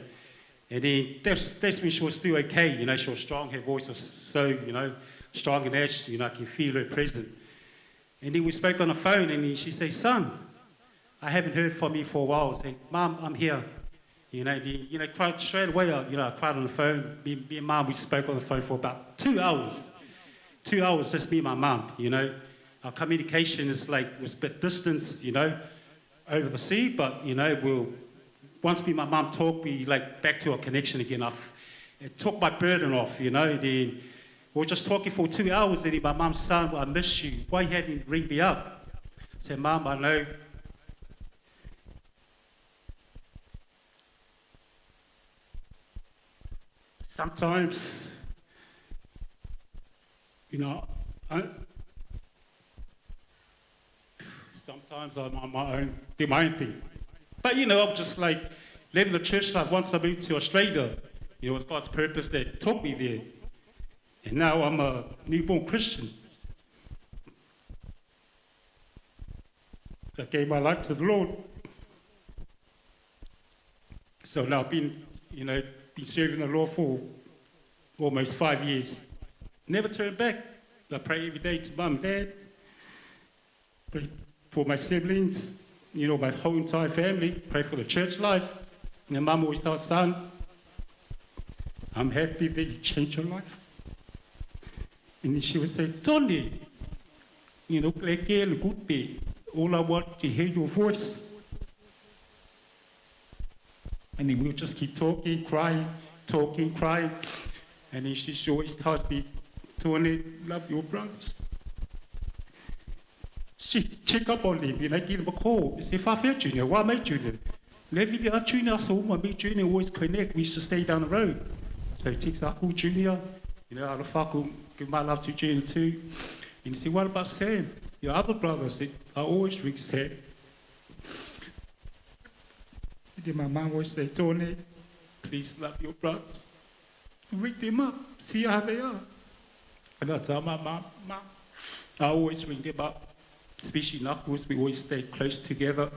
And then that's when she was still okay, you know, she was strong, her voice was so, you know, strong and ash, you know, I can feel her presence. And then we spoke on the phone, and she said, son, I haven't heard from you for a while. I said, Mum, I'm here. You know, then, you know, cried straight away, you know, I cried on the phone. Me and Mum, we spoke on the phone for about 2 hours. 2 hours, just me and my mum, you know. Our communication is like, was a bit distance, you know, over the sea, but, you know, once me and my mum talk, we like back to our connection again. It took my burden off, you know. Then we were just talking for 2 hours, and then my mum's son, I miss you. Why you hadn't ring me up? I said, Mum, I know. Sometimes, you know, sometimes I'm on my own, do my own thing. But, you know, I'm just like living the church life. Once I moved to Australia, you know, it was God's purpose that took me there. And now I'm a newborn Christian. I gave my life to the Lord. So now I've been, you know, been serving the Lord for almost 5 years. Never turned back. I pray every day to mum and dad. Pray for my siblings, you know, my whole entire family. Pray for the church life. And mum always tells son, I'm happy that you changed your life. And then she would say, Tony, you know, all I want to hear your voice. And then we would just keep talking, crying, talking, crying. And then she always tells me, Tony, love your brothers. She check up on him, you know, give him a call. She said, Whawhea Junior, why mate Junior? Levi Junior, so my mate Junior always connect. We used to stay down the road. So he takes up Junior, you know, Alofaku, give my love to Junior too. And he said, what about Sam? Your other brother said, I always ring Sam. And then my mum always say, Tony, please love your brothers. Ring them up, see how they are. And I tell my mum, Mum, I always ring them up. Especially Knuckles, we always stay close together,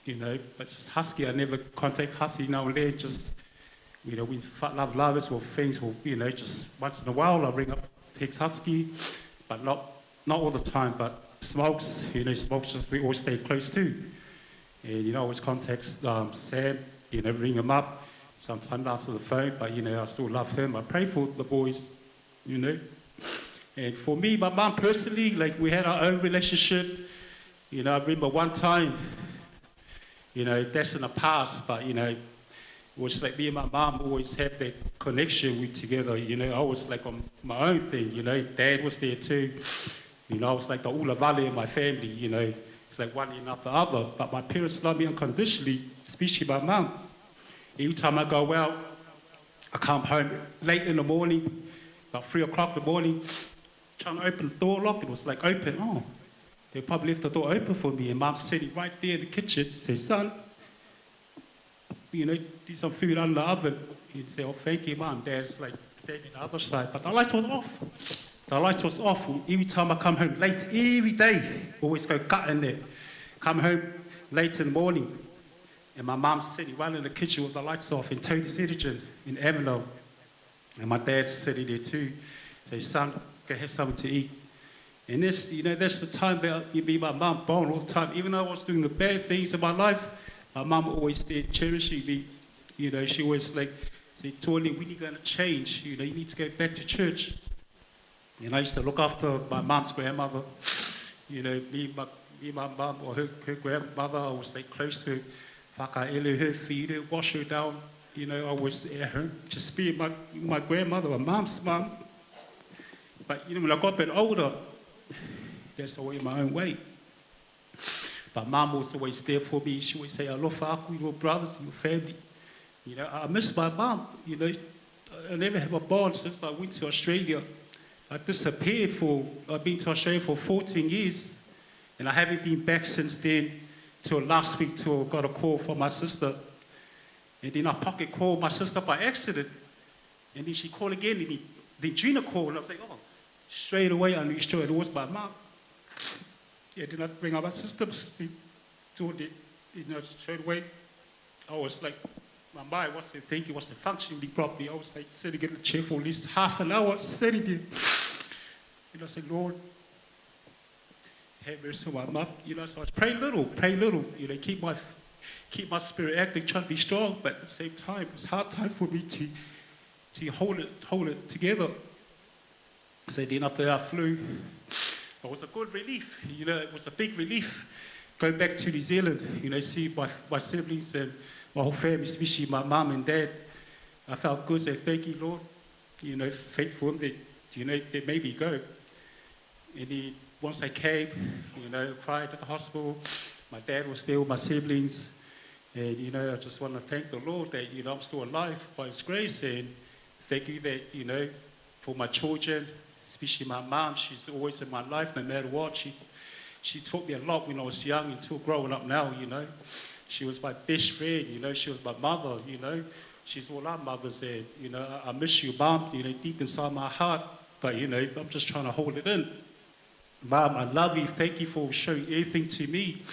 you know. But it's just Husky, I never contact Husky now and then, just, you know, we love lovers or things, or, you know, just once in a while I ring up, text Husky, but not all the time. But Smokes, you know, Smokes just, we always stay close too. And, you know, I always contact Sam, you know, ring him up, sometimes answer the phone, but, you know, I still love him. I pray for the boys, you know. And for me, my mum personally, like, we had our own relationship. You know, I remember one time, you know, that's in the past, but, you know, it was like me and my mum always had that connection we together, you know. I was like on my own thing, you know. Dad was there too. You know, I was like the ula vale in my family, you know. It's like one in after the other. But my parents loved me unconditionally, especially my mum. Every time I go out, I come home late in the morning, about 3 o'clock in the morning, trying to open the door lock, it was like open. Oh, they probably left the door open for me. And Mum's sitting right there in the kitchen, say, son, you know, there's some food under the oven. He'd say, oh, thank you, Mum. Dad's like standing the other side. But the light was off. The light was off. Every time I come home late, every day, always go gut in there. Come home late in the morning, and my mum's sitting right in the kitchen with the lights off in Tony Citizen in Avondale. And my dad's sitting there too. Say, son, go have something to eat. And this, you know, that's the time that you be my mum bond all the time. Even though I was doing the bad things in my life, my mum always did cherishing me. You know, she always like say, Tony, when are you going to change? You know, you need to go back to church. And I used to look after my mum's grandmother. You know, me, my mum, or her grandmother, I was like close to her. Whakaele her, feed her, wash her down. You know, I was at home just being my grandmother, my mum's mum. But, you know, when I got a bit older, that's the way my own way. But Mum was always there for me. She would say, alofa aku, your brothers, your family. You know, I miss my mum. You know, I never have a bond since I went to Australia. I disappeared I've been to Australia for 14 years, and I haven't been back since then till last week, till I got a call from my sister. And then I pocket called my sister by accident. And then she called again, and then Gina called, and I was like, oh. Straight away, I knew straight it was my mum. Yeah, did not bring up my sister, told it, you know, straight away. I was like, my mind wasn't thinking, wasn't functioning properly. I was like sitting in the chair for at least half an hour, sitting there. And I said, Lord, have mercy on my mum. You know, so I pray little, you know, keep my spirit active, trying to be strong, but at the same time, it was a hard time for me to hold it together. So then after I flew, it was a good relief, you know, it was a big relief. Going back to New Zealand, you know, see my siblings and my whole family, especially my mum and dad. I felt good, say thank you, Lord. You know, thankful that, you know, they made me go. And then once I came, you know, cried at the hospital. My dad was there with my siblings. And, you know, I just want to thank the Lord that, you know, I'm still alive by His grace. And thank you that, you know, for my children, especially my mum, she's always in my life, no matter what. She taught me a lot when I was young until growing up now, you know. She was my best friend, you know. She was my mother, you know. She's all our mothers and, you know, I miss you, Mom, you know, deep inside my heart. But, you know, I'm just trying to hold it in. Mom, I love you. Thank you for showing everything to me.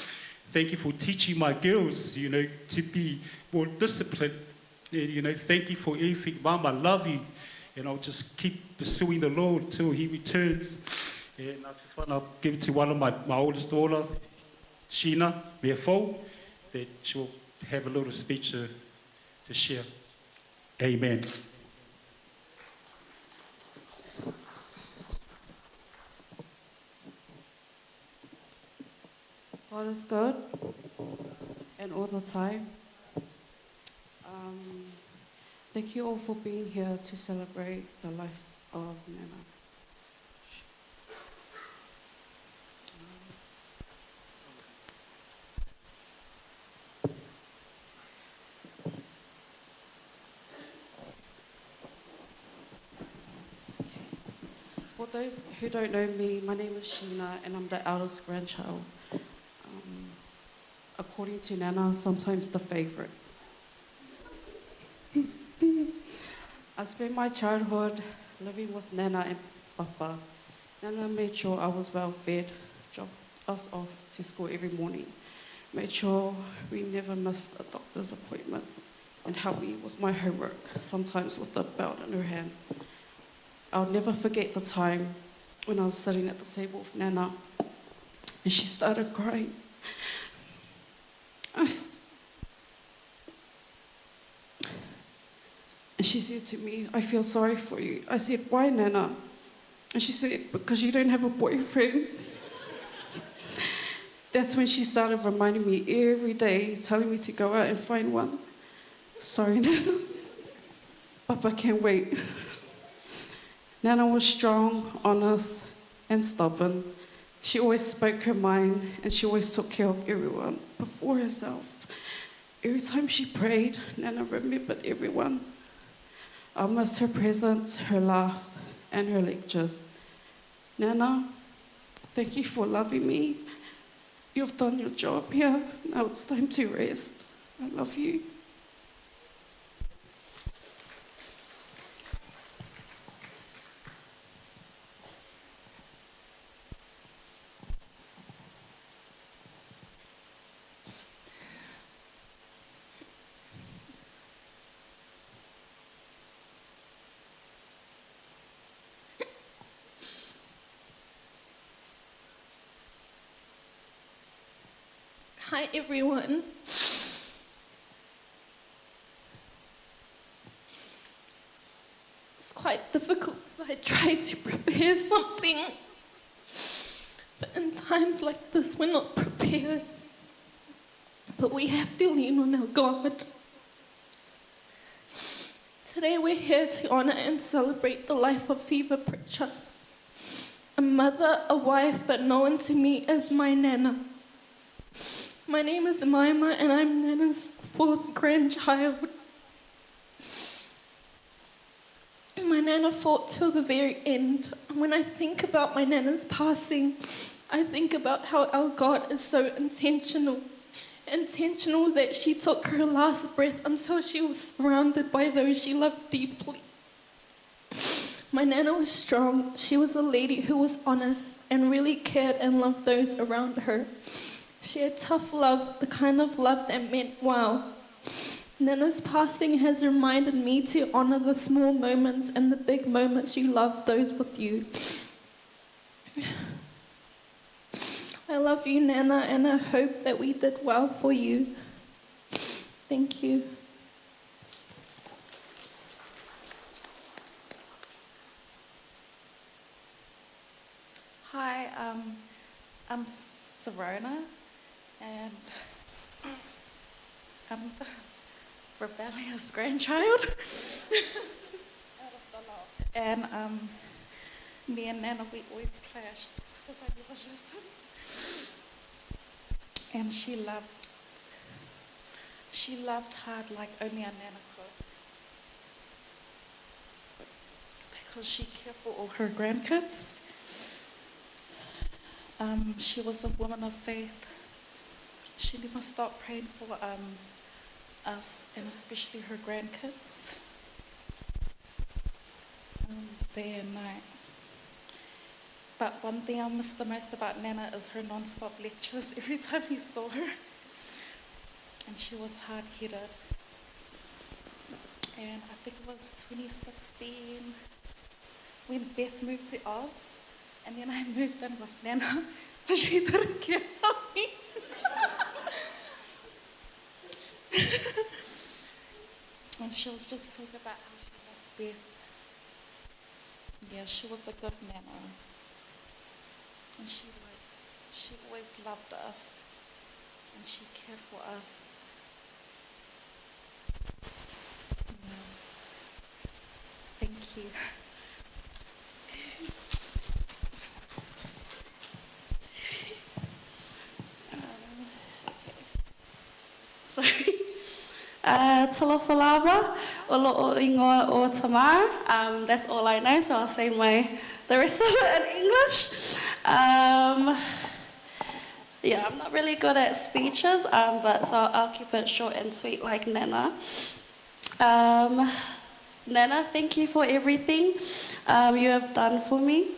Thank you for teaching my girls, you know, to be more disciplined. And, you know, thank you for everything. Mom, I love you. And I'll just keep pursuing the Lord till he returns. And I just want to give it to one of my oldest daughter, Sheena, therefore, that she'll have a little speech to share. Amen. God is good, and all the time. Thank you all for being here to celebrate the life of Nana. For those who don't know me, my name is Sheena and I'm the eldest grandchild. According to Nana, sometimes the favorite. I spent my childhood living with Nana and Papa. Nana made sure I was well fed, dropped us off to school every morning, made sure we never missed a doctor's appointment, and helped me with my homework, sometimes with a belt in her hand. I'll never forget the time when I was sitting at the table with Nana and she started crying. And she said to me, I feel sorry for you. I said, why, Nana? And she said, because you don't have a boyfriend. That's when she started reminding me every day, telling me to go out and find one. Sorry, Nana. Papa can't wait. Nana was strong, honest, and stubborn. She always spoke her mind, and she always took care of everyone before herself. Every time she prayed, Nana remembered everyone. I miss her presence, her laugh, and her lectures. Nana, thank you for loving me. You've done your job here. Now it's time to rest. I love you. Hi everyone. It's quite difficult because I tried to prepare something, but in times like this we're not prepared. But we have to lean on our God. Today we're here to honor and celebrate the life of Fiva Pritchard, a mother, a wife, but known to me as my Nana. My name is Maima and I'm Nana's fourth grandchild. My Nana fought till the very end. When I think about my Nana's passing, I think about how our God is so intentional. Intentional that she took her last breath until she was surrounded by those she loved deeply. My Nana was strong. She was a lady who was honest and really cared and loved those around her. She had tough love, the kind of love that meant wow. Nana's passing has reminded me to honor the small moments and the big moments you love those with you. I love you, Nana, and I hope that we did well for you. Thank you. Hi, I'm Sarona, and I'm the rebellious grandchild. Out of the lot. And me and Nana, we always clashed because I never listened. And she loved hard like only a Nana could, because she cared for all her grandkids. She was a woman of faith. She never stopped praying for us and especially her grandkids day and night. But one thing I miss the most about Nana is her non-stop lectures every time he saw her. And she was hard-headed. And I think it was 2016 when Beth moved to Oz. And then I moved in with Nana, but she didn't care about me. And she was just talking about how she missed Beth. Yeah, she was a good nana. And she always loved us. And she cared for us. Yeah. Thank you. Okay. Sorry. Talofa lava, o lo'o ingoa o Tamar. That's all I know, so I'll say the rest of it in English. Yeah, I'm not really good at speeches, but so I'll keep it short and sweet like Nana. Nana, thank you for everything you have done for me.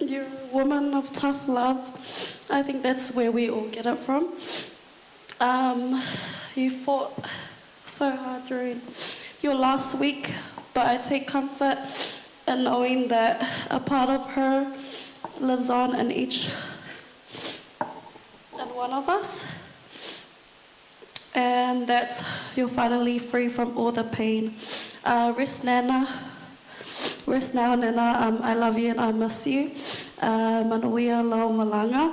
You're a woman of tough love. I think that's where we all get it from. You fought so hard during your last week, but I take comfort in knowing that a part of her lives on in each and one of us, and that you're finally free from all the pain. Rest, Nana. Rest now, Nana. I love you and I miss you. Manuia lau malanga.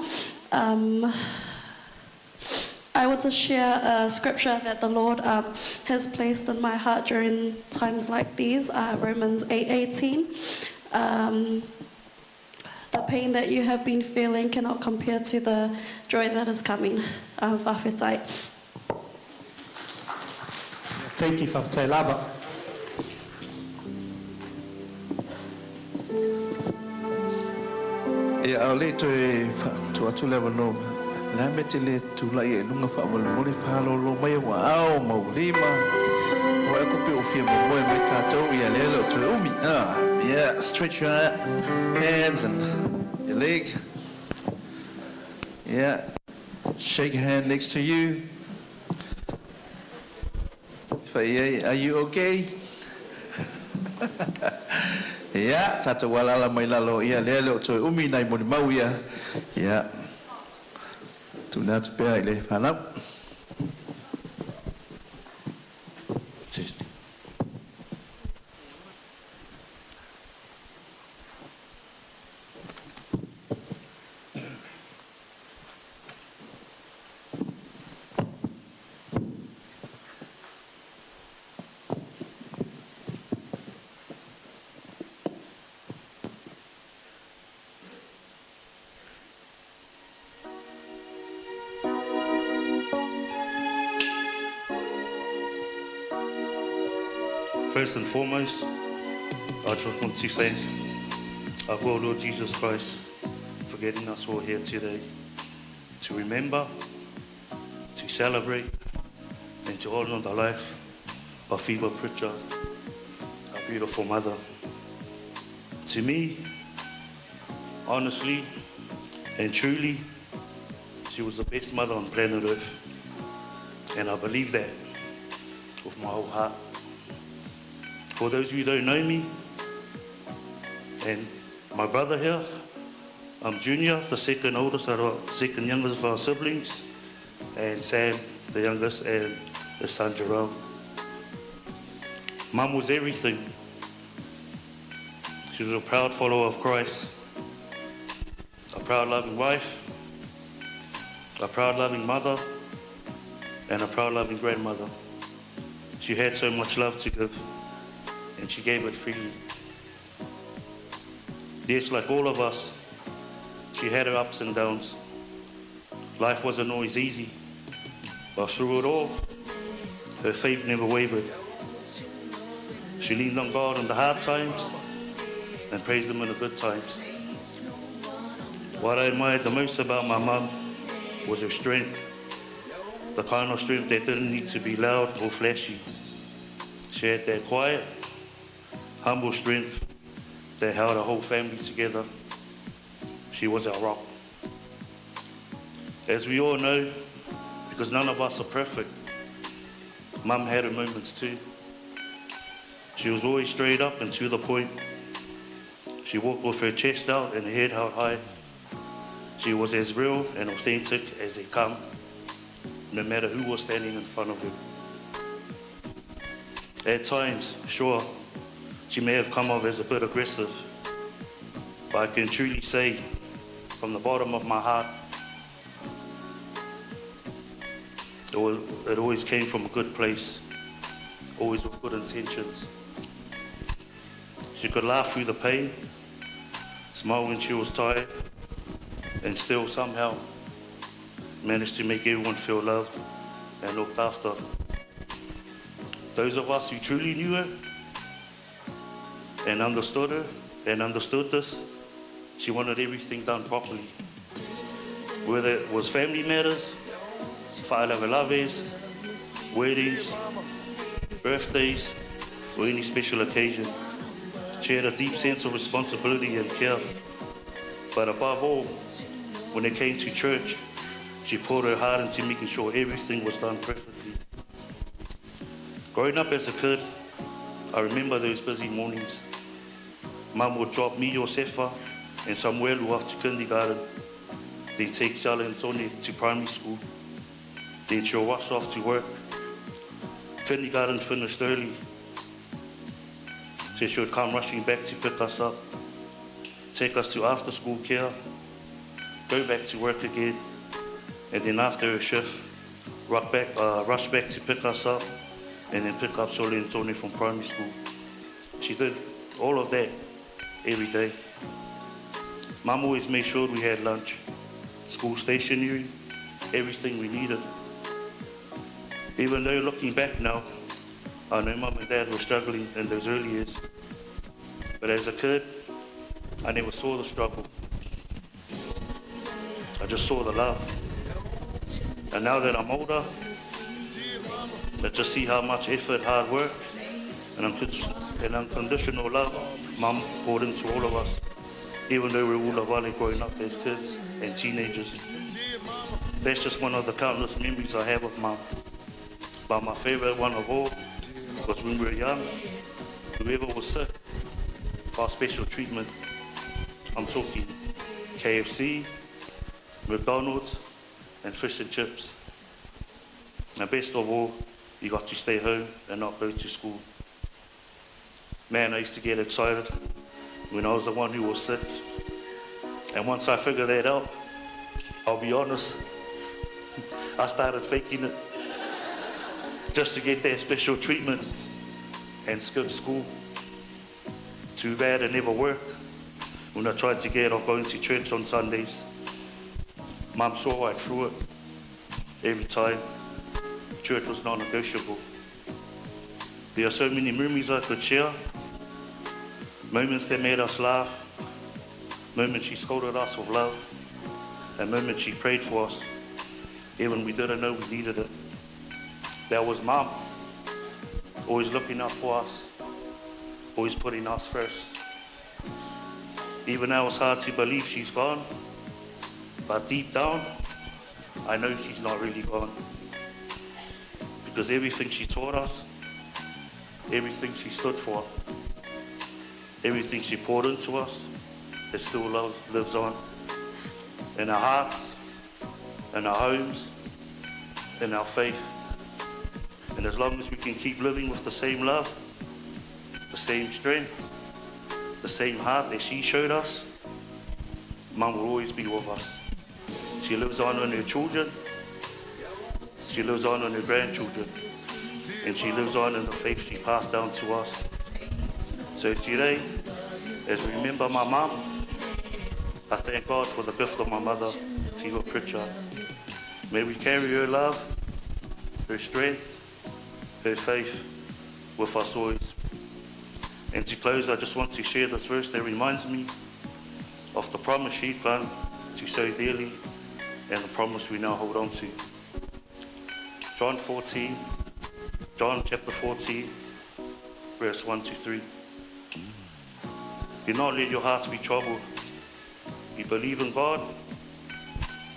I want to share a scripture that the Lord has placed in my heart during times like these, Romans 8:18. The pain that you have been feeling cannot compare to the joy that is coming. Fa'afetai. Thank you, Fa'afetai lava. Ia au le toe tu atu le wano. La me te le tūlai e lunga wha mole whalolo mai wa ao maulima. Wa ko pe o fia mo moe mai tātou ia lele o toe umi. Yeah, stretch your hands and your legs. Yeah, shake your hand next to you. Are you okay? Yeah, tātou walala mai lalo ia lele o toe umi nai moni mau ia. Yeah. Tūna atu pea i le whanau. First and foremost, I just want to thank our good Lord Jesus Christ for getting us all here today to remember, to celebrate, and to honor the life of Fiva Pritchard, our beautiful mother. To me, honestly and truly, she was the best mother on planet Earth. And I believe that with my whole heart. For those who don't know me, and my brother here, I'm Junior, the second oldest, second youngest of our siblings, and Sam, the youngest, and his son Jerome. Mum was everything. She was a proud follower of Christ, a proud loving wife, a proud loving mother, and a proud, loving grandmother. She had so much love to give, and she gave it freely. Yes, like all of us, she had her ups and downs. Life wasn't always easy, but through it all, her faith never wavered. She leaned on God in the hard times and praised Him in the good times. What I admired the most about my mum was her strength, the kind of strength that didn't need to be loud or flashy. She had that quiet, humble strength that held our whole family together. She was our rock. As we all know, because none of us are perfect, Mum had her moments too. She was always straight up and to the point. She walked with her chest out and her head held high. She was as real and authentic as they come, no matter who was standing in front of her. At times, sure, she may have come off as a bit aggressive, but I can truly say from the bottom of my heart, it always came from a good place, always with good intentions. She could laugh through the pain, smile when she was tired, and still somehow managed to make everyone feel loved and looked after. Those of us who truly knew her and understood her and understood this, she wanted everything done properly. Whether it was family matters, fa'alavelaves, weddings, birthdays, or any special occasion. She had a deep sense of responsibility and care. But above all, when it came to church, she poured her heart into making sure everything was done perfectly. Growing up as a kid, I remember those busy mornings. Mum would drop me, Josefa, and Samuelu off to kindergarten, then take Shala and Tony to primary school. Then she'll rush off to work. Kindergarten finished early, so she would come rushing back to pick us up, take us to after school care, go back to work again, and then after her shift, rush back, rush back to pick us up, and then pick up Soli and Tony from primary school. She did all of that every day. Mum always made sure we had lunch, school stationery, everything we needed. Even though looking back now, I know Mum and Dad were struggling in those early years. But as a kid, I never saw the struggle. I just saw the love. And now that I'm older, I just see how much effort, hard work, and unconditional love Mum poured into all of us, even though we were all avale growing up as kids and teenagers. That's just one of the countless memories I have of Mum. But my favourite one of all was when we were young, whoever was sick got special treatment. I'm talking KFC, McDonald's, and fish and chips. And best of all, you got to stay home and not go to school. Man, I used to get excited when I was the one who was sick. And once I figured that out, I'll be honest, I started faking it just to get that special treatment and skip school. Too bad it never worked. When I tried to get off going to church on Sundays, Mum saw right through it every time. Church was non negotiable. There are so many memories I could share. Moments that made us laugh, moments she scolded us with love, and moments she prayed for us, even we didn't know we needed it. That was Mum, always looking out for us, always putting us first. Even now it's hard to believe she's gone, but deep down, I know she's not really gone. Because everything she taught us, everything she stood for, everything she poured into us, it still lives on. In our hearts, in our homes, in our faith. And as long as we can keep living with the same love, the same strength, the same heart that she showed us, Mum will always be with us. She lives on in her children. She lives on in her grandchildren. And she lives on in the faith she passed down to us. So today, as we remember my mum, I thank God for the gift of my mother, Fiva Pritchard. May we carry her love, her strength, her faith with us always. And to close, I just want to share this verse that reminds me of the promise she clung to so dearly and the promise we now hold on to. John 14, John chapter 14, verse 1 to 3. Do not let your hearts be troubled. You believe in God,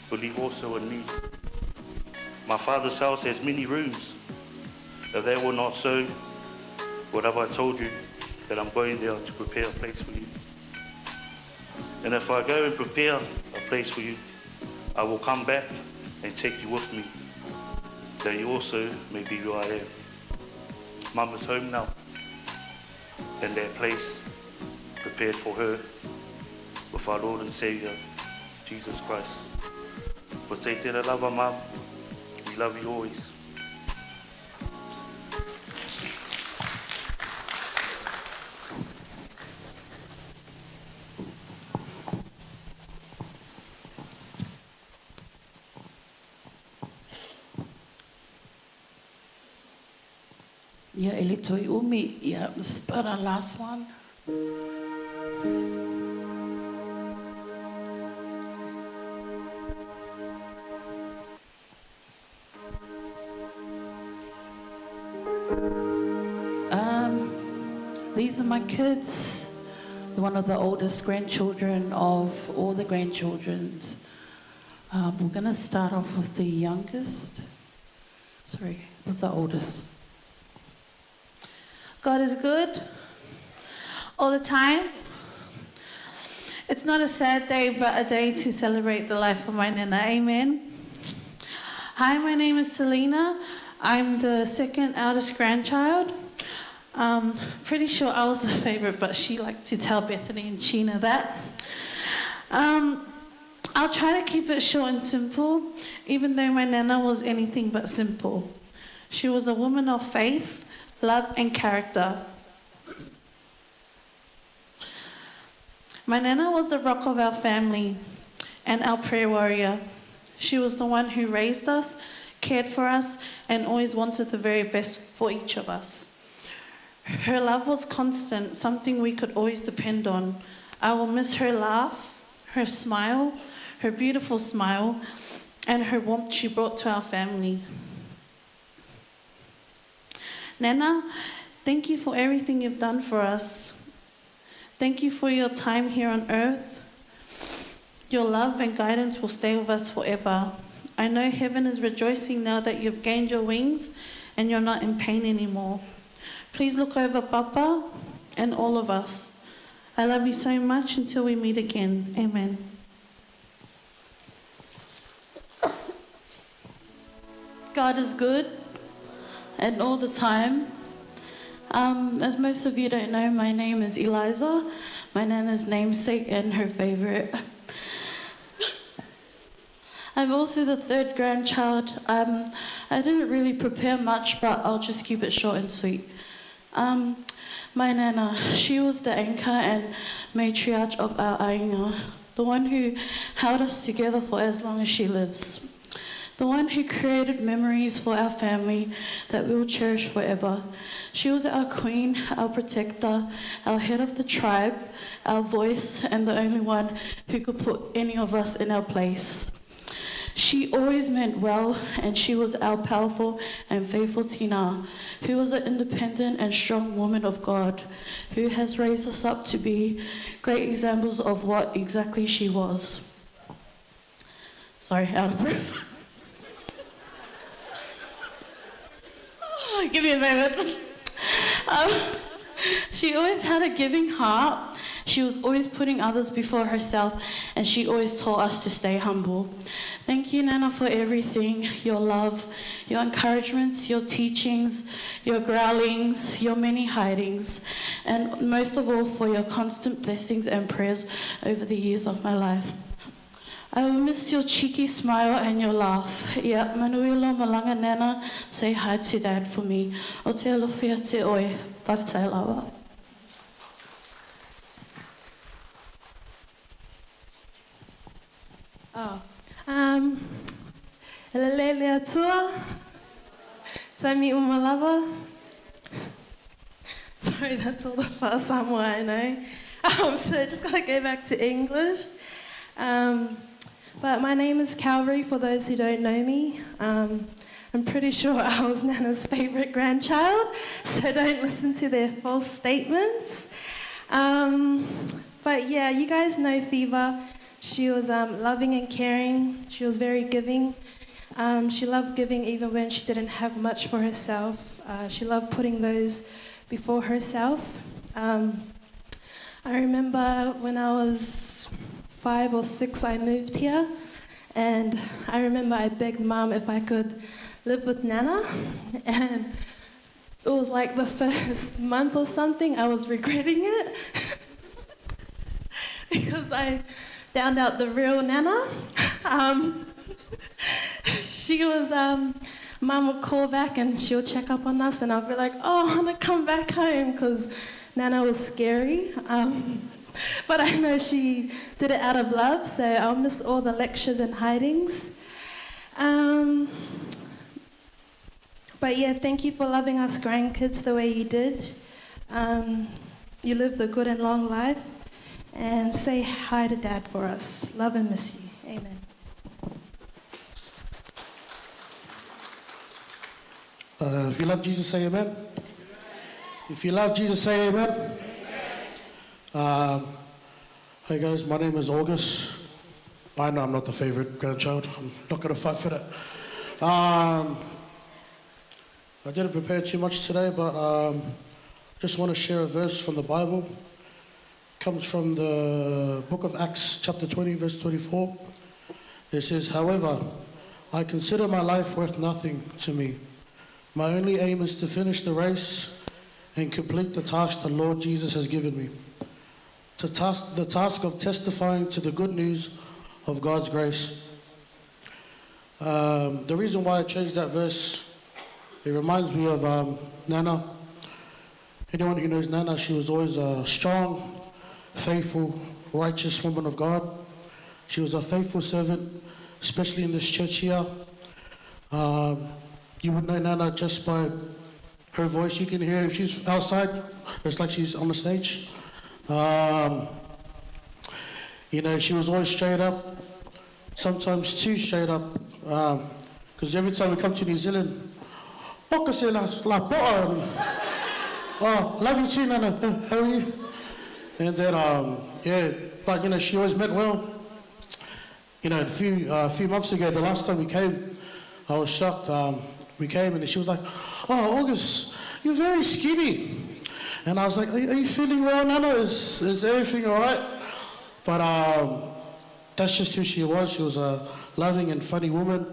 believe also in me. My Father's house has many rooms. If that were not so, what have I told you that I'm going there to prepare a place for you? And if I go and prepare a place for you, I will come back and take you with me, that you also may be where I am. Mum is home now, in that place prepared for her with our Lord and Savior, Jesus Christ. For te te lava, Mum, we love you always. Ia, e le toe umi, ia, this is about our last one. These are my kids, one of the oldest grandchildren of all the grandchildren's. We're going to start off with the youngest. Sorry, with the oldest. God is good all the time. It's not a sad day, but a day to celebrate the life of my Nana. Amen. Hi, my name is Selena. I'm the second eldest grandchild. Pretty sure I was the favorite, but she liked to tell Bethany and Sheena that. I'll try to keep it short and simple, even though my Nana was anything but simple. She was a woman of faith, love, and character. My Nana was the rock of our family and our prayer warrior. She was the one who raised us, cared for us, and always wanted the very best for each of us. Her love was constant, something we could always depend on. I will miss her laugh, her smile, her beautiful smile, and her warmth she brought to our family. Nana, thank you for everything you've done for us. Thank you for your time here on earth. Your love and guidance will stay with us forever. I know heaven is rejoicing now that you've gained your wings and you're not in pain anymore. Please look over Papa and all of us. I love you so much until we meet again. Amen. God is good and all the time. As most of you don't know, my name is Eliza, my nana's namesake and her favorite. I'm also the third grandchild. I didn't really prepare much, but I'll just keep it short and sweet. My nana, she was the anchor and matriarch of our aiga, the one who held us together for as long as she lives, the one who created memories for our family that we will cherish forever. She was our queen, our protector, our head of the tribe, our voice, and the only one who could put any of us in our place. She always meant well, and she was our powerful and faithful Tina, who was an independent and strong woman of God, who has raised us up to be great examples of what exactly she was. Sorry, out of breath. Give me a moment. She always had a giving heart. She was always putting others before herself, and she always taught us to stay humble. Thank you, Nana, for everything, your love, your encouragements, your teachings, your growlings, your many hidings, and most of all for your constant blessings and prayers over the years of my life. I will miss your cheeky smile and your laugh. Yeah, Manuela Malanga Nana, say hi to Dad for me. O te alofia te oi, whafetai lawa. Oh. E lelei le Atua, taimi uma lava. Sorry, that's all the far Samoa I know. So just got to go back to English. But my name is Calvary, for those who don't know me. I'm pretty sure I was Nana's favourite grandchild, so don't listen to their false statements. But yeah, you guys know Fiva. She was loving and caring. She was very giving. She loved giving even when she didn't have much for herself. She loved putting those before herself. I remember when I was 5 or 6, I moved here, and I remember I begged Mum if I could live with Nana, and it was like the first month or something, I was regretting it because I found out the real Nana. She was, Mum would call back and she would check up on us, and I'd be like, oh, I want to come back home, because Nana was scary. But I know she did it out of love, so I'll miss all the lectures and hidings. But yeah, thank you for loving us grandkids the way you did. You lived a good and long life. And say hi to Dad for us. Love and miss you. Amen. If you love Jesus, say amen. If you love Jesus, say amen. Hey guys, my name is August. I know I'm not the favorite grandchild. I'm not going to fight for that. I didn't prepare too much today, but just want to share a verse from the Bible. It comes from the book of Acts, chapter 20, verse 24. It says, however, I consider my life worth nothing to me. My only aim is to finish the race and complete the task the Lord Jesus has given me. The task of testifying to the good news of God's grace. The reason why I chose that verse, it reminds me of Nana. Anyone who knows Nana, she was always a strong, faithful, righteous woman of God. She was a faithful servant, especially in this church here. You would know Nana just by her voice. You can hear if she's outside, it's like she's on the stage. You know, she was always straight up, sometimes too straight up, because every time we come to New Zealand, oh, love you too, Nana, how are you? And then, yeah, but you know, she always meant well. You know, a few months ago, the last time we came, I was shocked. We came and she was like, oh, August, you're very skinny. And I was like, are you feeling well, Nana? Is everything all right? But that's just who she was. She was a loving and funny woman.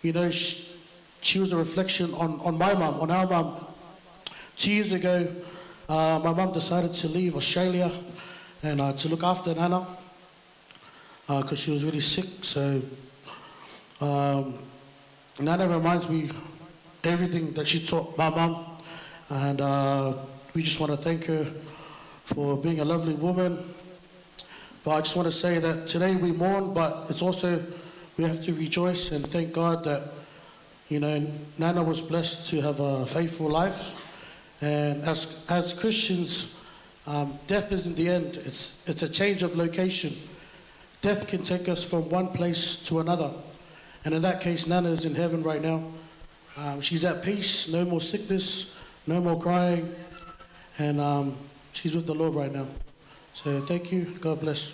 You know, she was a reflection on my mum, on our mum. 2 years ago, my mum decided to leave Australia and to look after Nana because she was really sick. So Nana reminds me everything that she taught my mum. And we just want to thank her for being a lovely woman. But I just want to say that today we mourn, but it's also we have to rejoice and thank God that, you know, Nana was blessed to have a faithful life. And as Christians, death isn't the end. It's a change of location. Death can take us from one place to another. And in that case, Nana is in heaven right now. She's at peace, no more sickness, no more crying, and she's with the Lord right now. So thank you. God bless.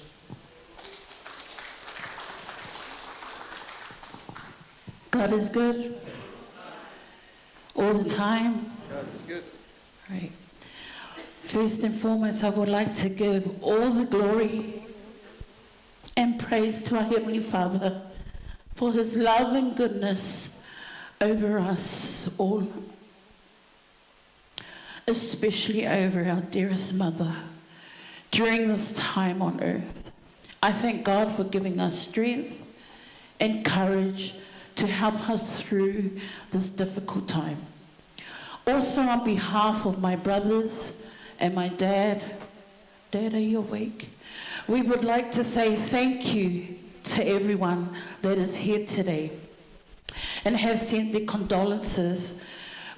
God is good all the time. God is good. Right. First and foremost, I would like to give all the glory and praise to our Heavenly Father for his love and goodness over us all, especially over our dearest mother during this time on earth. I thank God for giving us strength and courage to help us through this difficult time. Also, on behalf of my brothers and my dad, Dad, are you awake? We would like to say thank you to everyone that is here today and have sent their condolences.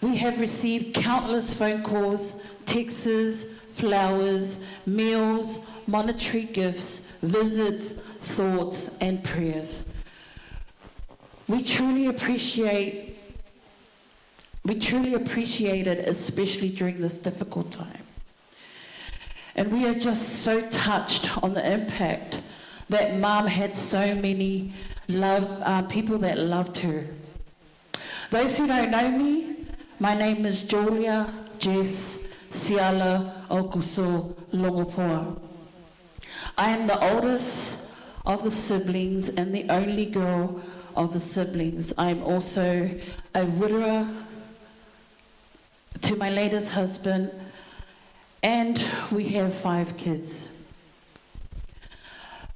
We have received countless phone calls, texts, flowers, meals, monetary gifts, visits, thoughts, and prayers. We truly appreciate we truly appreciate it, especially during this difficult time. And we are just so touched on the impact that Mom had so many love, people that loved her. Those who don't know me, my name is Julia Jess Siala Okuso Longopoa. I am the oldest of the siblings and the only girl of the siblings. I am also a widower to my latest husband, and we have 5 kids.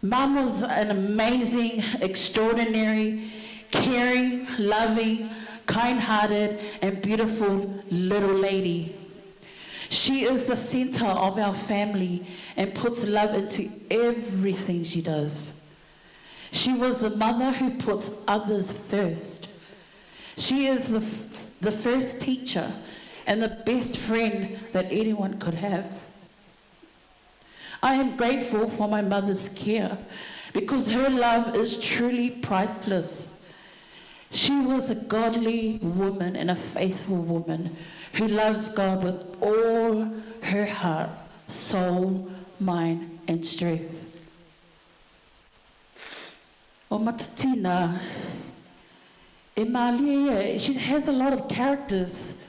Mum was an amazing, extraordinary, caring, loving, kind-hearted, and beautiful little lady. She is the center of our family and puts love into everything she does. She was the mother who puts others first. She is the first teacher and the best friend that anyone could have. I am grateful for my mother's care because her love is truly priceless. She was a godly woman and a faithful woman who loves God with all her heart, soul, mind, and strength. O matutina, e malia, she has a lot of characters.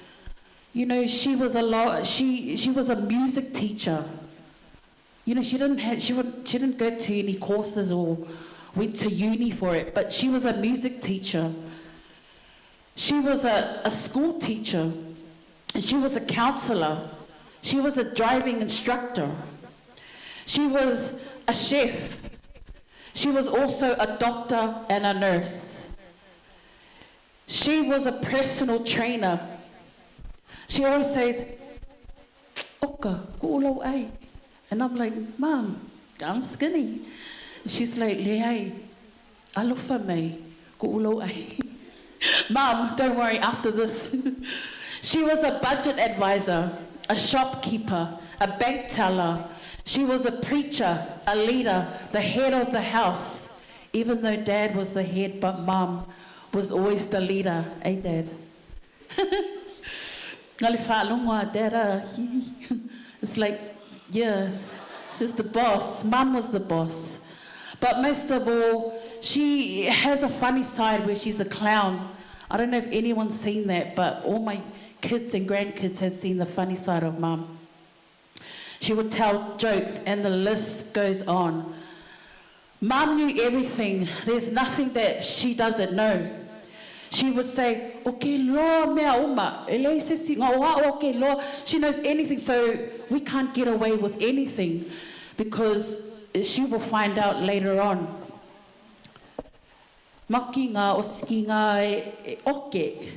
You know, she was a lot. She was a music teacher. You know, she didn't go to any courses or went to uni for it, but she was a music teacher. She was a school teacher, and she was a counselor. She was a driving instructor. She was a chef. She was also a doctor and a nurse. She was a personal trainer. She always says, Oka, ku'ulau ai. And I'm like, Mom, I'm skinny. She's like, Leai, alofa mei, ku'ulau ai. Mom, don't worry, after this. She was a budget advisor, a shopkeeper, a bank teller. She was a preacher, a leader, the head of the house. Even though Dad was the head, but Mom was always the leader. Eh, Dad? It's like, yeah, she's the boss. Mom was the boss. But most of all, she has a funny side where she's a clown. I don't know if anyone's seen that, but all my kids and grandkids have seen the funny side of Mum. She would tell jokes, and the list goes on. Mum knew everything. There's nothing that she doesn't know. She would say, okay, lo mea uma. Okay, lo. She knows anything, so we can't get away with anything because she will find out later on. Maki ngā osiki ngā e oke.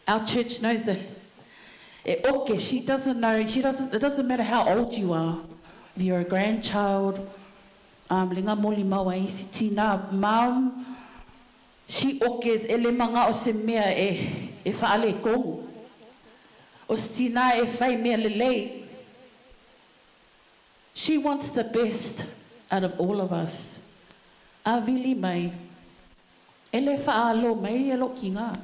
Our church knows it. E oke, she doesn't know, she doesn't, it doesn't matter how old you are. If you're a grandchild, linga moli maua isi tina, mum, she okes e le manga o se mea e whaale kongu. O se tina e whai mea lelei. She wants the best out of all of us. A vili mai, e le whaalo mai e loki ngā.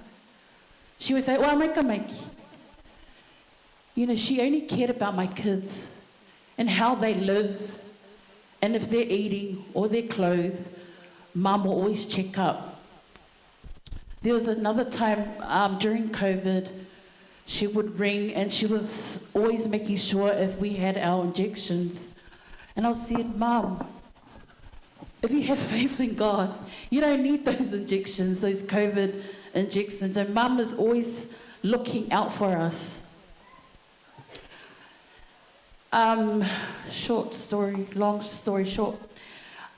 She would say, oh, maika maiki. You know, she only cared about my kids and how they live and if they're eating or they're clothed, Mum will always check up. There was another time during COVID, she would ring and she was always making sure if we had our injections. And I was saying, Mum, if you have faith in God, you don't need those injections, those COVID injections. And Mum is always looking out for us. Short story, long story short.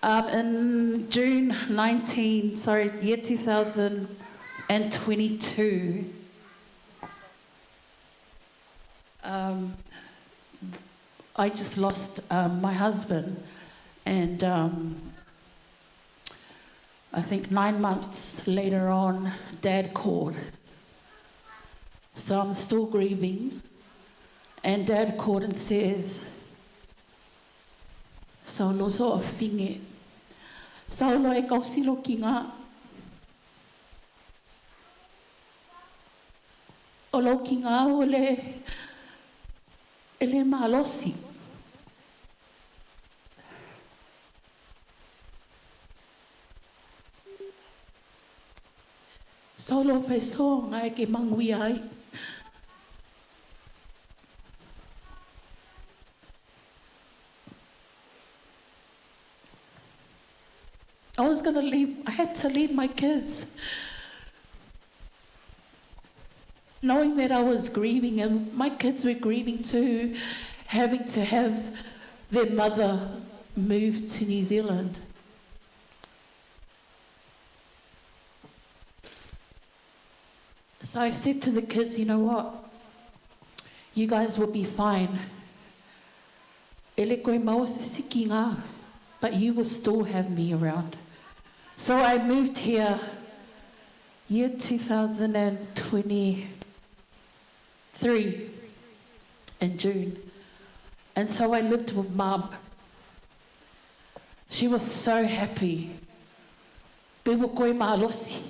In June 19, sorry, year 2022, I just lost my husband, and I think 9 months later on, Dad called. So I'm still grieving, and Dad called and says, Saulo so a finge. Saulo e kausilo ki ngā. O lau ki ngā o le, e le malosi. Saulo whai ngā e ke mangui ai. I was going to leave, I had to leave my kids. Knowing that I was grieving, and my kids were grieving too, having to have their mother move to New Zealand. So I said to the kids, you know what? You guys will be fine. Ele koe maua se siki ngā, but you will still have me around. So I moved here year 2023 in June. And so I lived with Mum. She was so happy. Bewa koe malosi.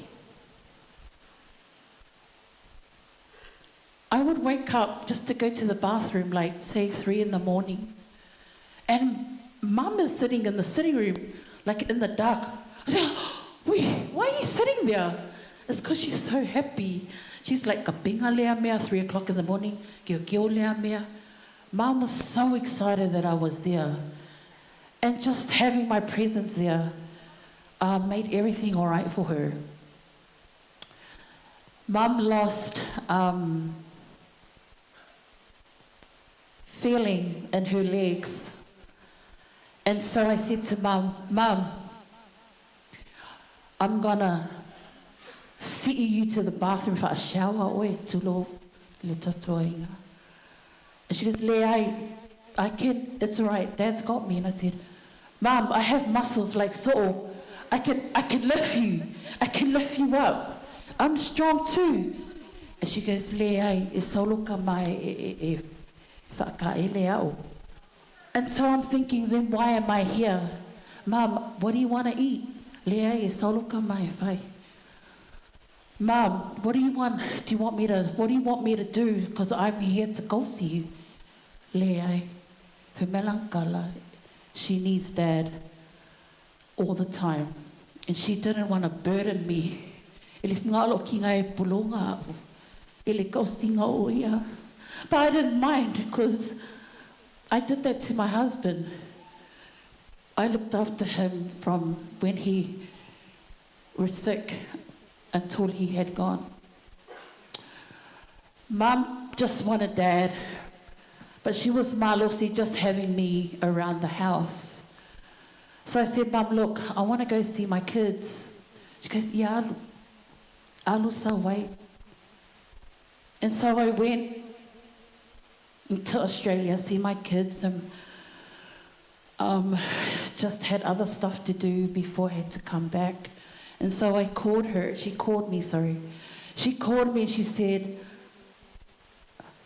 I would wake up just to go to the bathroom, like say 3 in the morning. And Mum is sitting in the sitting room, like in the dark. I said, wait, why are you sitting there? It's because she's so happy. She's like, ka pinga lea mea, 3 o'clock in the morning, kio kio lea mea. Mum was so excited that I was there. And just having my presence there made everything all right for her. Mum lost feeling in her legs. And so I said to Mum, Mum, I'm going to see you to the bathroom for a shower. Oe, tulo, le tatoinga. And she goes, Le, I can, it's all right, Dad's got me. And I said, Mum, I have muscles like so. I can lift you. I can lift you up. I'm strong too. And she goes, Le, ai, e solo ka mai e, e, e, whakaele au. And so I'm thinking, then why am I here? Mum, what do you want to eat? Le ai, e solo ka mai whai. Mum, what do you want? Do you want me to? What do you want me to do? Because I'm here to go see you. Le ai, melankala, she needs Dad all the time. And she didn't want to burden me. Ele ngalo ki ngai pulonga au. Ele kausinga o ia. But I didn't mind because I did that to my husband. I looked after him from when he was sick until he had gone. Mum just wanted Dad, but she was malosi just having me around the house. So I said, Mum, look, I want to go see my kids. She goes, yeah, alu sa wait. And so I went to Australia, see my kids, and just had other stuff to do before I had to come back. And so I called her. She called me, sorry. She called me and she said,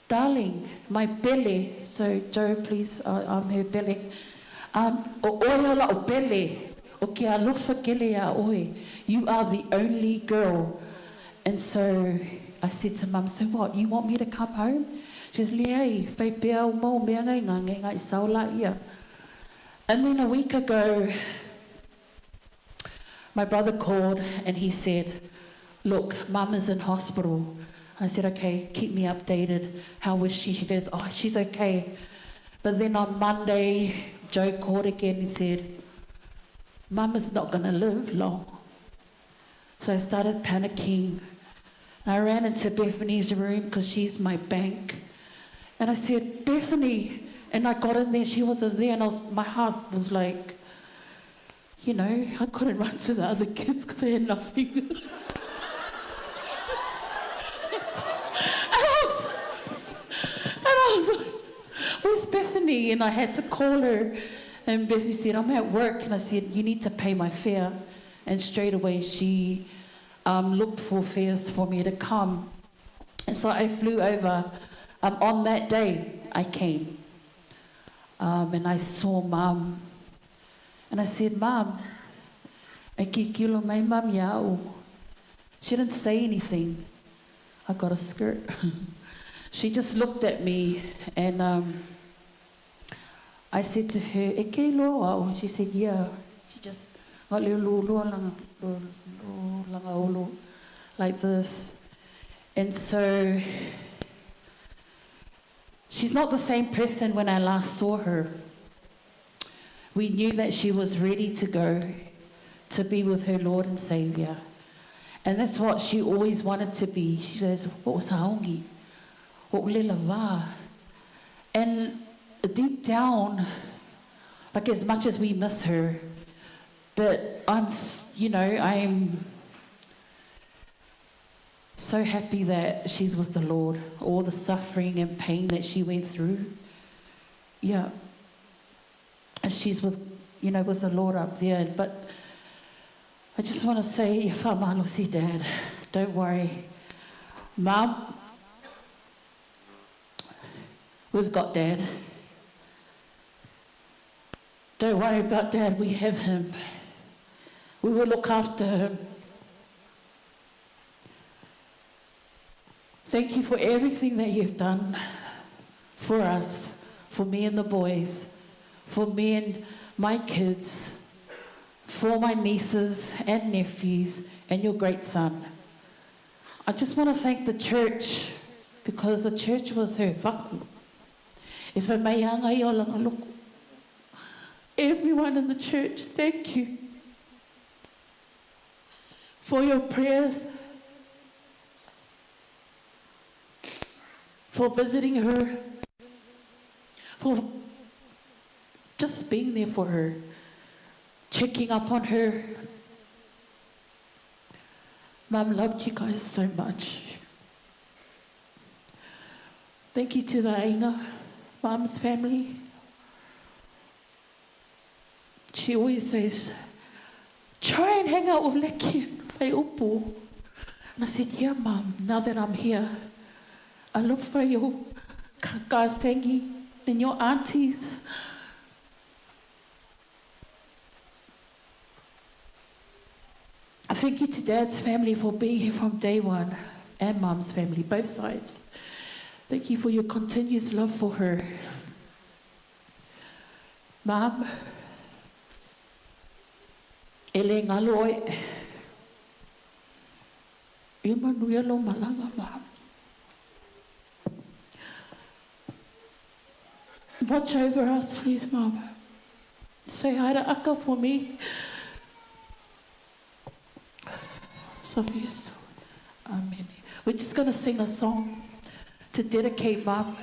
darling, my belly. So Joe, please, I'm her belly. O oe ola o belly. O ke alofa kele ia oe. You are the only girl. And so I said to Mum, so what, you want me to come home? She says, Leai, whai pea o mau mea ngai ngā ngai ngai saola ia. And then a week ago, my brother called and he said, look, Mum is in hospital. I said, okay, keep me updated. How is she? She goes, oh, she's okay. But then on Monday, Joe called again and said, Mum is not going to live long. So I started panicking. And I ran into Bethany's room because she's my bank. And I said, Bethany. And I got in there, she wasn't there, and my heart was like, you know, I couldn't run to the other kids because they had nothing. And I was like, where's Bethany? And I had to call her. And Bethany said, I'm at work. And I said, you need to pay my fare. And straight away she looked for fares for me to come. And so I flew over. On that day, I came. And I saw Mum. And I said, Mum, e kikilo mai mum iau. She didn't say anything. I got a skirt. She just looked at me, and I said to her, e ke loa au? She said, yeah. She just got like this. And so she's not the same person when I last saw her. We knew that she was ready to go to be with her Lord and Savior. And that's what she always wanted to be. She says, what was haongi? What lela? And deep down, like as much as we miss her, but I'm so happy that she's with the Lord. All the suffering and pain that she went through. Yeah. And she's with the Lord up there. But I just want to say, whamalosi, Dad, don't worry. Mum, we've got Dad. Don't worry about Dad, we have him. We will look after him. Thank you for everything that you've done for us, for me and the boys, for me and my kids, for my nieces and nephews, and your great son. I just want to thank the church, because the church was her vaku. If I may everyone in the church, thank you for your prayers, for visiting her, for just being there for her, checking up on her. Mum loved you guys so much. Thank you to the Ainga, Mum's family. She always says, try and hang out with Leki and Whaiupu. And I said, yeah, Mum, now that I'm here, I look for your kakasengi and your aunties. Thank you to Dad's family for being here from day one, and Mum's family, both sides. Thank you for your continuous love for her. Mum, ele ngalo e manuia lo malanga, Mum. Watch over us, please, Mum. Say hi to Akka for me. Sophia, amen. We're just going to sing a song to dedicate Mum.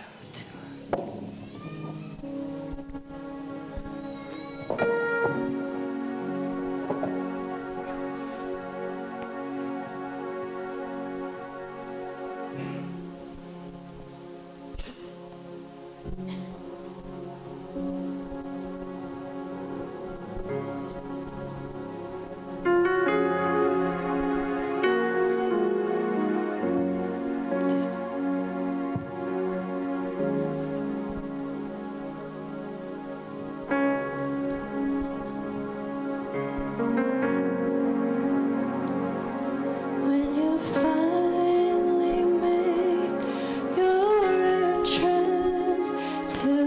When you finally make your entrance to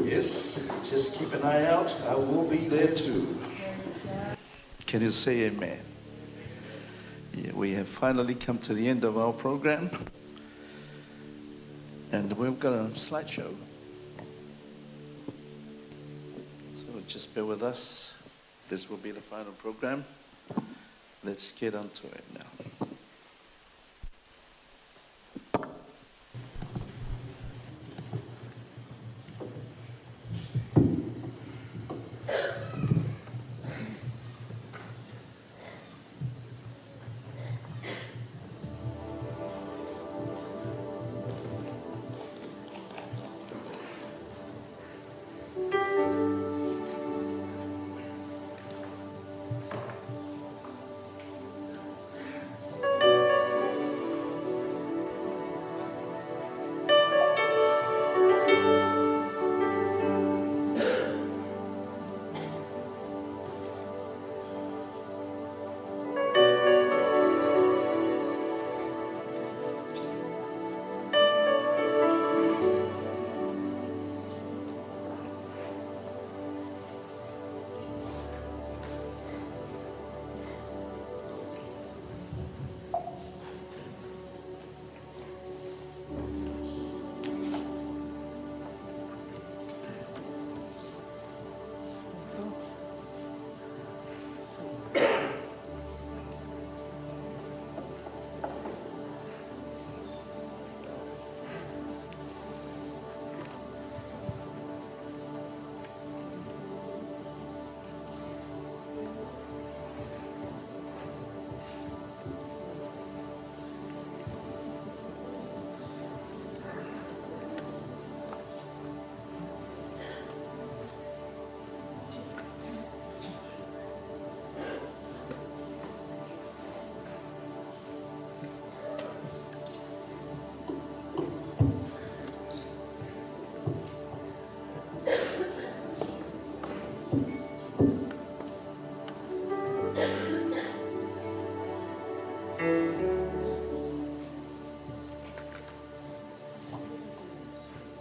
Yes, just keep an eye out. I will be there too. Can you say amen? Yeah, we have finally come to the end of our program. And we've got a slideshow. So just bear with us. This will be the final program. Let's get onto it now.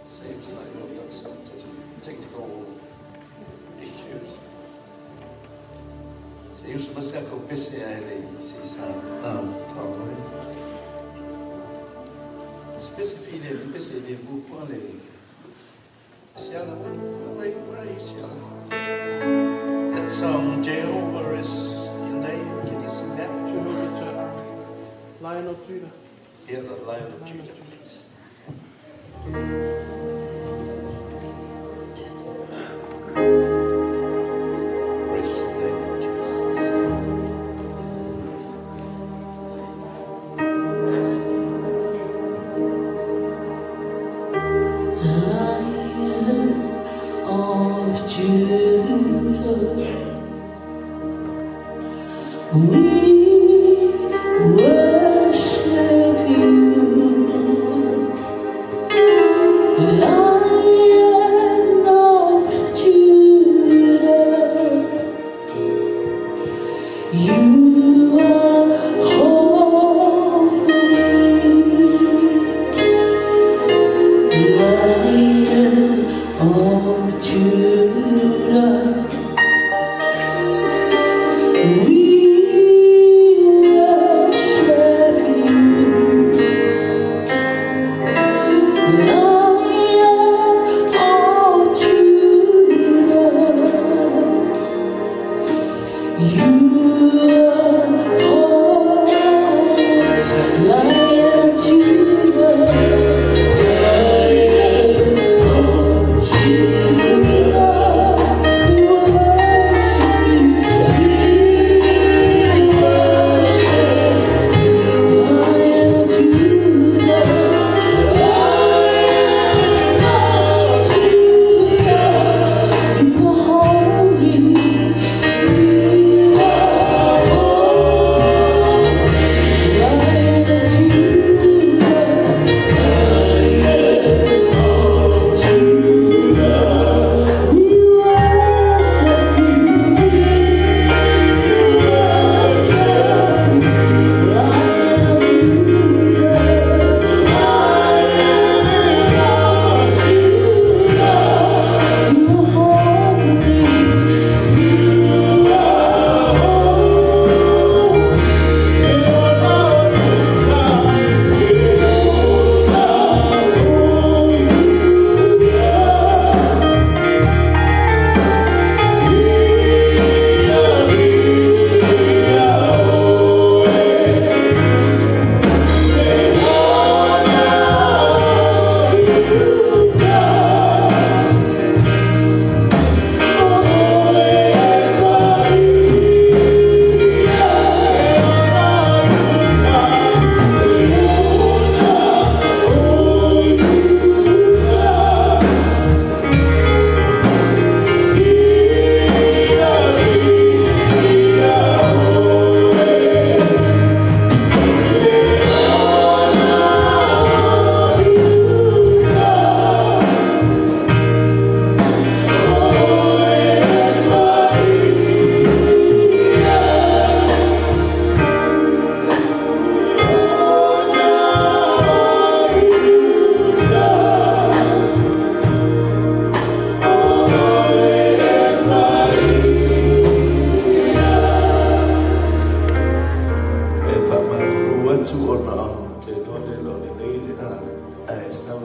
Seems like we've got some technical issues. Se usu masi ako pese ai le se isa tau. Se pese pile le pese le bu le siala where is siala. That song Jehovah is your name. Can you sing that? Jehovah, Lion of Judah. Yeah, the Lion of Judah, please. Praise the name of Jesus. Lion of Judah, we worship you. Lion of Judah, you are holy. Lion of Judah, we worship you. Lion of Judah, you are holy. Lion of Judah, Lion of Judah,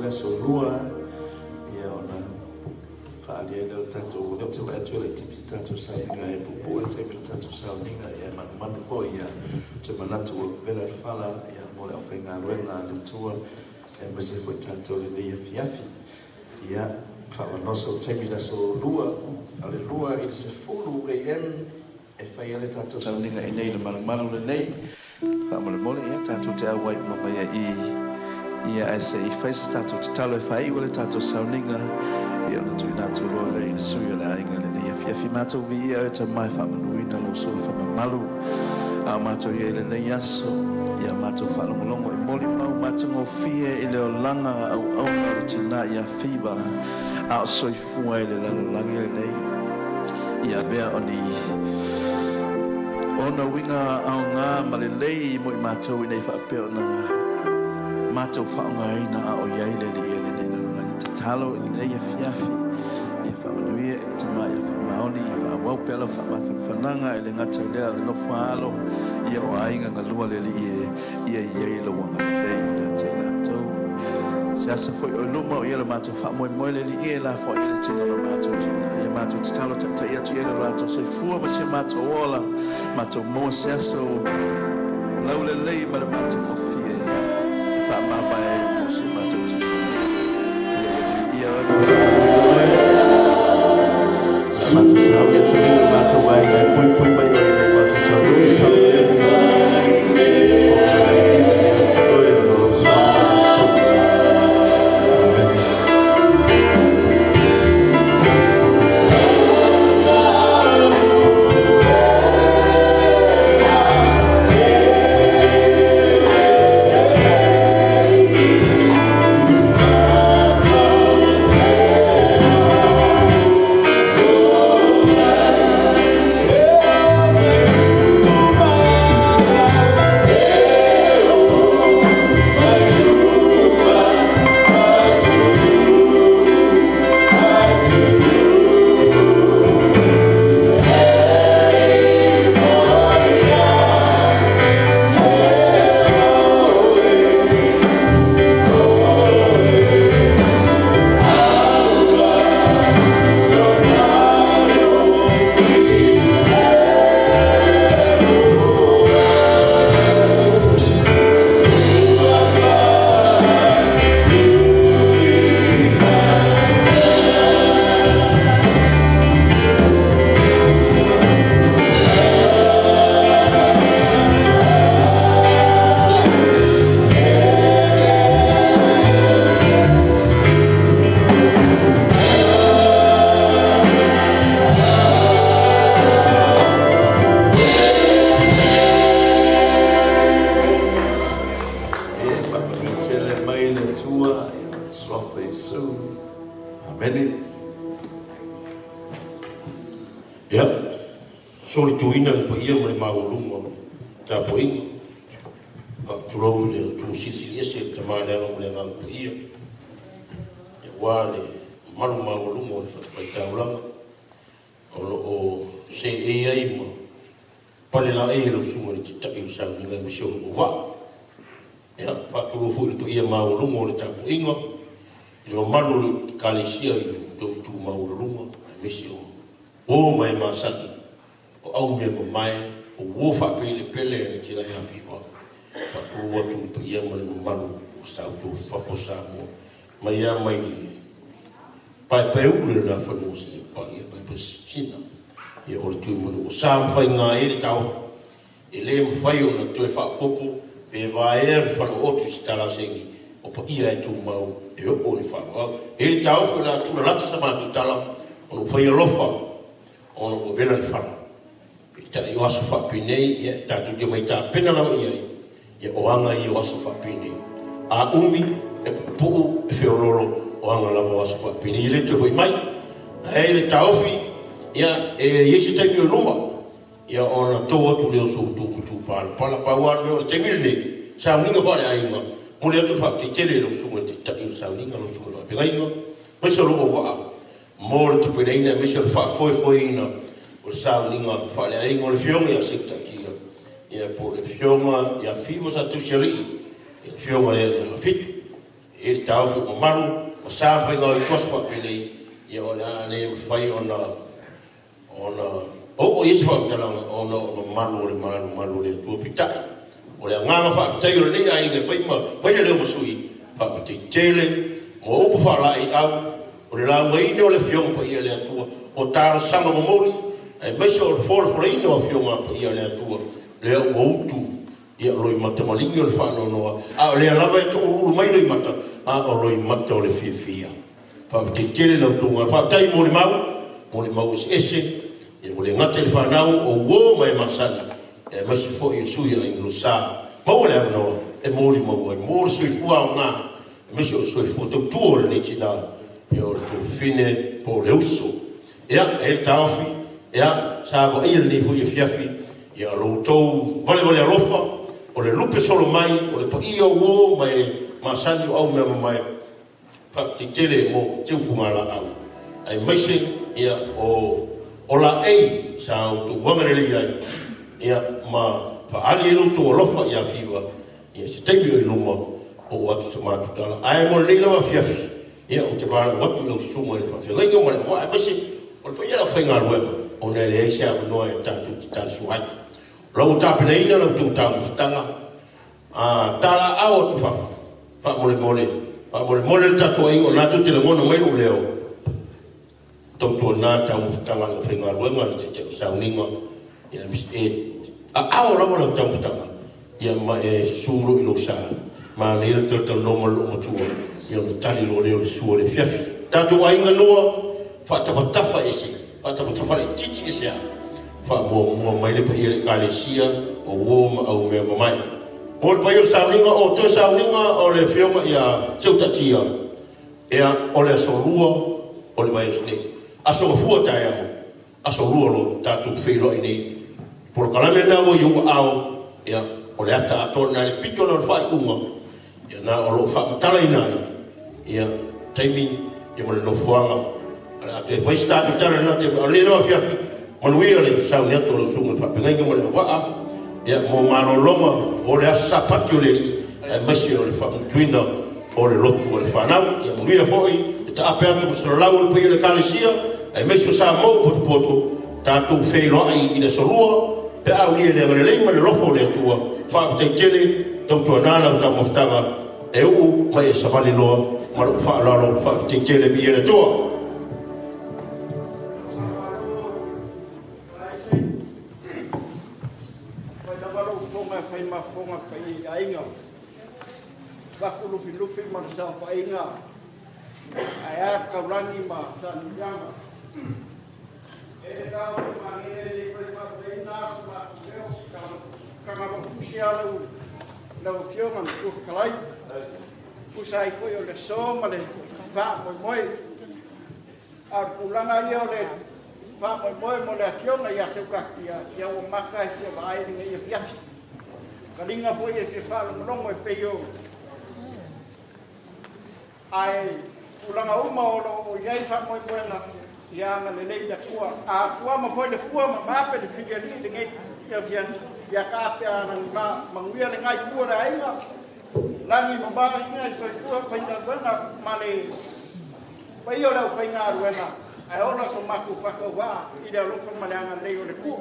le aso lua, ia ona faaalia ai lea o le tatou, o lea ou te vaai atu e laitiiti le tatou sauniga e puupuu le taimi o le tatou sauniga, ia e manumanu foi, ia ou te manatu ua vevela le fala, ia mo le aufaigaluega a le Atua, aemaise foi tatou i lenei afiafi. Ia, faavanoa sou taimi i le aso lua, o le 2 i le 10 AM e fai ai le tatou sauniga i inei i le malumalu lenei. Faamolemole, ia, tatou te auai uma mai ai i i, ia, ae se i fai se tatou tatalo e faaiu ai le tatou sauniga, ia ona tuuina atu loa lea i le sui o le aiga i lenei afiafi. Matou viia oe Tama e faamanuina lou suafa mamalu a o matou i ai i lenei aso, ia matou faalogologo i molimau matagofie i le olaga auauna o le tina ia Fiva a o soifua i le lalolagi lenei. Ia avea o ni ona uiga aoga ma lelei mo i matou ina ia faapea ona matou faaaogaina a o i ai le Alii i lenei lalolagi. Tatalo i lenei afiafi ia faamanuia i le Tama ia faamaoni, ia faaauau pea lau faamafanafanaga e le gata i lea o le nofo a alo, ia o aiga galua le Alii e ia i ai lou agalelei ia te i latou. Se aso foi o i luma o ia lo matou faamoemoe le Alii e lafoai ai le tino o lo matou tina. Ia matou tatalo taitai atu i ai lo latou soifua ma si o matou ola, matou maua se aso laulelei ma le matagofie e faamavae ai mo si o matou tina. Ia viia oe ma faamanuia oe. A matou sauni atunuu i matou aiga e poipoi mai oe ina ia matou taunuu i se E faamanuia tele mai le Atua i le suafa o Iesu. Amene. Ia, solituina le paia ma le maualuga o le tapuaiga. Faatulou i le Atua Silisili Ese, le Tama, le Alo ma le Agaga Paia, aua le mamalu maualuga o le fatafaitaulaga o lo o seei ai ma pale laei e lau susuga i le Taitai o le sauniga aemaise o lou auvaa. Ia, faatulou foi i le paia maualuga o le tapuaiga i le mamalu o le Ekalesia i le tou itu maualuluga aemaise o uo ma e masani, o au mea mamae, o uo faapelepele a le Tina ia Fiva. Faatulou atu i le paia ma le mamalu o sa outou fafo Samoa mai lava mai le paepaeulu i le Nafanua seia paia paepaesina. Ia o le Tuimanu o sa ma faiga ai le taofi e le mafai ona toe faaopoopo pe vaea le falaootu i se talasegi o paia e tumau e oo i le faaauau. E i ai le taofi o le a tulalata sa matou tala ona ua fai alofa ona ua vela le fala. Peitai o aso faapenei, ia, tatou te omai tapena lava i ai, ia, o aga ia o aso faapenei. A umi, e puupuu, e feoloolo, o aga lava o aso faapenei, e le toe foi mai. Ae i ai le taofi, ia, e i ai se taimi o i luma, ia, ona tou atu lea o so outou matupalapala. Pau lava le mea o le taimi lenei, sauniga faaleaiga, momoli atu le faafetai tele i lau Susuga i le Taitai o le Sauniga, lau Susuga i le Faafeagaiga, aemaise o lou auvaa mo le tapenaina aemaise o le faafoefoeina o le sauniga faaleaiga o le Afioga ia Seutaatia, ia po o le Afioga ia Fiva Sa Tausialii, le Afioga lea ia Lafitu. E le taofi o mamalu, o sa faiga o i toso faapelei, ia o le a le mafai ona oo i isi faamatalaga ona o mamalu o le malumalu o le Atua peitai. O le agaga faafetai o lenei aiga e fai ma fai le leo ma sui, faafetai tele mo upu faalaeiau, o le laugaina o le Afioga Paia a le Atua, o talosaga momoli, aemaise o le folafolaina o Afioga Paia a le Atua, lea ua utu ia loimata maligi o le faanoanoa, a o lea lava e touluulu mai loimata, a o loimata o le fiafia. Faafetai tele lau outou faafetai mo le mau eseese, ia ua le gata i le fanau o uo ma e masani, aemaise foi o sui aiga losa, maua le avanoa e molimau ai mo le soifua aoga, aemaise o le soifua tautua o lenei tina, ia o le tuafafine po o le uso. Ia, e le taofi, ia, sa vaaia lenei foi afiafi, ia lo outou valevale alofa, o le lupe solo mai, o le paia o uo ma e masani o au mea mamae, faafetai tele mo teufuga laau. Aemaise ia o laei sa outou agalelei ai, ia ma faali e lo outou alofa ia Fiva, ia se taimi o i luma o atu sa matou tala. Ae mo lenei lava afiafi, ia ou te valaau atu i lau susuga i le faafeagaiga ma le auvaa, aemaise o le paia lau faigaluega, ona e leai se avanoa e tatou te talasua ai. O lau tapenaina lau tou taumafataga, talaau atu fafo, faamolemole, faamolemole le tatou aiga o latou te lagona mai lou leo, tautuana taumafataga lau faigaluega le taitai o sauniga, ia e aao lava lau taumafataga, ia ma e sulo i lou sa, ma nei le talatalanoa ma lou matua, ia ona tali loa lea o le sua o le afiafi. Tatou aiga noa, faatafatafa ese, faatafatafa laitiiti ese a, faamuamua mai le paia le Ekalesia o uo ma au mea mamae. Mo le paia o le sauniga, o toe sauniga o le afioga ia Seutatia, ia o le aso lua o le vaiaso nei. Aso gafua taeao, aso lua lo tatou feiloai nei. Polokalame lena ua i ou aao, ia o le ata atoa lena i le pito na o le faaiuga, ia na o loo faamatalaina ai, ia taimi ia ma le nofoaga. O le a toe fai se tatou tala lena te o lenei lava afiafi, manuia le sauni atu o lau susuga i le faafeagaiga ma le auvaa, ia mo malologa o le aso Sapati o le Alii, aemaise o le faamanatuina o le lotu o le fanau. Ia manuia foi le taape atu ma salalau o le paia o le Ekalesia, aemaise o Samoa ua potopoto, tatou feiloai i le aso lua, pe aulia le agalelei ma le alofa o le Atua. Faafetai tele, tautuana lau taumafataga, e uu mai e savali loa ma lou faaaloalo. Faafetai tele, viia le Atua. Fai lava lou fofoga e fai ma fofoga paia i aiga. Vaku lufilufi ma le saofaiga, ae a taulagi ma Sanuiaga. E le taofi magele le fai faataina aso matou leo, kagalotusi a lau afioga ma tuafetalai. Pusa ai foi o le aso ma le faamoemoe. A o le tulaga ia o le faamoemoe mo le afioga ia Seutatia, ia ua mata e fia vaai lenei afiafi. Kaliga foi e fia faalogologo e pei o ae tulaga uma o loo i ai faamoemoega, ia agalelei le Atua. A atua ma foi le fua ma maape le filialii lenei afiafi, ia taape alagima manuia lengai fua le aiga. Lagi ma maina i soifua faigaluega ma le paia o le aufaigaluega, ae ola so matou faatauvaa i le alofa ma le agalelei o le Atua.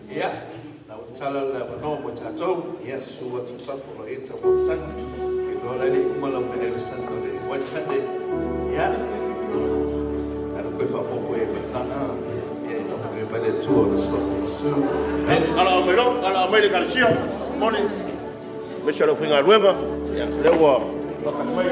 Ia, na ua tala le avanoa mo tatou, ia susu atu fafo lo ia taumafataga. Ke loa lai le uma lau mea le Sunday, o le White Sunday. Ia, alo koe faapopo e matana, ia ina mo mai le Atua o le suafa o Iesu. Amen. Ala mai lo, ala mai le Ekalesia, moni, aemaise o le aufaigaluega, ia, lea ua mai.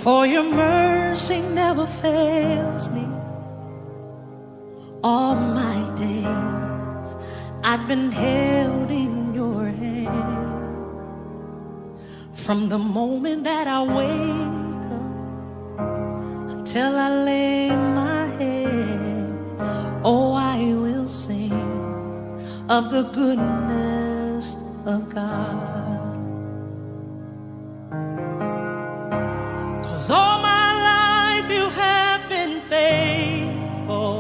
For your mercy never fails me. All my days I've been held in your hand. From the moment that I wake up until I lay my head, oh, I will sing of the goodness of God. 'Cause all my life you have been faithful.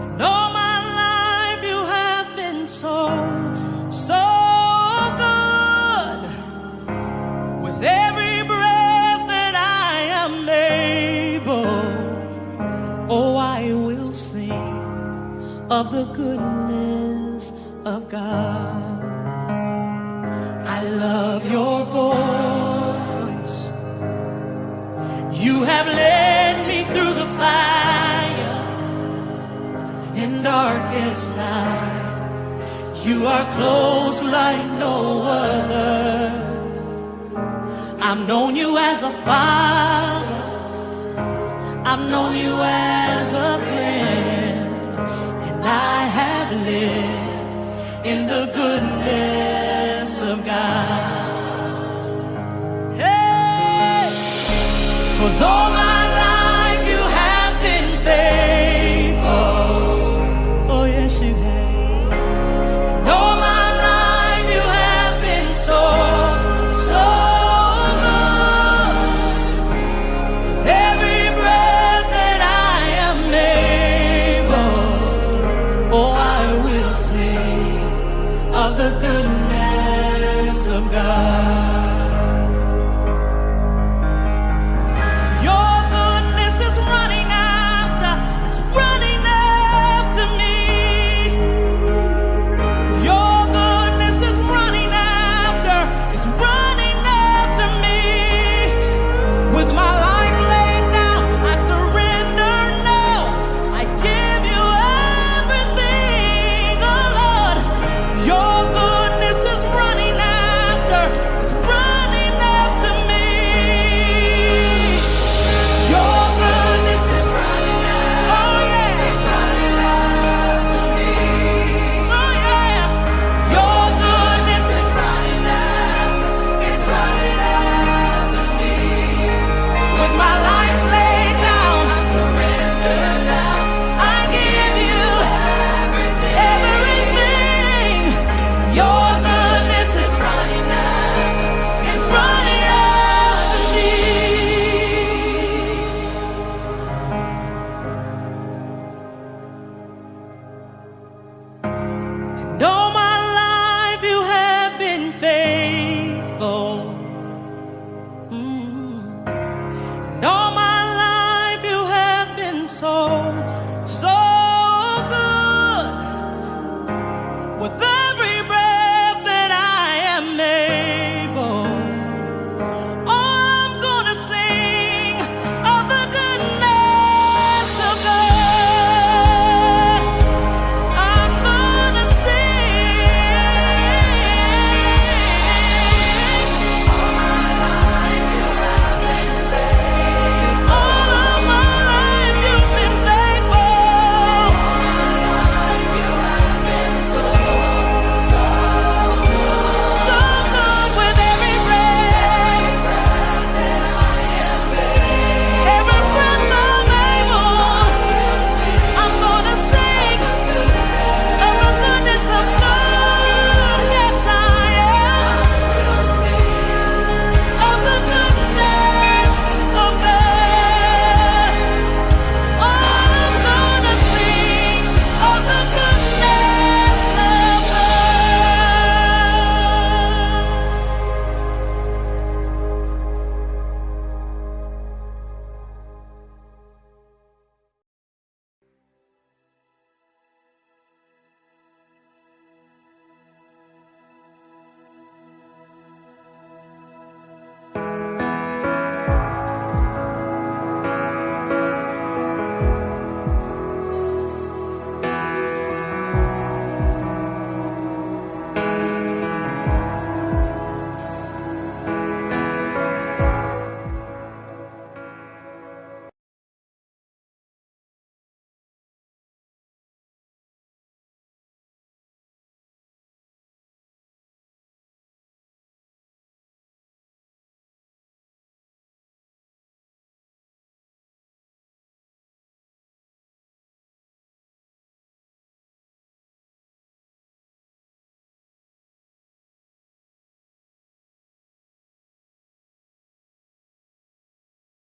And all my life you have been so, so good. With every breath that I am able, oh, I will sing of the goodness of God. I love your voice. You have led me through the fire and in darkest night. You are close like no other. I've known you as a father. I've known you as a friend. And I have lived in the goodness of God. Hey! 'Cause all